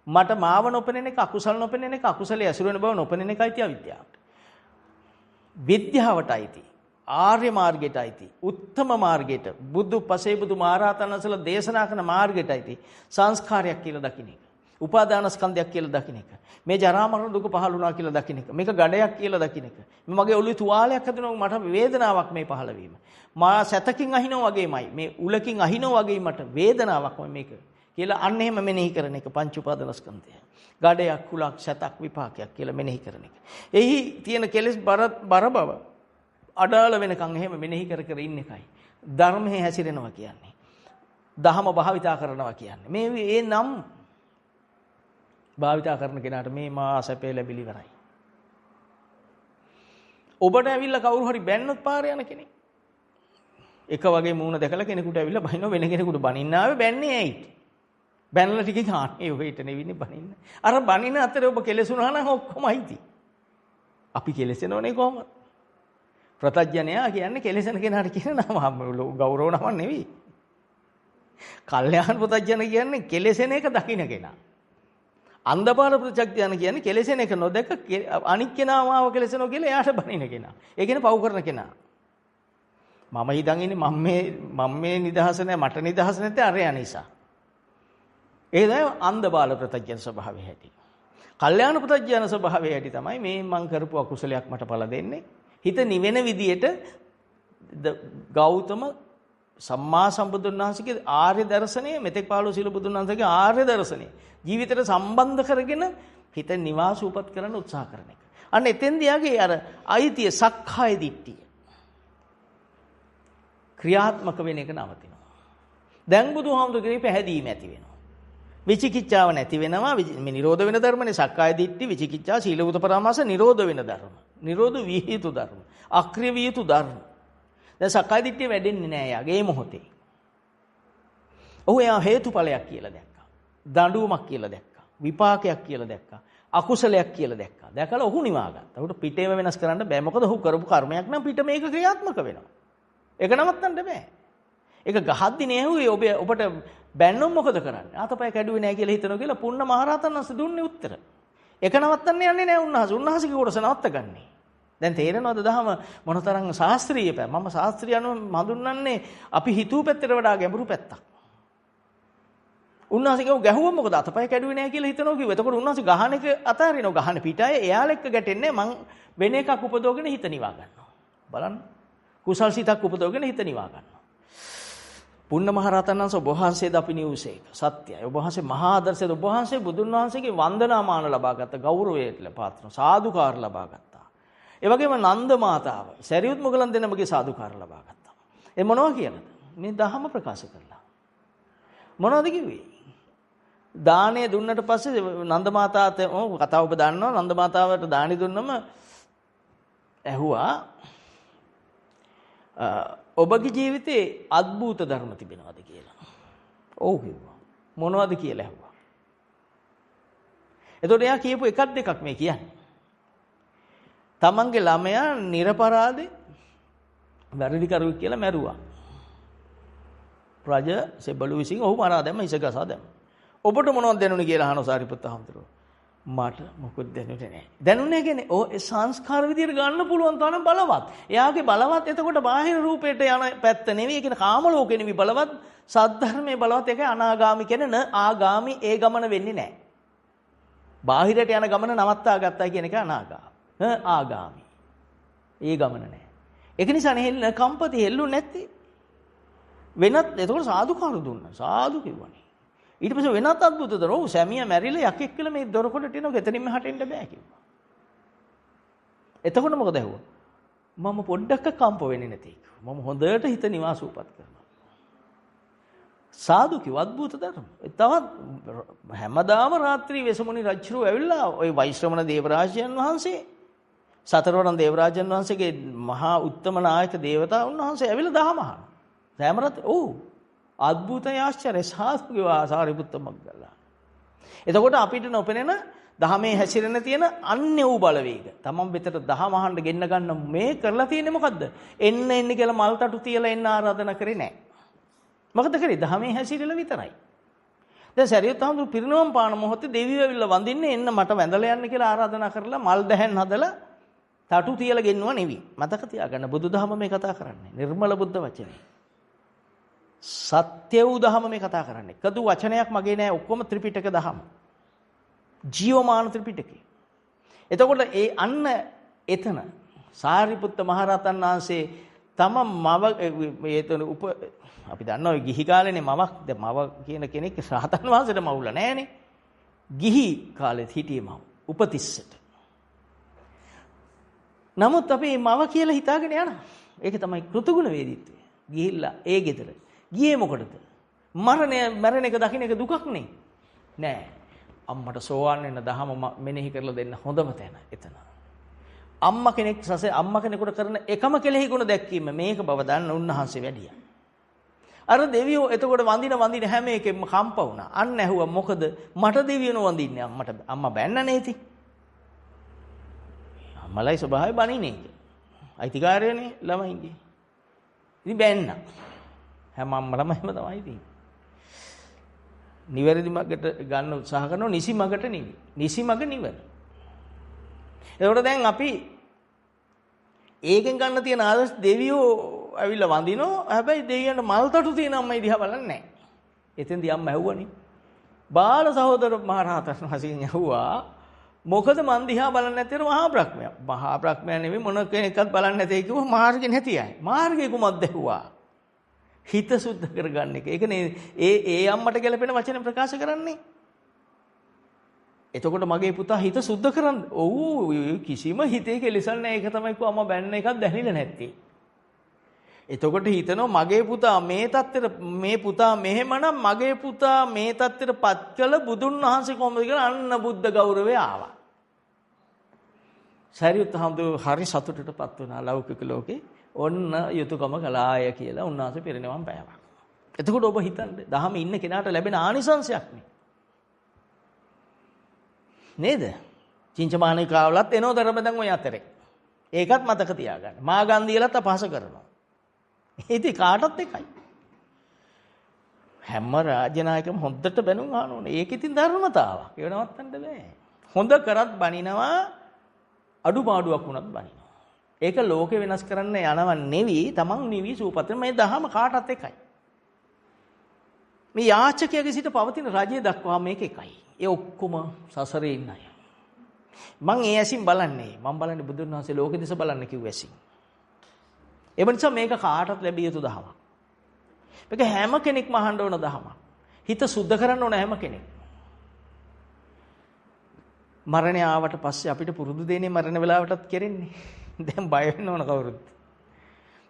මට මාව නොපෙනෙන එක අකුසල නොපෙනෙන එක අකුසලයේ ඇසුර වෙන බව නොපෙනෙන එක අයිති අවිද්‍යාවට. විද්‍යාවට අයිති. ආර්ය මාර්ගයට අයිති. උත්තම මාර්ගයට. බුදු පසේ බුදු මහරහතන් වහන්සේලා දේශනා කරන මාර්ගයට අයිති. සංස්කාරයක් කියලා දකින්න එක. උපාදානස්කන්ධයක් කියලා දකින්න එක. මේ ජරා මරණ දුක පහළ වුණා කියලා දකින්න එක. මේක ගඩයක් කියලා දකින්න එක. මේ මගේ ඔළුවේ තුවාලයක් හැදුණා මට වේදනාවක් මේ පහළ වීම. මා සැතකින් අහිනවා වගේමයි. මේ උලකින් අහිනවා වගේ මට වේදනාවක්ම මේක කියලා අන්න එහෙම මෙනෙහි කරන එක පංච උපාදානස්කන්ධය. ගඩයක්, කුලක්, සැතක්, විපාකයක් කියලා මෙනෙහි කරන එක. එහි තියෙන කෙලෙස් බර බව අඩාල වෙනකන් එහෙම මෙනෙහි කර කර ඉන්න එකයි. ධර්මයේ හැසිරෙනවා කියන්නේ. දහම භාවිතා කරනවා කියන්නේ. මේ ඒ නම් භාවිතා කරන කෙනාට මේ මා සැපේ ලැබිලි ඉවරයි. ඔබට ඇවිල්ලා කවුරු හරි බැන්නොත් පාරේ යන කෙනෙක්. එක වගේ මූණ දැකලා කෙනෙකුට ඇවිල්ලා බනිනවා වෙන කෙනෙකුට බනින්න ආවේ බැන්නේ ඇයි? බැනලා ටිකේ අනේ ඔහෙට නෙවිනේ බනින්න. අර බනින අතරේ ඔබ කෙලෙසුනා නම් ඔක්කොම අයිති. අපි කෙලෙසෙනවනේ කොහොමද? ප්‍රතඥයා කියන්නේ කෙලෙසෙන කෙනාට කියන නම ගෞරව නමක් නෙවෙයි. කල්යාණ ප්‍රතඥ කියන්නේ කෙලෙසෙන එක දකින්න කෙනා. අන්ධබාල ප්‍රත්‍යඥ කියන්නේ කෙලෙසෙන එක නොදැක අනික් කෙනා මාව කෙලෙසෙනවා කියලා එයාට බනින කෙනා. ඒ කියන්නේ පව් කරන කෙනා. මම හිතන් ඉන්නේ මම මේ නිදහස නෑ මට නිදහස නැත්තේ අරයා නිසා. ඒ තමයි අන්ධබාල ප්‍රත්‍යඥ ස්වභාවය හැටි. කල්යාණ ප්‍රත්‍යඥ ස්වභාවය හැටි තමයි මේ මං කරපු අකුසලයක් මට පළ දෙන්නේ. හිත නිවෙන විදියට ගෞතම සම්මා සම්බුදුන් වහන්සේගේ ආර්ය දර්ශනය මෙතෙක් පහළ වූ සියලු බුදුන් වහන්සේගේ ආර්ය දර්ශනය ජීවිතයට සම්බන්ධ කරගෙන හිත නිවාසූපත් කරන්න උත්සාහ කරන එක. අන්න එතෙන්දී යාගේ අර අයිතිය සක්කාය දිට්ඨිය ක්‍රියාත්මක වෙන එක නවතිනවා. දැන් බුදුහාමුදුරුවෝ පැහැදීම ඇති වෙනවා. විචිකිච්ඡාව නැති වෙනවා. මේ නිරෝධ වෙන ධර්මනේ සක්කාය දිට්ඨි විචිකිච්ඡා සීලබුත පරාමාස නිරෝධ වෙන ධර්ම. නිරෝධ විය යුතු ධර්ම. අක්‍රිය විය යුතු ධර්ම. දැන් සක්කාය දිට්ඨිය වැඩෙන්නේ නෑ යාගේ මේ මොහොතේ. ඔහු එයා හේතුඵලයක් කියලා දැක්කා. දඬුවමක් කියලා දැක්කා. විපාකයක් කියලා දැක්කා. අකුසලයක් කියලා දැක්කා. දැකලා ඔහු නිවා ගත්තා. ඔහුට පිටේම වෙනස් කරන්න බෑ. මොකද ඔහු කරපු කර්මයක් නම් පිට මේක ක්‍රියාත්මක වෙනවා. ඒක නවත්තන්න බෑ. ඒක ගහද්දි නේ ඇහුවේ ඔබ ඔබට බැන්නොත් මොකද කරන්නේ? අතපය කැඩුවේ නෑ කියලා හිතනවා කියලා පුන්න මහරහතන් වහන්සේ දුන්නේ උත්තර. ඒක නවත්තන්න යන්නේ නෑ උන්වහන්සේ. උන්වහන්සේගේ කොටස නවත්ත ගන්නේ. දැන් තේරෙනවද දහම මොනතරම් ශාස්ත්‍රීය පැ? මම ශාස්ත්‍රීය අනුව හඳුන්වන්නේ අපි හිතුව පැත්තට වඩා ගැඹුරු පැත්තක්. උන්වහන්සේ කිව්ව ගැහුවම මොකද අතපය කැඩුවේ නෑ කියලා හිතනවා කිව්වා. එතකොට උන්වහන්සේ ගහන එක අතාරිනවා. ගහන පිටාය එයාල එක්ක ගැටෙන්නේ මං වෙන එකක් උපදවගෙන හිත නිවා ගන්නවා. බලන්න. කුසල් සිතක් උපදවගෙන හිත නිවා ගන්නවා. පුන්න මහරහතන් වහන්සේ ඔබ වහන්සේද අපි නිව්සේක. සත්‍යයි. ඔබ වහන්සේ මහා ආදර්ශයද. ඔබ වහන්සේ බුදුන් වහන්සේගේ වන්දනාමාන ලබා ගත්ත ගෞරවයට පාත්‍ර සාදුකාර ලබා ගත්තා. ඒ වගේම නන්ද මාතාව සරියුත් මුගලන් දෙනමගේ සාදුකාර ලබා ගත්තා. ඒ මොනවා කියලාද? මේ දහම ප්‍රකාශ කරලා. මොනවද කිව්වේ? දාණය දුන්නට පස්සේ නන්ද මාතාත් ඔව් කතාව ඔබ දන්නවා. නන්ද මාතාවට දාණි දුන්නම ඇහුවා ඔබගේ ජීවිතේ අద్භූත ධර්ම තිබෙනවද කියලා. ඔව් කිව්වා. මොනවද කියලා ඇහුවා. එතකොට එයා කියපු එකක් දෙකක් මේ කියන්නේ. තමන්ගේ ළමයා නිරපරාදේ වැරදි කරුවෙක් කියලා මැරුවා. රජ සෙබළු විසින් ඔහු මරා දැම්ම, හිස ගසා දැම්ම. ඔබට මොනවද දැනුනේ කියලා අහනවා සාරිපුත්ත හාමුදුරුවෝ. මට මොකුත් දැනුනේ නෑ. දැනුනේ කියන්නේ ඔය සංස්කාර විදියට ගන්න පුළුවන් තරම් බලවත්. එයාගේ බලවත් එතකොට බාහිර රූපයට යන පැත්ත නෙවෙයි. ඒ කියන්නේ කාම ලෝකෙ නෙවෙයි බලවත්, සද්ධර්මයේ බලවත්. ඒකයි අනාගාමි කියන්නේ න ආගාමි ඒ ගමන වෙන්නේ නෑ. බාහිරට යන ගමන නවත්තා ගත්තා කියන එක අනාගාමි. න ආගාමි. ඒ ගමන නෑ. ඒක නිසා නේ හෙල්ල කම්පති හෙල්ලුනේ නැත්තේ. වෙනත් එතකොට සාදුකාර දුන්නා. සාදු කිව්වනේ. ඊට පස්සේ වෙනත් අద్భుත දර. ඔව් සැමියා මැරිලා යකෙක් කියලා මේ දොරකොඩට එනවා. එතනින් මෙහාට එන්න බෑ කිව්වා. එතකොට මොකද ඇහුවා? මම පොඩ්ඩක් කම්ප වෙන්නේ නැති කිව්වා. මම හොඳට හිත නිවාසුපත් කරනවා. සාදු කිව්ව අద్భుත ධර්ම. තවත් හැමදාම රාත්‍රී වෙසමුණි රජුරු ඇවිල්ලා ওই වෛශ්‍රමණ දේවරාජයන් වහන්සේ සතරවරන් දේවරාජයන් වහන්සේගේ මහා උත්තම නායක දේවතා උන්වහන්සේ ඇවිල්ලා දහම අහනවා. සෑම රාත්‍රී ඔව් අద్భుතයි ආශ්චර්යයි සාදු කිව්වා සාරිපුත්ත මග්ගල්ලා. එතකොට අපිට නොපෙනෙන දහමේ හැසිරෙන තියෙන අන්‍ය වූ බලවේග. තමන් වෙතට දහම අහන්න ගෙන්න ගන්න මේ කරලා තියෙන්නේ මොකද්ද? එන්න එන්න කියලා මල් තටු තියලා එන්න ආරාධනා කරේ නෑ. මොකද කරේ? දහමේ හැසිරෙලා විතරයි. දැන් සරියුත් හාමුදුරු පිරිනවම් පාන මොහොතේ දෙවියෝ ඇවිල්ලා වඳින්නේ එන්න මට වැඳලා යන්න කියලා ආරාධනා කරලා මල් දැහැන් හදලා තටු තියලා ගෙන්නුවා නෙවි. මතක තියාගන්න බුදුදහම මේ කතා කරන්නේ. නිර්මල බුද්ධ වචනේ. සත්‍ය වූ දහම මේ කතා කරන්නේ. කදු වචනයක් මගේ නෑ, ඔක්කොම ත්‍රිපිටක දහම. ජීවමාන ත්‍රිපිටකේ. එතකොට ඒ අන්න එතන සාරිපුත්ත මහරහතන් වහන්සේ තම මව එතන උප අපි දන්නවා ඔය ගිහි කාලේනේ මවක්. දැන් මව කියන කෙනෙක් රහතන් වහන්සේට මවුලා නෑනේ. ගිහි කාලෙත් හිටියේ මව උපතිස්සට. නමුත් අපි මේ මව කියලා හිතාගෙන යනවා. ඒක තමයි කෘතගුණ වේදිත්වය. ගිහිල්ලා ඒ ගෙදර ගියේ මොකටද? මරණය මරණ එක දකින්න එක දුකක් නේ. නෑ. අම්මට සෝවාන් වෙන්න දහම මෙනෙහි කරලා දෙන්න හොඳම තැන එතන. අම්මා කෙනෙක් සසේ අම්මා කෙනෙකුට කරන එකම කෙලෙහි ගුණ දැක්කීම මේක බව දන්න උන්වහන්සේ වැඩියා. අර දෙවියෝ එතකොට වඳින වඳින හැම එකෙම කම්ප වුණා. අන්න ඇහුවා මොකද මට දෙවියෝ නොවඳින්නේ අම්මට අම්මා බැන්නනේ ඉතින්. අම්මලයි ස්වභාවය බනින්නේ ඒක. අයිතිකාරයනේ ළමයින්ගේ. ඉතින් බැන්න. හැම අම්මලම එහෙම තමයි ඉතින්. නිවැරදි මගට ගන්න උත්සාහ කරනවා නිසි මගට නෙවෙයි. නිසි මග නිවන. එතකොට දැන් අපි ඒකෙන් ගන්න තියෙන ආදර්ශ දෙවියෝ ඇවිල්ලා වඳිනවා. හැබැයි දෙවියන්ට මල් තටු තියෙන අම්මයි දිහා බලන්නේ නැහැ. එතෙන්දී අම්මා ඇහුවනේ. බාල සහෝදර මහරහතන් වහන්සේගෙන් ඇහුවා මොකද මන් දිහා බලන්නේ නැත්තේ මහා බ්‍රහ්මයා. මහා බ්‍රහ්මයා නෙවෙයි මොන කෙනෙක්වත් බලන්නේ නැtei කිව්වා මාර්ගෙ නැති අය. මාර්ගෙ කුමක්ද ඇහුවා. හිත සුද්ධ කරගන්න එක. ඒකනේ ඒ ඒ අම්මට ගැලපෙන වචන ප්‍රකාශ කරන්නේ. එතකොට මගේ පුතා හිත සුද්ධ කරන්න. ඔව් කිසිම හිතේ කෙලෙසක් නැහැ. ඒක තමයි කෝ අම්මා බැන්න එකක් දැනෙලා නැත්තේ. එතකොට හිතනවා මගේ පුතා මේ තත්ත්වෙට මේ පුතා මෙහෙමනම් මගේ පුතා මේ තත්ත්වෙට පත් කළ බුදුන් වහන්සේ කොහොමද කියලා අන්න බුද්ධ ගෞරවය ආවා. සරියුත් හාමුදුරුවෝ හරි සතුටටපත් වුණා ලෞකික ලෝකේ. ඔන්න යුතුයකම කළාය කියලා උන්වහන්සේ පිරිනිවන් පෑවා. එතකොට ඔබ හිතන්නේ දහම ඉන්න කෙනාට ලැබෙන ආනිසංසයක් නේ. නේද? චින්චමානිකාවලත් එනෝ ධර්ම දැන් ඔය අතරේ. ඒකත් මතක තියාගන්න. මාගන්ධියලත් අපහාස කරනවා. ඉතින් කාටත් එකයි. හැම රාජ්‍ය නායකම හොඳට බැනුම් අහන්න ඕනේ. ඒක ඉතින් ධර්මතාවක්. ඒව නවත්තන්න බෑ. හොඳ කරත් බනිනවා, අඩුපාඩුවක් වුණත් බනිනවා. ඒක ලෝකෙ වෙනස් කරන්න යනව නෙවි, තමන් නිවි සූපත් වෙන මේ දහම කාටත් එකයි. මේ යාචකයාගේ සිට පවතින රජය දක්වා මේක එකයි. ඒ ඔක්කොම සසරේ ඉන්න අය. මං ඒ ඇසින් බලන්නේ. මං බලන්නේ බුදුන් වහන්සේ ලෝකෙ දෙස බලන්න කිව්ව ඇසින්. ඒ නිසා මේක කාටත් ලැබිය යුතු දහමක්. මේක හැම කෙනෙක්ම අහන්න ඕන දහමක්. හිත සුද්ධ කරන්න ඕන හැම කෙනෙක්. මරණය ආවට පස්සේ අපිට පුරුදු දෙන්නේ මරණ වෙලාවටත් කෙරෙන්නේ. දැන් බය වෙන්න ඕන කවුරුත්.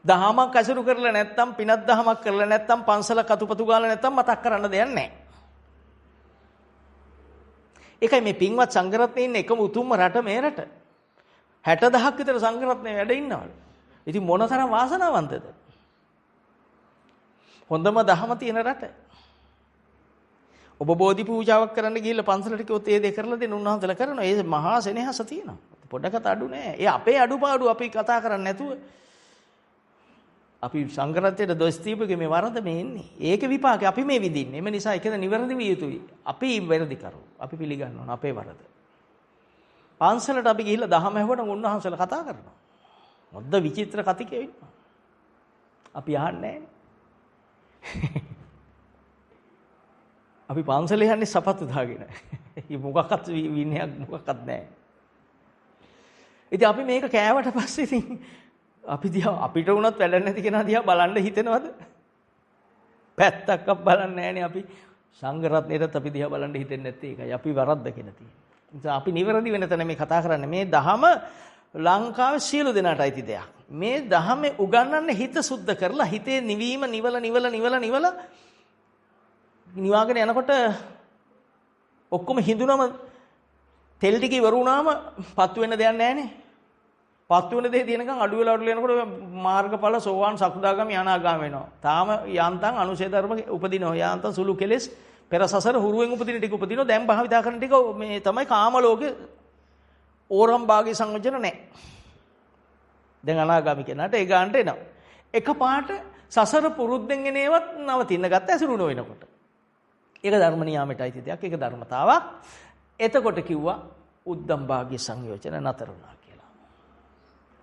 දහමක් අසුරු කරලා නැත්තම්, පිනක් දහමක් කරලා නැත්තම්, පන්සලක් අතුපතු ගාලා නැත්තම් මතක් කරන්න දෙයක් නැහැ. ඒකයි මේ පින්වත් සංඝරත්නයේ ඉන්න එකම උතුම්ම රට මේ රට. 60,000ක් විතර සංඝරත්නය වැඩ ඉන්නවලු. ඉතින් මොනතරම් වාසනාවන්තද? හොඳම දහම තියෙන රට. ඔබ බෝධි පූජාවක් කරන්න ගිහිල්ලා පන්සලට කිව්වොත් ඒ දේ කරලා දෙන්න උන්වහන්සේලා කරනවා. ඒ මහා සෙනෙහස තියෙනවා. පොඩකට අඩු නෑ. ඒ අපේ අඩුපාඩු අපි කතා කරන්නේ නැතුව අපි සංඝරත්නයට දොස් දීපුගේ මේ වරද මේ එන්නේ. ඒකේ විපාකේ අපි මේ විඳින්නේ. එම නිසා ඒකද නිවැරදි විය යුතුයි. අපි වැරදි කරෝ. අපි පිළිගන්න ඕන අපේ වරද. පන්සලට අපි ගිහිල්ලා දහම ඇහුවට උන්වහන්සේලා කතා කරනවා. මොද්ද විචිත්‍ර කතිකයෝ ඉන්නවා. අපි අහන්නේ නෑනේ. අපි පන්සලේ යන්නේ සපත්තු දාගෙන. මොකක්වත් විනයක් මොකක්වත් නෑ. ඉතින් අපි මේක කෑවට පස්සේ ඉතින් අපි දිහා අපිට වුණත් වැඩ නැති කෙනා දිහා බලන්න හිතෙනවද? පැත්තක්වත් බලන්නේ නෑනේ අපි. සංඝ රත්නයටත් අපි දිහා බලන්න හිතෙන්නේ නැත්තේ ඒකයි. අපි වරද්ද කියලා තියෙන්නේ. නිසා අපි නිවැරදි වෙන තැන මේ කතා කරන්නේ. මේ දහම ලංකාවේ සියලු දෙනාට අයිති දෙයක්. මේ දහමේ උගන්වන්නේ හිත සුද්ධ කරලා හිතේ නිවීම නිවල නිවල නිවල නිවල නිවාගෙන යනකොට ඔක්කොම හිඳුනම තෙල් ටික ඉවර වුණාම පත්තු වෙන්න දෙයක් නැහනේ. පත්තු වෙන දේ තියෙනකන් අඩු වෙලා අඩු වෙලා යනකොට මාර්ගඵල සෝවාන් සකුදාගාමි අනාගාමි වෙනවා. තාම යාන්තම් අනුසය ධර්ම උපදිනවා. යාන්තම් සුළු කෙලෙස් පෙර සසර හුරුවෙන් උපදින ටික උපදිනවා. දැන් භාවිතා කරන ටික මේ තමයි කාම ලෝකේ ඕරම් භාගයේ සංයෝජන නැහැ. දැන් අනාගාමි කෙනාට ඒ ගානට එනවා. එකපාරට සසර පුරුද්දෙන් එන ඒවත් නවතින්න ගත්ත ඇසුරු නොවෙනකොට. ඒක ධර්ම නියාමයට අයිති දෙයක්. ඒක ධර්මතාවක්. එතකොට කිව්වා උද්දම් භාග්‍ය සංයෝජන නතර වුණා කියලා.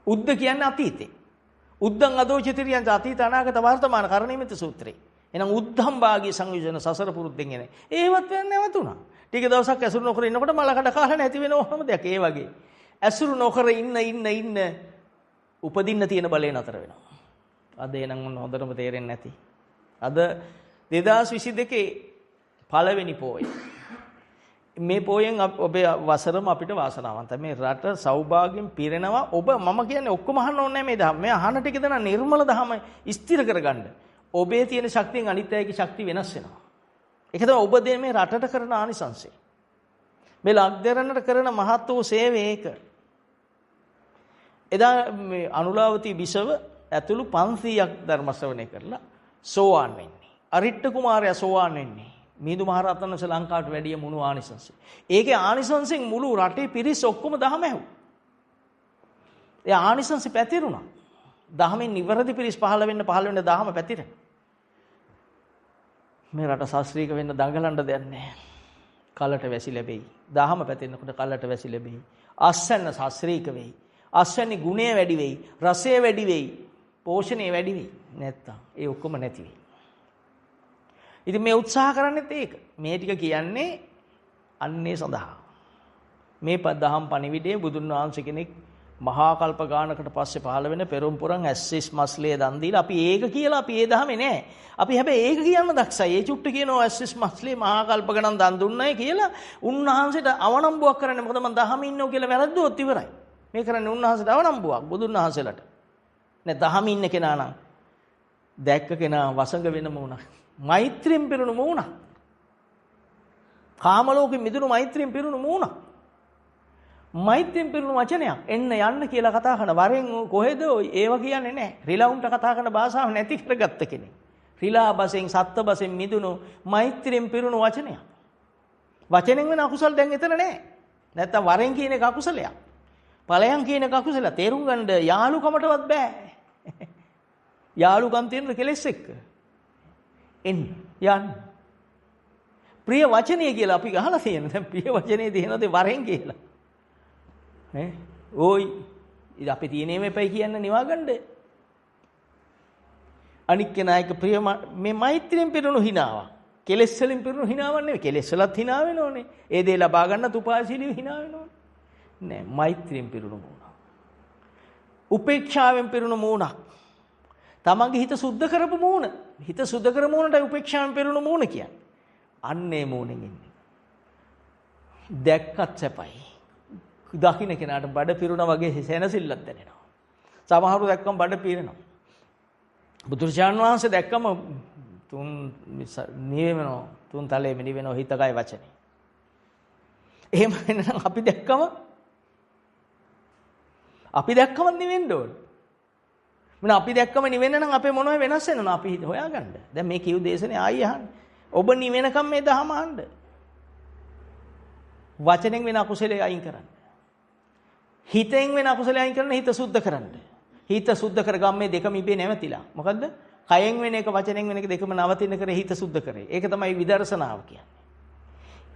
උද්ද කියන්නේ අතීතේ. උද්දං අදෝචිතිරියං අතීත අනාගත වර්තමාන කරණීයමිත සූත්‍රේ. එහෙනම් උද්දම් භාග්‍ය සංයෝජන සසර පුරුද්දෙන් එන. ඒවත් වෙන නැවතුණා. ටික දවසක් ඇසුරු නොකර ඉන්නකොට මලකඩ කාලා නැති වෙන ඕනම දෙයක්. ඒ වගේ. ඇසුරු නොකර ඉන්න ඉන්න ඉන්න උපදින්න තියෙන බලය නතර වෙනවා. අද එහෙනම් ඔන්න හොඳටම තේරෙන්නේ නැති. අද 2022 පළවෙනි පෝය. මේ පෝයෙන් ඔබේ වසරම අපිට වාසනාවන්තයි. මේ රට සෞභාග්‍යයෙන් පිරෙනවා. ඔබ මම කියන්නේ ඔක්කොම අහන්න ඕනේ නැහැ මේ දහම. මේ අහන ටික දන නිර්මල දහම ස්ථිර කරගන්න. ඔබේ තියෙන ශක්තියෙන් අනිත් අයගේ ශක්තිය වෙනස් වෙනවා. ඒක තමයි ඔබ දෙන මේ රටට කරන ආනිසංසය. මේ ලක්දරනට කරන මහත් වූ සේවය ඒක. එදා මේ අනුලාවති බිසව ඇතුළු 500ක් ධර්ම ශ්‍රවණය කරලා සෝවාන් වෙන්නේ. අරිට්ඨ කුමාරයා සෝවාන් වෙන්නේ. මිහිඳු මහරහතන් වහන්සේ ලංකාවට වැඩිය මුණු ආනිසංසය. ඒකේ ආනිසංසෙන් මුළු රටේ පිරිස ඔක්කොම දහම ඇහුවා. ඒ ආනිසංසෙ පැතිරුණා. දහමෙන් නිවැරදි පිරිස් පහළ වෙන්න පහළ වෙන්න දහම පැතිරෙන. මේ රට ශාස්ත්‍රීය වෙන්න දඟලන්න දෙයක් නැහැ. කලට වැසි ලැබෙයි. දහම පැතිරෙනකොට කලට වැසි ලැබෙයි. අස්වැන්න ශාස්ත්‍රීය වෙයි. අස්වැන්නේ ගුණය වැඩි වෙයි. රසය වැඩි වෙයි. පෝෂණය වැඩි වෙයි. නැත්තම් ඒ ඔක්කොම නැති වෙයි. ඉතින් මේ උත්සාහ කරන්නේත් ඒක. මේ ටික කියන්නේ අන්නේ සඳහා. මේ දහම් පණිවිඩයේ බුදුන් වහන්සේ කෙනෙක් මහා කල්ප ගානකට පස්සේ පහළ වෙන පෙරම් පුරන් ඇස්සිස් මස්ලේ දන් දීලා අපි ඒක කියලා අපි ඒ දහමේ නෑ. අපි හැබැයි ඒක කියන්න දක්ෂයි. ඒ චුට්ට කියනවා ඇස්සිස් මස්ලේ මහා කල්ප ගණන් දන් දුන්නයි කියලා උන්වහන්සේට අවනම්බුවක් කරන්නේ. මොකද මං දහමේ ඉන්නෝ කියලා වැරද්දුවොත් ඉවරයි. මේ කරන්නේ උන්වහන්සේට අවනම්බුවක් බුදුන් වහන්සේලාට. නෑ දහමේ ඉන්න කෙනා නම් දැක්ක කෙනා වසඟ වෙන මුණක්. මෛත්‍රියෙන් පිරුණු මූණක්. කාම ලෝකෙ මිදුණු මෛත්‍රියෙන් පිරුණු මූණක්. මෛත්‍රියෙන් පිරුණු වචනයක්. එන්න යන්න කියලා කතා කරන වරෙන් කොහෙද ඒව කියන්නේ නැහැ. රිලවුන්ට කතා කරන භාෂාව නැති කරගත්ත කෙනෙක්. රිලා බසෙන් සත්ත්ව බසෙන් මිදුණු මෛත්‍රියෙන් පිරුණු වචනයක්. වචනෙන් වෙන අකුසල් දැන් එතන නැහැ. නැත්තම් වරෙන් කියන එක අකුසලයක්. ඵලයන් කියන එක අකුසලයක්. තේරුම් ගන්න යාළුකමටවත් බෑ. යාළුකම් තියෙන කෙලෙස් එක්ක. එන්න යන්න. ප්‍රිය වචනය කියලා අපි අහලා තියෙන. දැන් ප්‍රිය වචනේ තියෙනවද වරෙන් කියලා? ඈ ඕයි ඉතින් අපි තියෙනේම එපයි කියන්න නිවා ගන්න. අනික් කෙනා එක ප්‍රිය මේ මෛත්‍රියෙන් පිරුණු හිනාවක්. කෙලෙස් වලින් පිරුණු හිනාවක් නෙවෙයි. කෙලෙස් වලත් හිනා වෙනෝනේ. ඒ දේ ලබා ගන්නත් උපායශීලීව හිනා වෙනෝනේ. නෑ, මෛත්‍රියෙන් පිරුණු මූණක්. උපේක්ෂාවෙන් පිරුණු මූණක්. තමන්ගේ හිත සුද්ධ කරපු මූණ. හිත සුද්ධ කර මූණටයි උපේක්ෂාවෙන් පිරුණු මූණ කියන්නේ. අන්නේ මූණෙන් ඉන්නේ. දැක්කත් සැපයි. දකින්න කෙනාට බඩ පිරුණා වගේ සැනසෙල්ලක් දැනෙනවා. සමහරව දැක්කම බඩ පිරෙනවා. බුදුරජාන් වහන්සේ දැක්කම තුන් නිවෙනවා, තුන් තලෙම නිවෙනවා හිත කය වචනේ. එහෙම වෙනනම් අපි දැක්කම නිවෙන්න ඕන. මොන අපි දැක්කම නිවෙන්න නම් අපේ මොනවද වෙනස් වෙනවද අපි හිත හොයාගන්න. දැන් මේ කියු දේශනේ ආයි අහන්න. ඔබ නිවෙනකම් මේ දහම අහන්න. වචනෙන් වෙන අකුසලයේ අයින් කරන්න. හිතෙන් වෙන අකුසලයේ අයින් කරන්න, හිත සුද්ධ කරන්න. හිත සුද්ධ කරගම් මේ දෙකම ඉබේ නැවතිලා. මොකද්ද? කයෙන් වෙන එක වචනෙන් වෙන එක දෙකම නවතින කරේ හිත සුද්ධ කරේ. ඒක තමයි විදර්ශනාව කියන්නේ.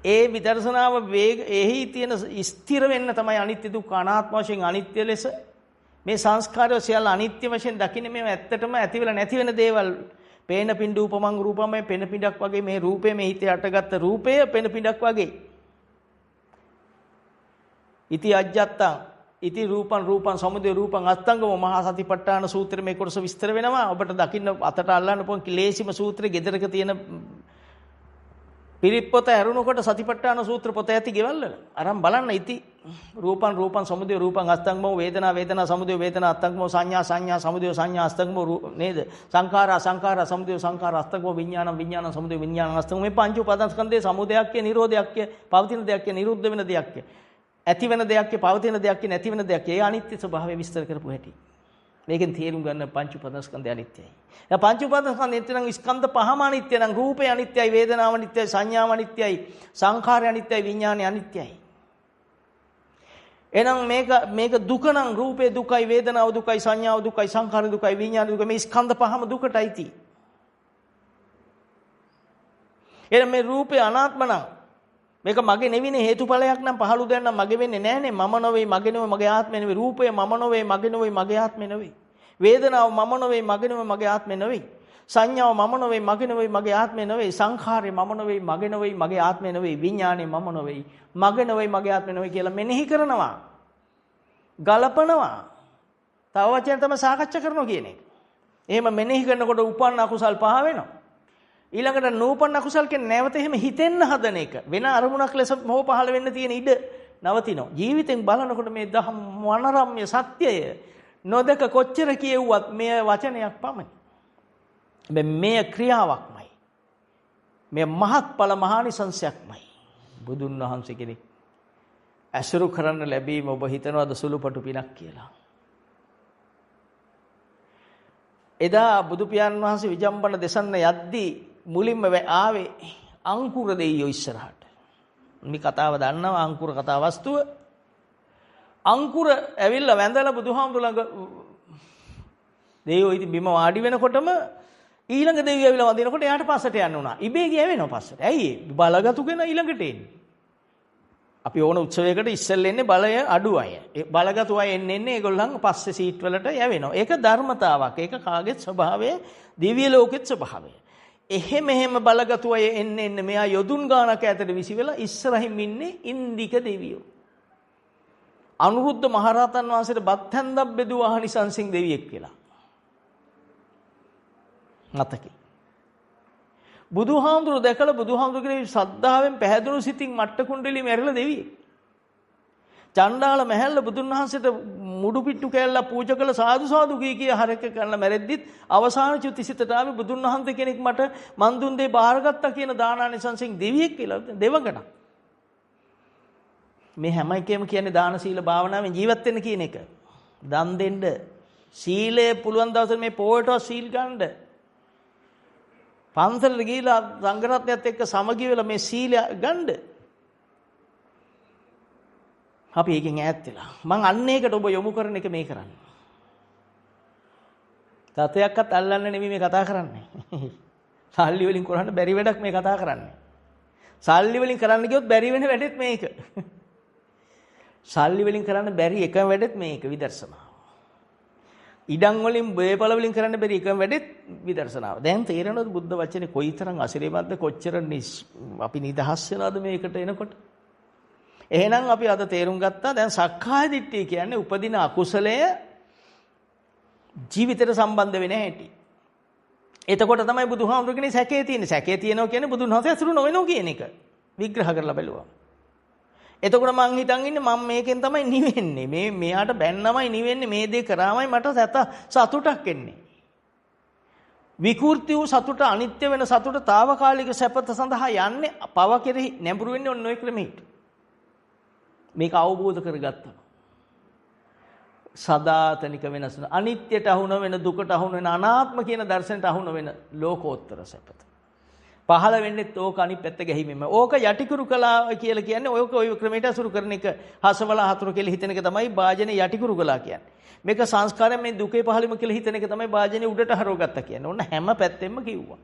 ඒ විදර්ශනාව වේග එහි තියෙන ස්ථිර වෙන්න තමයි අනිත්‍ය දුක්ඛ අනාත්ම වශයෙන් අනිත්‍ය ලෙස මේ සංස්කාරය සියල්ල අනිත්‍ය වශයෙන් දකින්නේ. මේව ඇත්තටම ඇති වෙලා නැති වෙන දේවල්. පේන පිඬු උපමං රූපම මේ පෙන පිඬක් වගේ මේ රූපය මේ හිතේ අටගත්ත රූපය පෙන පිඬක් වගේ. ඉති අජ්ජත්තං ඉති රූපං රූපං සමුදය රූපං අස්තංගම මහා සතිපට්ඨාන සූත්‍රයේ මේ කොටස විස්තර වෙනවා. ඔබට දකින්න අතට අල්ලන්න පුළුවන් ලේසිම සූත්‍රය. ගෙදරක තියෙන පිරිත් පොත ඇරුණකොට සතිපට්ඨාන සූත්‍ර පොත ඇති ගෙවල් වල. අරන් බලන්න. ඉති රූපං රූපං සමුදය රූපං අස්තංගම වේදනා වේදනා සමුදය වේදනා අස්තංගම සංඥා සංඥා සමුදය සංඥා අස්තංගම නේද? සංඛාරා සංඛාරා සමුදය සංඛාරා අස්තංගම විඥානං විඥානං සමුදය විඥානං අස්තංගම. මේ පංච උපාදානස්කන්ධයේ සමුදයක් කිය, නිරෝධයක් කිය, පවතින දෙයක් කිය, නිරුද්ධ වෙන දෙයක් කිය, ඇති වෙන දෙයක් කිය, පවතින දෙයක් කිය, නැති වෙන දෙයක් කිය. ඒ අනිත්‍ය ස්වභාවය විස්තර කරපු හැටි. මේකෙන් තේරුම් ගන්න පංච උපාදානස්කන්ධය අනිත්‍යයි. දැන් පංච උපාදානස්කන්ධ නිට්ටය නම් ස්කන්ධ පහම අනිත්‍ය නම් රූපය අනිත්‍යයි, වේදනාව අනිත්‍යයි, සංඥාව අනිත්‍යයි, සංඛාරය අනිත්‍යයි, විඥානය අනිත්‍යයි. එහෙනම් මේක දුක නම් රූපේ දුකයි, වේදනාව දුකයි, සංඥාව දුකයි, සංඛාරය දුකයි, විඥානය දුකයි. මේ ස්කන්ධ පහම දුකටයි තියෙන්නේ. එහෙනම් මේ රූපේ අනාත්ම නම් මේක මගේ නෙවෙයිනේ, හේතුඵලයක් නම් පහළු දෙයක් නම් මගේ වෙන්නේ නෑනේ. මම නොවේ, මගේ නෙවෙයි, මගේ ආත්මය නෙවෙයි. රූපය මම නොවේ, මගේ නෙවෙයි, මගේ ආත්මය නෙවෙයි. වේදනාව මම නොවේ, මගේ නෙවෙයි, මගේ ආත්මය නෙවෙයි. සංඥාව මම නොවේ, මගේ නෙවෙයි, මගේ ආත්මය නෙවෙයි. සංඛාරය මම නොවේ, මගේ නෙවෙයි, මගේ ආත්මය නෙවෙයි. විඥානය මම නොවේ, මගේ නෙවෙයි, මගේ ආත්මය නෙවෙයි කියලා මෙනෙහි කරනවා, ගලපනවා. තව වචන තමයි සාකච්ඡා කරනවා කියන එක. එහෙම මෙනෙහි කරනකොට උපන් අකුසල් පහ වෙනවා. ඊළඟට නූපන් අකුසල් කියන්නේ නැවත එහෙම හිතෙන්න හදන එක. වෙන අරමුණක් ලෙස මොහ පහළ වෙන්න තියෙන ඉඩ නවතිනවා. ජීවිතෙන් බලනකොට මේ දහම් මනරම්‍ය සත්‍යය නොදක කොච්චර කියෙව්වත් මෙය වචනයක් පමණි. මෙය ක්‍රියාවක්මයි. මෙය මහත්ඵල මහානිසංසයක්මයි. බුදුන් වහන්සේ කෙනෙක් ඇසුරු කරන්න ලැබීම ඔබ හිතනවද සුළුපටු පිනක් කියලා? එදා බුදු පියාණන් වහන්සේ විජම්බන දෙසන්න යද්දී මුලින්ම ආවේ අංකුර දෙයියෝ ඉස්සරහට. මේ කතාව දන්නවා, අංකුර කතා වස්තුව. අංකුර ඇවිල්ලා වැඳලා බුදුහාමුදුර ළඟ දෙයියෝ ඉතින් බිම වාඩි වෙනකොටම ඊළඟ දෙවියෝ ඇවිල්ලා වඳිනකොට එයාට පස්සට යන්න වුණා. ඉබේ ගියා වෙනවා පස්සට. ඇයි ඒ? බලගතු කෙනා ඊළඟට එන්නේ. අපි ඕන උත්සවයකට ඉස්සෙල්ල එන්නේ බලය අඩු අය. ඒ බලගතු අය එන්නේ එන්නේ ඒගොල්ලන් පස්සේ සීට් වලට යවෙනවා. ඒක ධර්මතාවක්. ඒක කාගේත් ස්වභාවය, දිව්‍ය ලෝකෙත් ස්වභාවය. එහෙම එහෙම බලගතු අය එන්න එන්න මෙයා යොදුන් ගානක ඈතට විසි වෙලා ඉස්සරහින් ඉන්නේ ඉන්දික දෙවියෝ. අනුරුද්ධ මහරහතන් වහන්සේට බත් හැන්දක් බෙදුවා ආනිසංසින් දෙවියෙක් කියලා. මතකයි. බුදුහාමුදුරුවෝ දැකලා බුදුහාමුදුරුවෝ කෙරෙහි ශ්‍රද්ධාවෙන් පැහැදුණු සිතින් මට්ට කුණ්ඩලී මැරිලා දෙවියෙක්. චණ්ඩාල මැහැල්ල බුදුන් වහන්සේට මුඩු පිට්ටු කෑල්ල පූජා කළ සාදු සාදු කී කිය හරක කරලා මැරෙද්දිත් අවසාන චුතිසිතට ආවේ බුදුන් වහන්සේ කෙනෙක් මට මන් දුන් දේ බාරගත්තා කියන දානානිසංසෙන් දෙවියෙක් කියලා දෙවඟනක්. මේ හැම එකෙම කියන්නේ දාන සීල භාවනාවෙන් ජීවත් වෙන්න කියන එක. දන් දෙන්න, සීලය පුළුවන් දවසට මේ පොයටවත් සීල් ගන්න. පන්සලට ගිහිලා සංඝරත්නයත් එක්ක සමගි වෙලා මේ සීලය ගන්න. අපි ඒකෙන් ඈත් වෙලා. මං අන්න ඒකට ඔබ යොමු කරන එක මේ කරන්නේ. තතයක්වත් අල්ලන්න නෙමෙයි මේ කතා කරන්නේ. සල්ලි වලින් කරන්න බැරි වැඩක් මේ කතා කරන්නේ. සල්ලි වලින් කරන්න ගියොත් බැරි වෙන වැඩෙත් මේක. සල්ලි වලින් කරන්න බැරි එකම වැඩෙත් මේක විදර්ශනාව. ඉඩම් වලින් බේපල වලින් කරන්න බැරි එකම වැඩෙත් විදර්ශනාව. දැන් තේරෙනවද බුද්ධ වචනේ කොයිතරම් අසිරිමත්ද, කොච්චර අපි නිදහස් වෙනවද මේකට එනකොට? එහෙනම් අපි අද තේරුම් ගත්තා දැන් සක්කාය දිට්ඨිය කියන්නේ උපදින අකුසලය ජීවිතයට සම්බන්ධ වෙන හැටි. එතකොට තමයි බුදුහාමුදුරුවෝ සැකේ තියෙන්නේ. සැකේ තියෙනවා කියන්නේ බුදුන් වහන්සේ ඇසුරු නොවෙනවා කියන එක විග්‍රහ කරලා බැලුවා. එතකොට මං හිතන් ඉන්නේ මං මේකෙන් තමයි නිවෙන්නේ. මේ මෙයාට බැන්නමයි නිවෙන්නේ. මේ දේ කරාමයි මට සතුටක් එන්නේ. විකෘති වූ සතුට, අනිත්‍ය වෙන සතුට, తాවකාලික සැපත සඳහා යන්නේ පව කෙරෙහි නැඹුරු වෙන්නේ ඔන්න ඔය ක්‍රමයට. මේක අවබෝධ කරගත්තා. සදාතනික වෙනස් වෙන, අනිත්‍යයට අහු නොවන, දුකට අහු නොවන, අනාත්ම කියන දර්ශනයට අහු නොවන ලෝකෝත්තර සැපත. පහළ වෙන්නේත් ඕක අනිත් පැත්ත ගැහිමෙම. ඕක යටිකුරු කළා කියලා කියන්නේ ඔයක ඔය ක්‍රමයට අසුරු කරන එක, හසවලා හතුරු කියලා හිතන එක තමයි භාජනේ යටිකුරු කළා කියන්නේ. මේක සංස්කාරයෙන් මේ දුකේ පහළම කියලා හිතන එක තමයි භාජනේ උඩට හරවගත්තා කියන්නේ. ඔන්න හැම පැත්තෙම කිව්වා.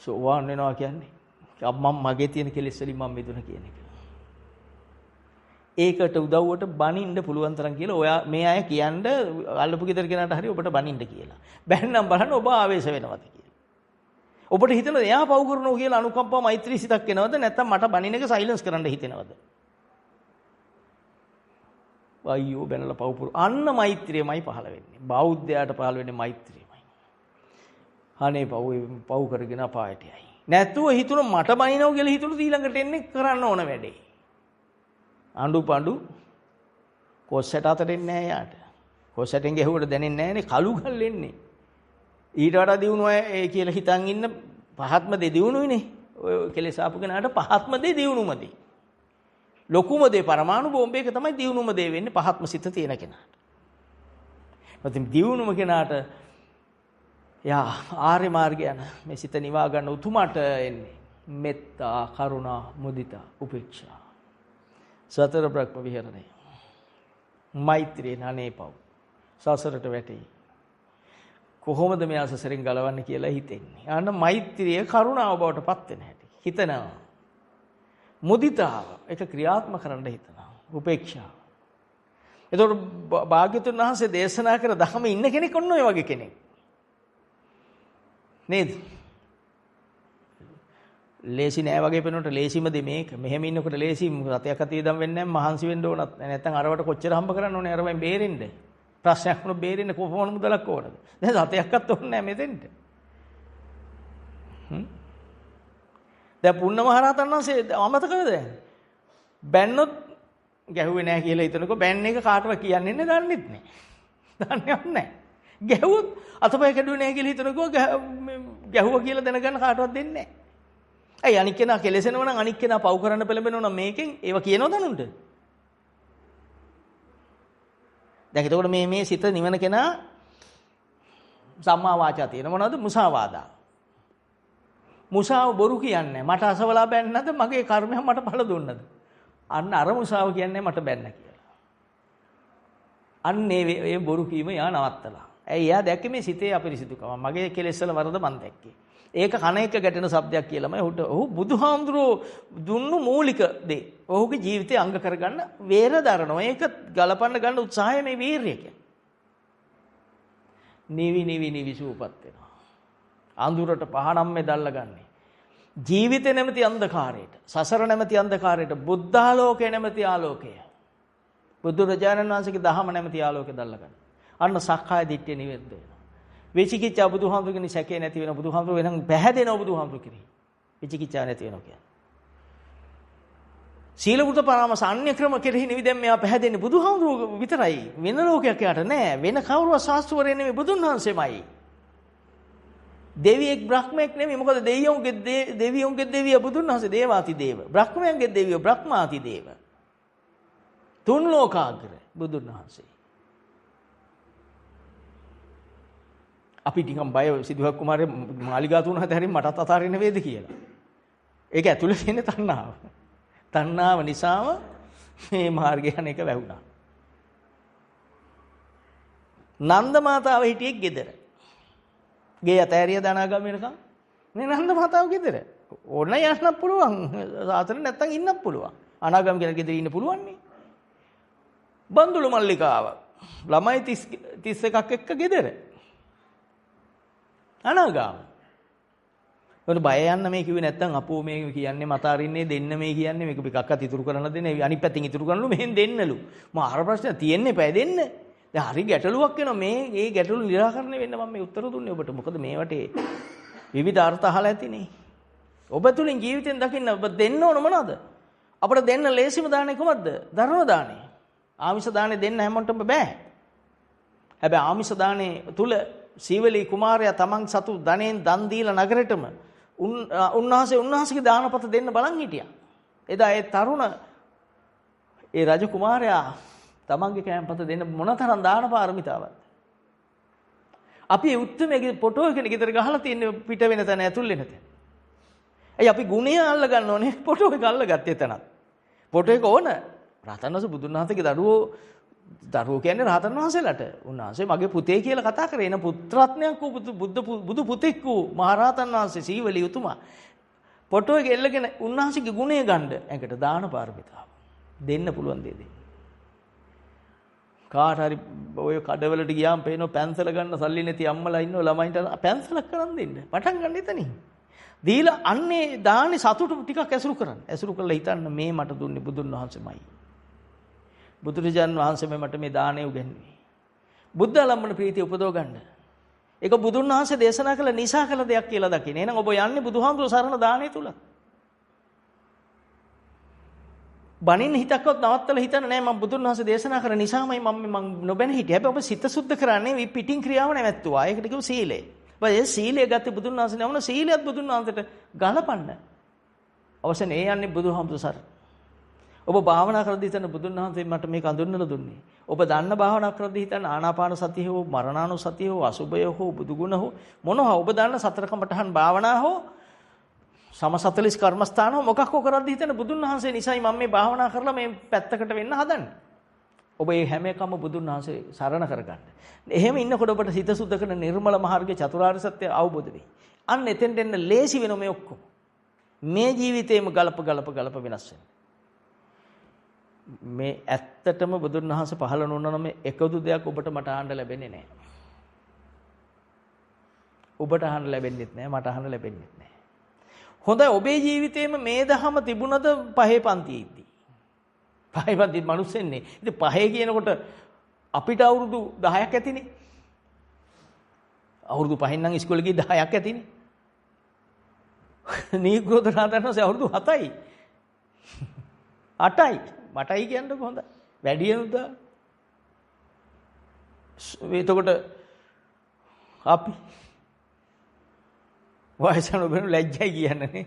සෝවාන් වෙනවා කියන්නේ මම මගේ තියෙන කෙලෙස් වලින් මම මිදුණ කියන එක. ඒකට උදව්වට බනින්න පුළුවන් තරම් කියලා ඔයා මේ අය කියන්න අල්ලපු ගෙදර කෙනාට හරි ඔබට බනින්න කියලා. බැන්නම් බලන්න ඔබ ආවේශ වෙනවද කියලා. ඔබට හිතෙනවද එයා පව් කරනවා කියලා අනුකම්පා මෛත්‍රී සිතක් එනවද, නැත්නම් මට බනින එක සයිලන්ස් කරන්න හිතෙනවද? අයියෝ බැනලා පව් පුරු. අන්න මෛත්‍රියමයි පහළ වෙන්නේ. බෞද්ධයාට පහළ වෙන්නේ මෛත්‍රියමයි. අනේ පව් කරගෙන අපායට යයි. නැතුව හිතුණ මට බනිනවා කියලා හිතුණු ඊළඟට එන්නේ කරන්න ඕන වැඩේ. අඬු පඬු කොස්සට අතට එන්නේ නැහැ යාට. කොස්සටෙන් ගැහුවට දැනෙන්නේ නැහනේ, කළු ගල් එන්නේ. ඊට වඩා දියුණු අය ඒ කියලා හිතන් ඉන්න පහත්ම දේ දියුණුයිනේ. ඔය කෙලෙස් ආපු කෙනාට පහත්ම දේ දියුණුම දේ. ලොකුම දේ පරමාණු බෝම්බ එක තමයි දියුණුම දේ වෙන්නේ පහත්ම සිත තියෙන කෙනාට. ඉතින් දියුණුම කෙනාට යා ආර්ය මාර්ගය යන මේ සිත නිවා ගන්න උතුමට එන්නේ මෙත්තා, කරුණා, මුදිතා, උපේක්ෂා. සතර බ්‍රහ්ම විහරණය. මෛත්‍රිය නනේ පව්. සසරට වැටෙයි. කොහොමද මෙයා සසරෙන් ගලවන්නේ කියලා හිතෙන්නේ. අන්න මෛත්‍රිය කරුණාව බවට පත් වෙන හැටි හිතනවා. මුදිතාව ඒක ක්‍රියාත්මක කරන්න හිතනවා. උපේක්ෂාව. එතකොට භාග්‍යතුන් වහන්සේ දේශනා කර දහම ඉන්න කෙනෙක් ඔන්න ඔය වගේ කෙනෙක්. නේද? ලේසි නෑ වගේ පෙනුනට ලේසිම දේ මේක. මෙහෙම ඉන්නකොට ලේසි රතයක් අතේ දම් වෙන්නේ නෑ, මහන්සි වෙන්න ඕනත් නෑ. නැත්තම් අරවට කොච්චර හම්බ කරන්න ඕනේ අරවෙන් බේරෙන්න. ප්‍රශ්නයක් වුණොත් බේරෙන්න කොහොම මුදලක් ඕනද? දැන් රතයක්වත් ඕනේ නෑ මෙතෙන්ට. දැන් පුන්න මහරහතන් වහන්සේ අමතකද දැන්? බැන්නොත් ගැහුවේ නෑ කියලා හිතනකො බැන්න එක කාටවත් කියන්නේ නෑ, දන්නෙත් නෑ. දන්නේවත් නෑ. ගැහුවොත් අතපය කැඩුවේ නෑ කියලා හිතනකො ගැහුවා කියලා දැනගන්න කාටවත් දෙන්නේ නෑ. ඇයි අනික් කෙනා කෙලෙසෙනවා නම්, අනික් කෙනා පව් කරන්න පෙළඹෙනවා නම් මේකෙන් ඒව කියනවද අනුන්ට? දැන් එතකොට මේ මේ සිත නිවන කෙනා සම්මා වාචා තියෙන මොනවද? මුසාවාදා. මුසාව බොරු කියන්නේ මට අසවලා බැන්නද, මගේ කර්මයක් මට ඵල දුන්නද? අන්න අර මුසාව කියන්නේ මට බැන්න කියලා. අන්න ඒ බොරු කීම යා නවත්තලා. ඇයි එයා දැක්කේ මේ සිතේ අපිරිසිදුකම. මගේ කෙලෙස් වල වරද මං දැක්කේ. ඒක කන එක ගැටෙන શબ્දයක් කියලාමයි ඔහුට ඔහු බුදුහාමුදුරුවෝ දුන්නු මූලික දේ. ඔහුගේ ජීවිතේ අංග කරගන්න වේර දරනවා. ඒක ගලපන්න ගන්න උත්සාහය මේ වීරිය කියන්නේ. නිවි නිවි නිවි සූපත් වෙනවා. අඳුරට පහනම් මේ දැල්ලා ගන්නේ. ජීවිතේ නැමැති අන්ධකාරයට, සසර නැමැති අන්ධකාරයට, බුද්ධාලෝකය නැමැති ආලෝකය. බුදුරජාණන් වහන්සේගේ දහම නැමැති ආලෝකය දැල්ලා ගන්න. අන්න සක්කාය දිට්ඨිය නිවෙද්ද වෙනවා. විචිකිච්ඡා බුදුහාමුදුරුවෝ සැකේ නැති වෙන බුදුහාමුදුරුවෝ වෙනම් පැහැදෙනව බුදුහාමුදුරුවෝ කෙරෙහි. විචිකිච්ඡා නැති වෙනවා කියන්නේ. සීලබුත පරාමස අන්‍ය ක්‍රම කෙරෙහි නෙවි දැන් මෙයා පැහැදෙන්නේ බුදුහාමුදුරුවෝ විතරයි. වෙන ලෝකයක් යාට නෑ. වෙන කවුරුවත් ශාස්ත්‍රවරයෙක් නෙමෙයි බුදුන් වහන්සේමයි. දෙවියෙක් බ්‍රහ්මයෙක් නෙමෙයි. මොකද දෙවියන්ගේ දෙවිය බුදුන් වහන්සේ දේවාති දේව. බ්‍රහ්මයන්ගේ දෙවියෝ බ්‍රහ්මාති දේව. තුන් ලෝකාග්‍ර බුදුන් වහන්සේ. අපි ටිකක් බය සිදුහත් කුමාරයා මාලිගා තුන හත හැරින් මටත් අතාරින්න වේද කියලා. ඒක ඇතුලේ තියෙන තණ්හාව. තණ්හාව නිසාම මේ මාර්ගය යන එක වැහුණා. නන්ද මාතාව හිටියේ ගෙදර. ගේ අතෑරිය දනාගම වෙනකන් මේ නන්ද මාතාව ගෙදර. ඕන යන්නත් පුළුවන්. සාසන නැත්තම් ඉන්නත් පුළුවන්. අනාගම කියලා ගෙදර ඉන්න පුළුවන් නේ. බන්දුල මල්ලිකාව ළමයි 31ක් එක්ක ගෙදර. අනාගාම. ඔන්න බය යන්න මේ කිව්වේ නැත්තම් අපෝ මේ කියන්නේ මත අරින්නේ දෙන්න මේ කියන්නේ මේක එකක්වත් ඉතුරු කරන්න දෙන්නේ අනිත් පැත්තෙන් ඉතුරු කරනලු මෙහෙන් දෙන්නලු. මම අර ප්‍රශ්න තියෙන්නේ පැය දෙන්න. දැන් හරි ගැටලුවක් වෙනවා මේ ඒ ගැටලු නිරාකරණය වෙන්න මම මේ උත්තර දුන්නේ ඔබට. මොකද මේවට විවිධ අර්ථ අහලා ඇතිනේ. ඔබ තුලින් ජීවිතෙන් දකින්න ඔබ දෙන්න ඕන මොනවද? අපිට දෙන්න ලේසිම දානේ කොහොමද? ධර්ම දානේ. ආමිෂ දානේ දෙන්න හැමෝටම බෑ. හැබැයි ආමිෂ දානේ තුල සීවලී කුමාරයා තමන් සතු ධනෙන් දන් දීලා නගරෙටම උන්වහන්සේ උන්වහන්සේගේ දානපත දෙන්න බලන් හිටියා. එදා ඒ තරුණ ඒ රජ කුමාරයා තමන්ගේ කෑමපත දෙන්න මොනතරම් දාන පාරමිතාවක්ද? අපි ඒ උත්තමයාගේ ෆොටෝ එකනේ ගෙදර ගහලා තියෙන්නේ පිට වෙන තැන ඇතුල් වෙන තැන. ඇයි අපි ගුණය අල්ල ගන්න ඕනේ ෆොටෝ එක අල්ලගත්තේ එතනත්. ෆොටෝ එක ඕන. රහතන් වහන්සේ බුදුන් වහන්සේගේ දරුවෝ කියන්නේ රහතන් වහන්සේලාට. උන්වහන්සේ මගේ පුතේ කියලා කතා කරේ. එන පුත්‍රත්නයක් වූ බුදු පුතෙක් වූ මහරහතන් වහන්සේ සීවලී උතුමා. ෆොටෝ එක එල්ලගෙන උන්වහන්සේගේ ගුණය ගන්න ඇඟට දාන පාරමිතාව. දෙන්න පුළුවන් දේ දෙන්න. කාට හරි ඔය කඩවලට ගියාම පේනවා පැන්සල ගන්න සල්ලි නැති අම්මලා ඉන්නවා ළමයින්ට පැන්සලක් කරන් දෙන්න. පටන් ගන්න එතනින්. දීලා අන්නේ දානේ සතුට ටිකක් ඇසුරු කරන්න. ඇසුරු කරලා හිතන්න මේ මට දුන්නේ බුදුන් වහන්සේමයි. බුදුරජාන් වහන්සේ මට මේ දාණය උගන්වුවේ. බුද්ධ ආලම්බන ප්‍රීතිය උපදව ගන්න. ඒක බුදුන් වහන්සේ දේශනා කළ නිසා කළ දෙයක් කියලා දකින්න. එහෙනම් ඔබ යන්නේ බුදුහාමුදුරුවෝ සරණ දාණය තුල. බණින්න හිතක්වත් නවත්තලා හිතන්න නෑ මම බුදුන් වහන්සේ දේශනා කරන නිසාමයි මම මං නොබැන හිටියේ. හැබැයි ඔබ සිත සුද්ධ කරන්නේ මේ පිටින් ක්‍රියාව නැවැත්තුවා. ඒකට කිව්ව සීලය. ඔබ ඒ සීලය ගත්තේ බුදුන් වහන්සේ නම සීලයත් බුදුන් වහන්සේට ගලපන්න. අවශ්‍ය නෑ යන්නේ බුදුහාමුදුරුවෝ සරණ. ඔබ භාවනා කරද්දී හිතන බුදුන් වහන්සේ මට මේක අඳුන්වලා දුන්නේ. ඔබ දන්න භාවනා කරද්දී හිතන ආනාපාන සතිය හෝ මරණානුසතිය හෝ අසුභය හෝ බුදුගුණ හෝ මොනවා ඔබ දන්න සතර කමඨහන් භාවනා හෝ සම 40 කර්මස්ථාන හෝ මොකක් හෝ කරද්දී හිතන බුදුන් වහන්සේ නිසායි මම මේ භාවනා කරලා මේ පැත්තකට වෙන්න හදන්නේ. ඔබ මේ හැම එකම බුදුන් වහන්සේ සරණ කරගන්න. එහෙම ඉන්නකොට ඔබට සිත සුද්ධ කරන නිර්මල මාර්ගයේ චතුරාර්ය සත්‍ය අවබෝධ වෙයි. අන්න එතෙන්ට එන්න ලේසි වෙන මේ ඔක්කොම. මේ ජීවිතේම ගලප ගලප ගලප වෙනස් වෙනවා. මේ ඇත්තටම බුදුන් වහන්සේ පහළ නොවුනා නම් මේ එකදු දෙයක් ඔබට මට අහන්න ලැබෙන්නේ නැහැ. ඔබට අහන්න ලැබෙන්නෙත් නැහැ, මට අහන්න ලැබෙන්නෙත් නැහැ. හොඳයි, ඔබේ ජීවිතේම මේ දහම තිබුණද පහේ පන්තියේ ඉද්දි? පහේ පන්තියේ මිනිස්සුන්නේ. ඉතින් පහේ කියනකොට අපිට අවුරුදු 10ක් ඇතිනේ. අවුරුදු 5න් නම් ඉස්කෝලේ ගියේ 10ක් ඇතිනේ. නීග්‍රෝධ රහතන් වහන්සේ අවුරුදු 7යි. 8යි. මටයි කියන්නකො හොඳයි. වැඩි වෙනුද? එතකොට අපි වයස නොබෙනු ලැජ්ජයි කියන්නේ.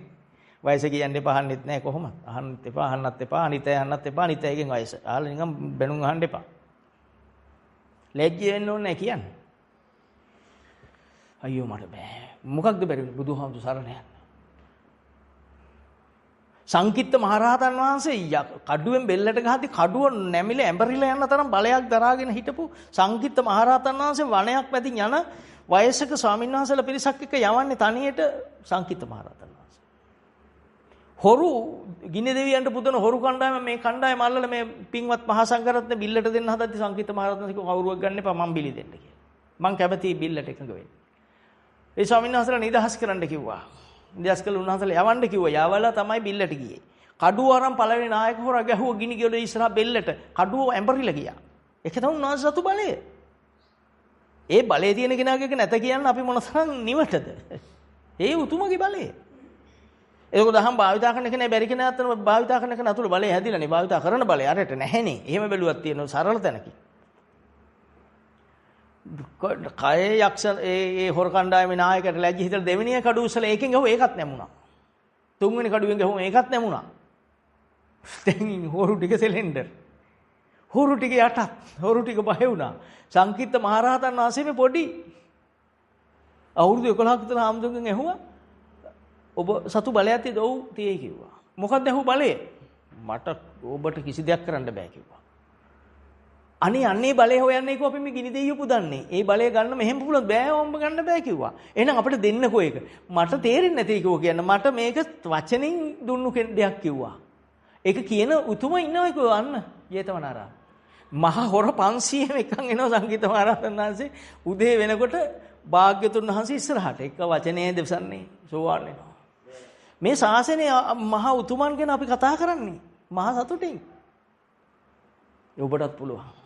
වයස කියන්න එපා, අහන්නෙත් නෑ කොහොමද? අහන්නත් එපා, අහන්නත් එපා, අනිත් අය අහන්නත් එපා, අනිත් අයගෙන් වයස. අහලා නිකන් බැනුම් අහන්න එපා. ලැජ්ජ වෙන්න ඕනේ නෑ කියන්න. අයියෝ මට බෑ. මොකක්ද බැරි වෙන්නේ? බුදුහාමුදුරු සරණ යන්න. සංකිට්ත මහරහතන් වහන්සේ කඩුවෙන් බෙල්ලට ගහද්දි කඩුව නැමිලා ඇඹරිලා යන තරම් බලයක් දරාගෙන හිටපු සංකිට්ත මහරහතන් වහන්සේ වනයක් මැදින් යන වයසක ස්වාමීන් වහන්සේලා පිරිසක් එක්ක යවන්නේ තනියට සංකිට්ත මහරහතන් වහන්සේ. හොරු ගිනි දෙවියන්ට පුදන හොරු කණ්ඩායම මේ කණ්ඩායම අල්ලලා මේ පින්වත් මහා සංඝරත්න බිල්ලට දෙන්න හදද්දි සංකිට්ත මහරහතන් වහන්සේ කිව්වා කවුරුවක් ගන්න එපා මං බිලි දෙන්න කියලා. මං කැමතියි බිල්ලට එකඟ වෙන්න. ඒ ස්වාමීන් වහන්සේලා නිදහස් කරන්න කිව්වා. නිදහස් කළ උන්වහන්සේලා යවන්න කිව්වා. යවලා තමයි බිල්ලට ගියේ. කඩුව අරන් පළවෙනි නායක හොරා ගැහුව ගිනි ගෙවල ඉස්සරහා බෙල්ලට කඩුව ඇඹරිලා ගියා. ඒක තමයි උන්වහන්සේ සතු බලය. ඒ බලය තියෙන කෙනාගේ නැත කියන්න අපි මොන තරම් නිවටද? ඒ උතුමගේ බලය. ඒක දහම් භාවිතා කරන කෙනා බැරි කෙනා අතර භාවිතා කරන කෙනා තුල බලය හැදිලානේ. භාවිතා කරන බලය අරට නැහැනේ. එහෙම බැලුවත් තියෙන සරල තැනකින්. කයේ යක්ෂ ඒ ඒ හොර කණ්ඩායමේ නායකයට ලැජ්ජ හිතලා දෙවෙනි කඩුව උස්සලා ඒකෙන් ගැහුවා ඒකත් නැමුණා. තුන්වෙනි කඩුවෙන් ගැහුවම ඒකත් නැමුණා. දැන් හොරු ටික සිලින්ඩර්. හොරු ටික යටත් හොරු ටික බය වුණා. සංකිට්ත මහරහතන් වහන්සේ මේ පොඩි අවුරුදු 11ක් විතර ආම්දුගෙන් ඇහුවා ඔබ සතු බලයක් තියෙද? ඔව් තියෙයි කිව්වා. මොකක්ද ඇහුව බලය? මට ඔබට කිසි දෙයක් කරන්න බෑ කිව්වා. අනේ අන්නේ බලය හොයන්නේ කිව්වා අපි මේ ගිනි දෙයියෝ පුදන්නේ. ඒ බලය ගන්න මෙහෙම පුළුවන් බෑ ඔම්බ ගන්න බෑ කිව්වා. එහෙනම් අපිට දෙන්නකෝ ඒක. මට තේරෙන්නේ නැtei කිව්වා කියන්න. මට මේක වචනෙන් දුන්නු දෙයක් කිව්වා. ඒක කියන උතුම ඉන්නවා කිව්වා අන්න ජේතවනාරාම. මහ හොර 500ම එකන් එනවා සංගීත මහරහතන් වහන්සේ උදේ වෙනකොට භාග්‍යතුන් වහන්සේ ඉස්සරහට එක වචනේ දෙසන්නේ සෝවාන් වෙනවා. මේ ශාසනය මහ උතුමන් ගැන අපි කතා කරන්නේ මහ සතුටින්. ඔබටත් පුළුවන්.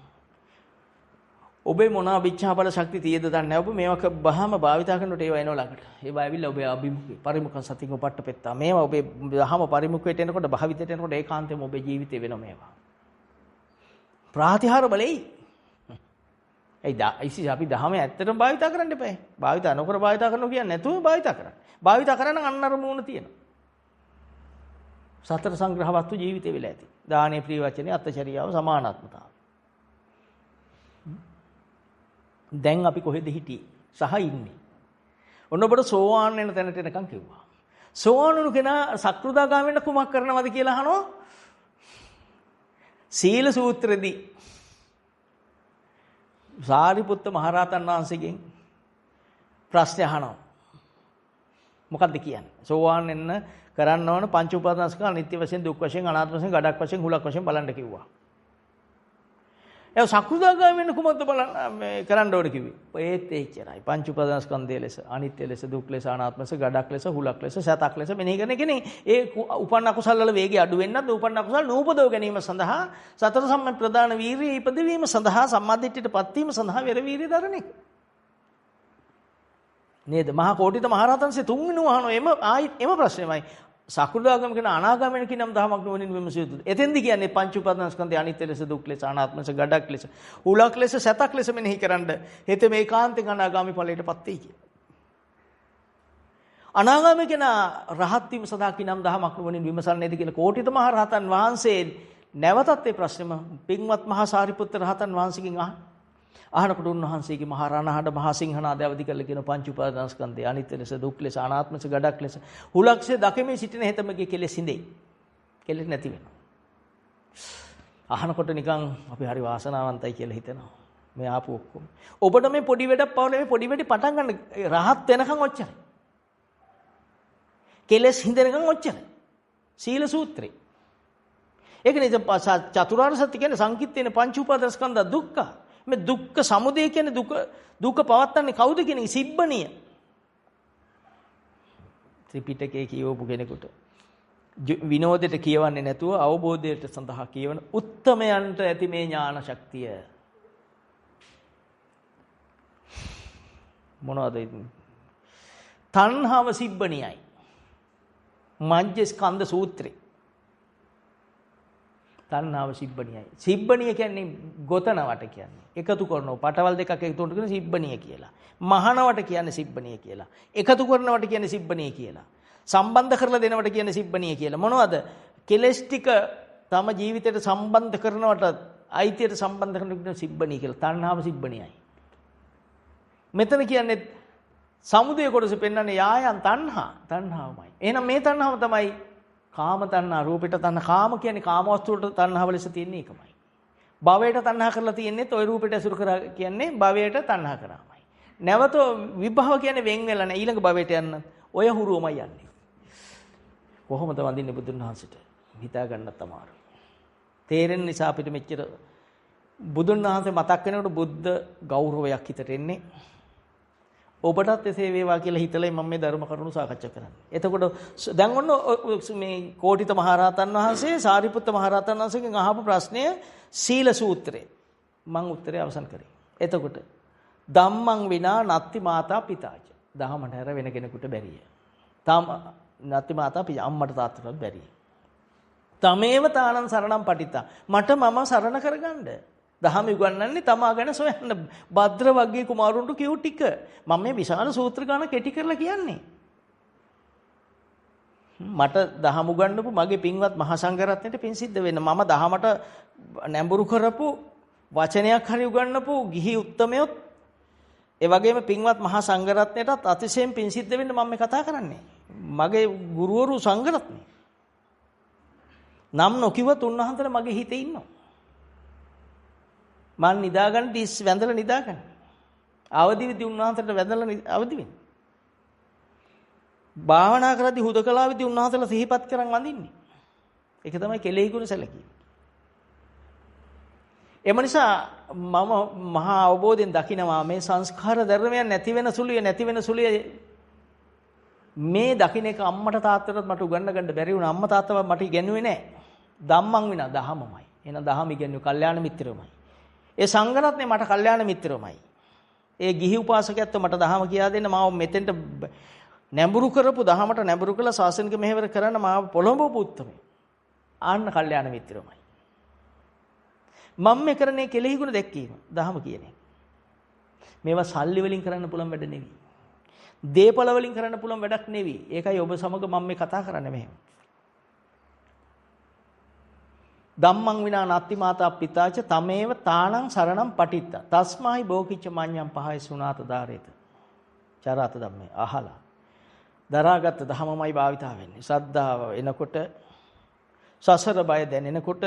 ඔබේ මොන අවිච්ඡා බල ශක්තිය තියෙද දන්නේ නැහැ. ඔබ මේවා බහම භාවිතා කරනකොට ඒවා එනවා ළඟට. ඒවා ඇවිල්ලා ඔබේ අභිමුඛේ පරිමුඛ සතින් ඔබට පෙත්තා. මේවා ඔබේ දහම පරිමුඛයට එනකොට භාවිතයට එනකොට ඒකාන්තයෙන්ම ඔබේ ජීවිතේ වෙනවා මේවා. ප්‍රාතිහාර බලෙයි. ඇයි අපි දහම ඇත්තටම භාවිතා කරන්න එපා. භාවිතා නොකර භාවිතා කරනවා කියන්නේ නැතුව භාවිතා කරන්න. භාවිතා කරා නම් අන්න අර මූණ තියෙනවා. සතර සංග්‍රහ වස්තු ජීවිතේ වෙලා ඇති. දානේ, ප්‍රිය වචනේ, අත්චරියාව, සමානාත්මතාව. දැන් අපි කොහෙද හිටියේ සහ ඉන්නේ? ඔන්න ඔබට සෝවාන් වෙන තැනට එනකන් කිව්වා. සෝවාන් වුණු කෙනා සක්‍රුදාගාමී වෙන්න කුමක් කරනවද කියලා අහනවා. සීල සූත්‍රෙදී සාරිපුත්ත මහරහතන් වහන්සේගෙන් ප්‍රශ්න අහනවා. මොකද්ද කියන්නේ? සෝවාන් වෙන්න කරන්න ඕන පංච උපාදානස්කන්ධ අනිත්‍ය වශයෙන්, දුක් වශයෙන්, අනාත්ම වශයෙන්, ගඩක් වශයෙන්, හුලක් වශයෙන් බලන්න කිව්වා. ඒ සකෘදාගාමී වෙන්න කුමක්ද බලන්න මේ කරන්න ඕන කිව්වේ? ඒත් එච්චරයි. පංච උපාදානස්කන්ධය ලෙස, අනිත්‍ය ලෙස, දුක් ලෙස, අනාත්ම ලෙස, ගඩක් ලෙස, හුලක් ලෙස, සතක් ලෙස මෙනෙහි කරන එකනේ. ඒ උපන්න අකුසල් වල වේගය අඩු වෙන්නත්, උපන්න අකුසල් නූපදව ගැනීම සඳහා සතර සම්‍යක් ප්‍රදාන වීරිය ඉපදවීම සඳහා සම්මාදිට්ඨියට පත්වීම සඳහා වෙර වීරිය දරන එක. නේද? මහා කෝටිත මහරහතන්සේ තුන්වෙනි අහනවා එම ආයිත් එම ප්‍රශ්නයමයි. සකෘදාගම කියන අනාගාමී වෙන කිනම් දහමක් නුවණින් විමසිය යුතුද? එතෙන්දි කියන්නේ පංච උපාදානස්කන්ධය අනිත්‍ය ලෙස, දුක් ලෙස, අනාත්ම ලෙස, ගඩක් ලෙස, හුලක් ලෙස, සතක් ලෙස මෙනෙහි කරන්ඩ හෙත මේ ඒකාන්තයෙන් අනාගාමී ඵලයටපත් වෙයි කියලා. අනාගාමී කෙනා රහත් වීම සඳහා කිනම් දහමක් නුවණින් විමසන්නේද කියලා කෝටිත මහ රහතන් වහන්සේ නැවතත් ඒ ප්‍රශ්නෙම පින්වත් මහා සාරිපුත්ත රහතන් වහන්සේගෙන් අහනකොට උන්වහන්සේගේ මහා රණහඬ මහා සිංහනාද අවදි කරලා කියන පංච උපාදානස්කන්ධය අනිත්‍ය ලෙස, දුක් ලෙස, අනාත්ම ලෙස, ගඩක් ලෙස, හුලක් ලෙස දකිමින් සිටින හෙතමගේ කෙලෙස් හිඳෙයි. කෙලෙස් නැති වෙනවා. අහනකොට නිකන් අපි හරි වාසනාවන්තයි කියලා හිතෙනවා. මේ ආපු ඔක්කොම. ඔබට මේ පොඩි වැඩක් පවල මේ පොඩි වැඩි පටන් ගන්න රහත් වෙනකන් ඔච්චරයි. කෙලෙස් හිඳෙනකන් ඔච්චරයි. සීල සූත්‍රේ. ඒක නිසා චතුරාර්ය සත්‍ය කියන්නේ සංකිට්ඨේන පංච උපාදානස්කන්ධ දුක්ඛ. මේ දුක්ඛ සමුදය කියන්නේ දුක දුක පවත්තන්නේ කවුද කියන එක සිබ්බනිය. ත්‍රිපිටකයේ කියවපු කෙනෙකුට විනෝදයට කියවන්නේ නැතුව අවබෝධයට සඳහා කියවන උත්තමයන්ට ඇති මේ ඥාන ශක්තිය මොනවද ඉතින්? තණ්හාව සිබ්බනියයි. මජ්ජ ස්කන්ධ සූත්‍රේ. තණ්හාව සිබ්බනියයි. සිබ්බනිය කියන්නේ ගොතනවට කියන්නේ. එකතු කරනවා. පටවල් දෙකක් එකතු කරනකොට කියන සිබ්බනිය කියලා. මහනවට කියන්නේ සිබ්බනිය කියලා. එකතු කරනවට කියන්නේ සිබ්බනිය කියලා. සම්බන්ධ කරලා දෙනවට කියන්නේ සිබ්බනිය කියලා. මොනවද? කෙලස් ටික තම ජීවිතයට සම්බන්ධ කරනවට අයිතියට සම්බන්ධ කරනකොට කියන සිබ්බනිය කියලා. තණ්හාව සිබ්බනියයි. මෙතන කියන්නේ සමුදය කොටස පෙන්වන්නේ යායන් තණ්හා. තණ්හාවමයි. එහෙනම් මේ තණ්හාව තමයි කාම තණ්හා, රූපයට තණ්හා. කාම කියන්නේ කාම වස්තු වලට තණ්හාව ලෙස තියෙන එකමයි. භවයට තණ්හා කරලා තියෙන්නේත් ওই රූපයට ඇසුරු කරා කියන්නේ භවයට තණ්හා කරාමයි. නැවත විභව කියන්නේ වෙන් වෙලා නැහැ. ඊළඟ භවයට යන්න ඔය හුරුවමයි යන්නේ. කොහොමද වඳින්නේ බුදුන් වහන්සේට? හිතා ගන්නත් අමාරුයි. තේරෙන නිසා අපිට මෙච්චර බුදුන් වහන්සේ මතක් වෙනකොට බුද්ධ ගෞරවයක් හිතට එන්නේ. ඔබටත් එසේ වේවා කියලා හිතලා මම මේ ධර්ම කරුණු සාකච්ඡා කරන්නේ. එතකොට දැන් ඔන්න මේ කෝටිත මහරහතන් වහන්සේ සාරිපුත්ත මහරහතන් වහන්සේගෙන් අහපු ප්‍රශ්නය සීල සූත්‍රය. මං උත්තරය අවසන් කරේ. එතකොට ධම්මං විනා නත්ති මාතා පිතාච. දහමට හැර වෙන කෙනෙකුට බැරිය. තම නත්ති මාතා පිතා අම්මට තාත්තටවත් බැරිය. තමේව තානං සරණං පටිතා. මට මම සරණ කරගන්න. දහම උගන්වන්නේ තමා ගැන සොයන්න. භද්‍ර වග්ගයේ කුමාරුන්ට කියු ටික. මම මේ විශාල සූත්‍ර ගාන කෙටි කරලා කියන්නේ. මට දහම උගන්වපු මගේ පින්වත් මහා සංඝරත්නයට පින් සිද්ධ වෙන්න. මම දහමට නැඹුරු කරපු වචනයක් හරි උගන්වපු ගිහි උත්තමයොත් ඒ වගේම පින්වත් මහා සංඝරත්නයටත් අතිශයින් පින් සිද්ධ වෙන්න මම මේ කතා කරන්නේ. මගේ ගුරුවරු සංඝරත්නය. නම් නොකිව්වත් උන්වහන්සේලා මගේ හිතේ ඉන්නවා. මං නිදාගන්න ඉස් වැඳලා නිදාගන්න. අවදි වෙද්දී උන්වහන්සේට වැඳලා අවදි වෙන්න. භාවනා කරද්දී හුදකලාවේදී උන්වහන්සේලා සිහිපත් කරන් වඳින්නේ. ඒක තමයි කෙලෙහි ගුණ සැලකීම. එම නිසා මම මහා අවබෝධයෙන් දකිනවා මේ සංස්කාර ධර්මයන් නැති වෙන සුළුය නැති වෙන සුළුය මේ දකින්න එක අම්මට තාත්තටත් මට උගන්න ගන්න බැරි වුණා. අම්මා තාත්තවත් මට ඉගැන්නුවේ නෑ. ධම්මං විනා දහමමයි. එහෙනම් දහම ඉගැන්නුවේ කල්යාණ මිත්‍රයමයි. ඒ සංඝරත්නය මට කල්යාණ මිත්‍රයමයි. ඒ ගිහි උපාසකයන්ට මට දහම කියා දෙන්න මාව මෙතෙන්ට නැඹුරු කරපු දහමට නැඹුරු කළ ශාසනික මෙහෙවර කරන්න මාව පොළඹවපු උත්තමයි. ආන්න කල්යාණ මිත්‍රයමයි. මම මේ කරන්නේ කෙලෙහි ගුණ දැක්කීම දහම කියන එක. මේවා සල්ලි වලින් කරන්න පුළුවන් වැඩ නෙවෙයි. දේපල වලින් කරන්න පුළුවන් වැඩක් නෙවෙයි. ඒකයි ඔබ සමග මම මේ කතා කරන්නේ මෙහෙම. ධම්මං විනා නත්ති මාතා පිතාච තමේව තානං සරණං පටිත්ත. තස්මාහි බෝකිච්ච මඤ්ඤං පහය සුනාත ධාරේත. චරාත ධම්මේ අහලා. දරාගත්ත දහමමයි භාවිතා වෙන්නේ. ශ්‍රද්ධාව එනකොට සසර බය දැනෙනකොට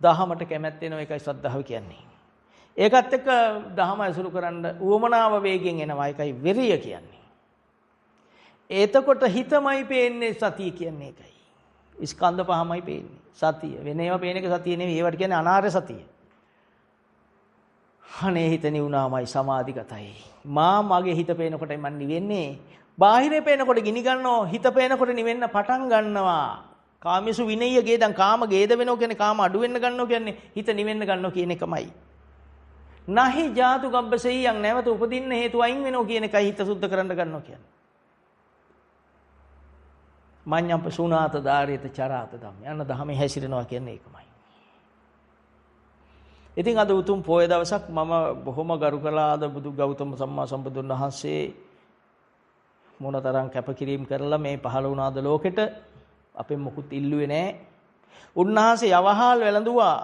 දහමට කැමැත්ත එනවා. ඒකයි ශ්‍රද්ධාව කියන්නේ. ඒකත් එක්ක දහම ඇසුරු කරන්න උවමනාව වේගෙන් එනවා. ඒකයි විරිය කියන්නේ. එතකොට හිතමයි පේන්නේ සතිය කියන්නේ ඒකයි. ස්කන්ධ පහමයි පේන්නේ. සතිය. වෙන ඒවා පේන එක සතිය නෙවෙයි. ඒවට කියන්නේ අනාර්ය සතිය. අනේ හිත නිවුනාමයි සමාධිගතයි. මා මගේ හිත පේනකොටයි මන් නිවෙන්නේ. බාහිරේ පේනකොට ගිනි ගන්නවා. හිත පේනකොට නිවෙන්න පටන් ගන්නවා. කාමසු විනය්‍ය ගේදන් කාම ගේද වෙනෝ කියන්නේ කාම අඩු වෙන්න ගන්නවා කියන්නේ හිත නිවෙන්න ගන්නවා කියන එකමයි. නහි ජාතු ගබ්බසෙය්‍යං නැවත උපදින්න හේතු අයින් වෙනෝ කියන එකයි හිත සුද්ධ කරන්න ගන්නවා කියන්නේ. මඤ්ඤම්ප සුනාත ධාරේත චරාත ධම්ම යන දහමේ හැසිරෙනවා කියන්නේ ඒකමයි. ඉතින් අද උතුම් පොය දවසක් මම බොහොම ගරු කළා අද බුදු ගෞතම සම්මා සම්බුදුන් වහන්සේ මොනතරම් කැපකිරීම කරලා මේ පහළ වුණාද ලෝකෙට. අපෙන් මොකුත් ඉල්ලුවේ නෑ. උන්වහන්සේ යවහල් වැළඳුවා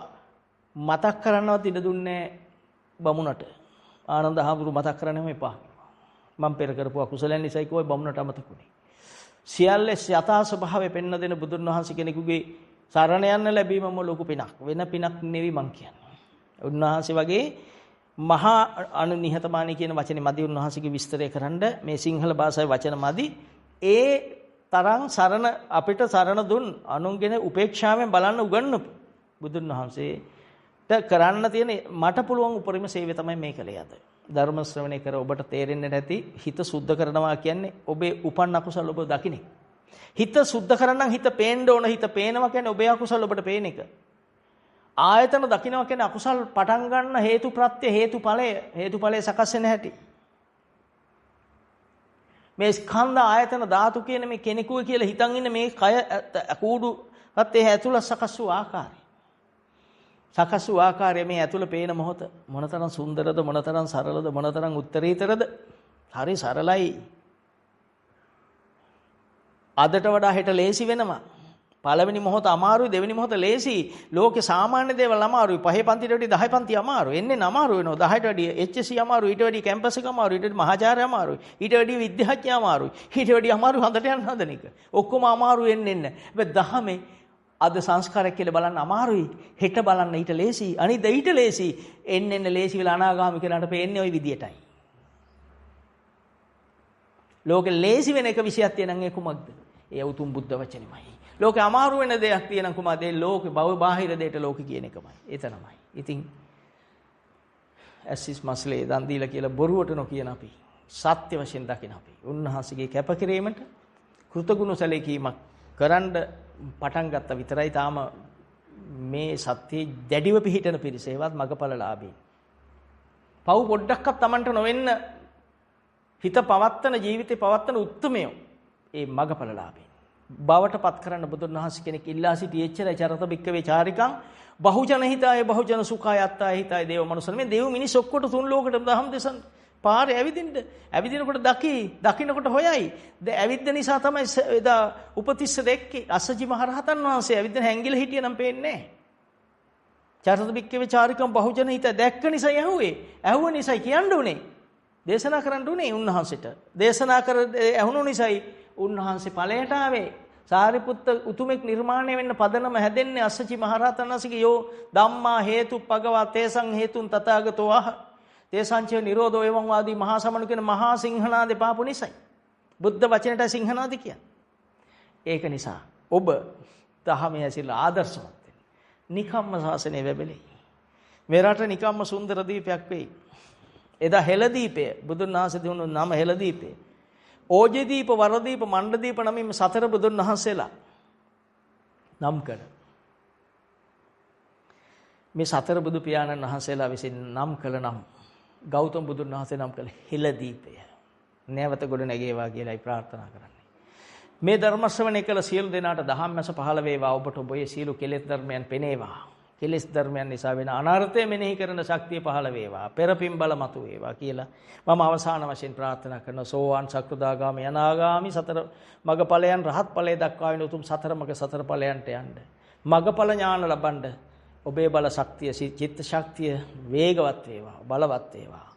මතක් කරන්නවත් ඉඩ දුන්නේ බමුණට. ආනන්ද හාමුදුරු මතක් කරන්නම එපා. මම පෙර කරපු අකුසලයන් නිසායි කිව්වා බමුණට අමතක වුණේ. සියල්ල යථා ස්වභාවය පෙන්න දෙන බුදුන් වහන්සේ කෙනෙකුගේ සරණ යන්න ලැබීමම ලොකු පිනක්. වෙන පිනක් නෙවෙයි මං කියන්නේ. උන්වහන්සේ වගේ මහා අනුනිහතමානී කියන වචනේ මදි උන්වහන්සේගේ විස්තරය කරන්න මේ සිංහල භාෂාවේ වචන මදි. ඒ තරම් සරණ අපිට සරණ දුන් අනුන්ගෙන උපේක්ෂාවෙන් බලන්න උගන්වපු බුදුන් වහන්සේට කරන්න තියෙන මට පුළුවන් උපරිම සේවය තමයි මේ කළේ අද. ධර්ම ශ්‍රවණය කර ඔබට තේරෙන්නේ නැති හිත සුද්ධ කරනවා කියන්නේ ඔබේ උපන් අකුසල ඔබ දකින්නේ. හිත සුද්ධ කරන්නම් හිත පේන්න ඕන. හිත පේනවා කියන්නේ ඔබේ අකුසල ඔබට පේන එක. ආයතන දකින්නවා කියන්නේ අකුසල් පටන් ගන්න හේතු ප්‍රත්‍ය හේතුඵලය හේතුඵලය සකස් වෙන හැටි. මේ ස්කන්ධ ආයතන ධාතු කියන මේ කෙනෙකුගේ කියලා හිතන් ඉන්න මේ කය කූඩු හත් ඒ ඇතුළ සකස් වූ ආකාරය. සකස් වූ ආකාරය මේ ඇතුළ පේන මොහොත මොනතරම් සුන්දරද, මොනතරම් සරලද, මොනතරම් උත්තරීතරද? හරි සරලයි. අදට වඩා හෙට ලේසි වෙනවා. පළවෙනි මොහොත අමාරුයි, දෙවෙනි මොහොත ලේසි. ලෝකේ සාමාන්‍ය දේවල් අමාරුයි. පහේ පන්තිට වැඩිය 10 පන්ති අමාරුයි. එන්නේ අමාරු වෙනවා. 10ට වැඩිය HSC අමාරුයි, ඊට වැඩිය කැම්පස් එක අමාරුයි, ඊට වැඩිය මහාචාර්ය අමාරුයි, ඊට වැඩිය විද්‍යාඥ අමාරුයි, ඊට වැඩිය අමාරු හඳට යන්න හදන එක. ඔක්කොම අමාරු එන්න එන්න. හැබැයි දහමේ අද සංස්කාරයක් කියලා බලන්න අමාරුයි. හෙට බලන්න ඊට ලේසි. අනිද්දා ඊට ලේසි. එන්න එන්න ලේසි වෙලා අනාගාමී කෙනාට පේන්නේ ওই විදියටයි. ලෝකේ ලේසි වෙන එක විෂයක් තියෙනම් ඒ කුමක්ද? ඒ උතුම් බුද්ධ වචනේමයි. ලෝකේ අමාරු වෙන දෙයක් තියෙනම් කුමක්ද? ඒ ලෝකේ භව බාහිර දෙයට ලෝකේ කියන එකමයි. එතනමයි. ඉතින් ඇසිස් මස්ලේ දන් දීලා කියලා බොරුවට නොකියන අපි සත්‍ය වශයෙන් දකින අපි උන්වහන්සේගේ කැපකිරීමට කෘතගුණ සැලකීමක් කරන්න පටන් ගත්ත විතරයි තාම මේ සත්‍යයේ දැඩිව පිහිටන පිරිස ඒවත් මගපලලාභී. පව් පොඩ්ඩක්වත් Tamanට නොවෙන්න හිත පවත්තන ජීවිතේ පවත්තන උත්තමයෝ ඒ මගපලලාභී. බවට පත් කරන්න බුදුන් වහන්සේ කෙනෙක් ඉල්ලා සිටි එච්චරයි. චරත බික්කවේ චාරිකං බහුජන හිතාය බහුජන සුඛාය අත්තාය හිතාය දේව මනුස්සන. මේ දේව මිනිස් ඔක්කොට තුන් ලෝකෙටම දහම් දෙසන් පාරේ ඇවිදින්න. ඇවිදිනකොට දකි, දකින්නකොට හොයයි. ඇවිද්ද නිසා තමයි එදා උපතිස්ස දැක්කේ. අස්සජි මහ රහතන් වහන්සේ ඇවිද්දන හැංගිලා හිටිය නම් පේන්නේ නැහැ. චරත බික්කවේ චාරිකං බහුජන හිත දැක්ක නිසා ඇහුවේ. ඇහුව නිසායි කියන්න උනේ. දේශනා කරන්න උනේ උන්වහන්සේට. දේශනා කර ඇහුණු නිසායි උන්වහන්සේ ඵලයට ආවේ. සාරිපුත්ත උතුමෙක් නිර්මාණය වෙන්න පදනම හැදෙන්නේ අස්සචි මහරහතන් වහන්සේගේ යෝ ධම්මා හේතුප්පගවා තේසං හේතුන් තථාගතෝ ආහ තේසංච නිරෝධෝ එවං වාදී මහා සමණු කියන මහා සිංහනාද පාපු නිසයි. බුද්ධ වචනයට සිංහනාද කියන්නේ. ඒක නිසා ඔබ දහමේ ඇසිරලා ආදර්ශමත් වෙන්න. නිකම්ම ශාසනය වැබලෙයි. මේ රට නිකම්ම සුන්දර දීපයක් වෙයි. එදා හෙළදීපය බුදුන් වහන්සේ දුන්නු නම හෙළදීපය. ඕජදීප, වරදීප, මණ්ඩදීප නමින් සතර බුදුන් වහන්සේලා නම් කළ. මේ සතර බුදු පියාණන් වහන්සේලා විසින් නම් කළ නම් ගෞතම බුදුන් වහන්සේ නම් කළ හෙළදීපය. නැවත ගොඩ නැගේවා කියලායි ප්‍රාර්ථනා කරන්නේ. මේ ධර්ම ශ්‍රවණය කළ සියලු දෙනාට දහම් මැස පහළ වේවා. ඔබට ඔබේ සියලු කෙලෙස් ධර්මයන් පෙනේවා. කෙලෙස් ධර්මයන් නිසා වෙන අනර්ථය මෙනෙහි කරන ශක්තිය පහළ වේවා. පෙරපින් බල මතු වේවා කියලා මම අවසාන වශයෙන් ප්‍රාර්ථනා කරනවා. සෝවාන්, සකෘදාගාමි, අනාගාමි සතර මග ඵලයන් රහත් ඵලය දක්වා වෙන උතුම් සතර මග සතර ඵලයන්ට යන්න. මගඵල ඥාන ලබන්න ඔබේ බල ශක්තිය, චිත්ත ශක්තිය වේගවත් වේවා, බලවත් වේවා.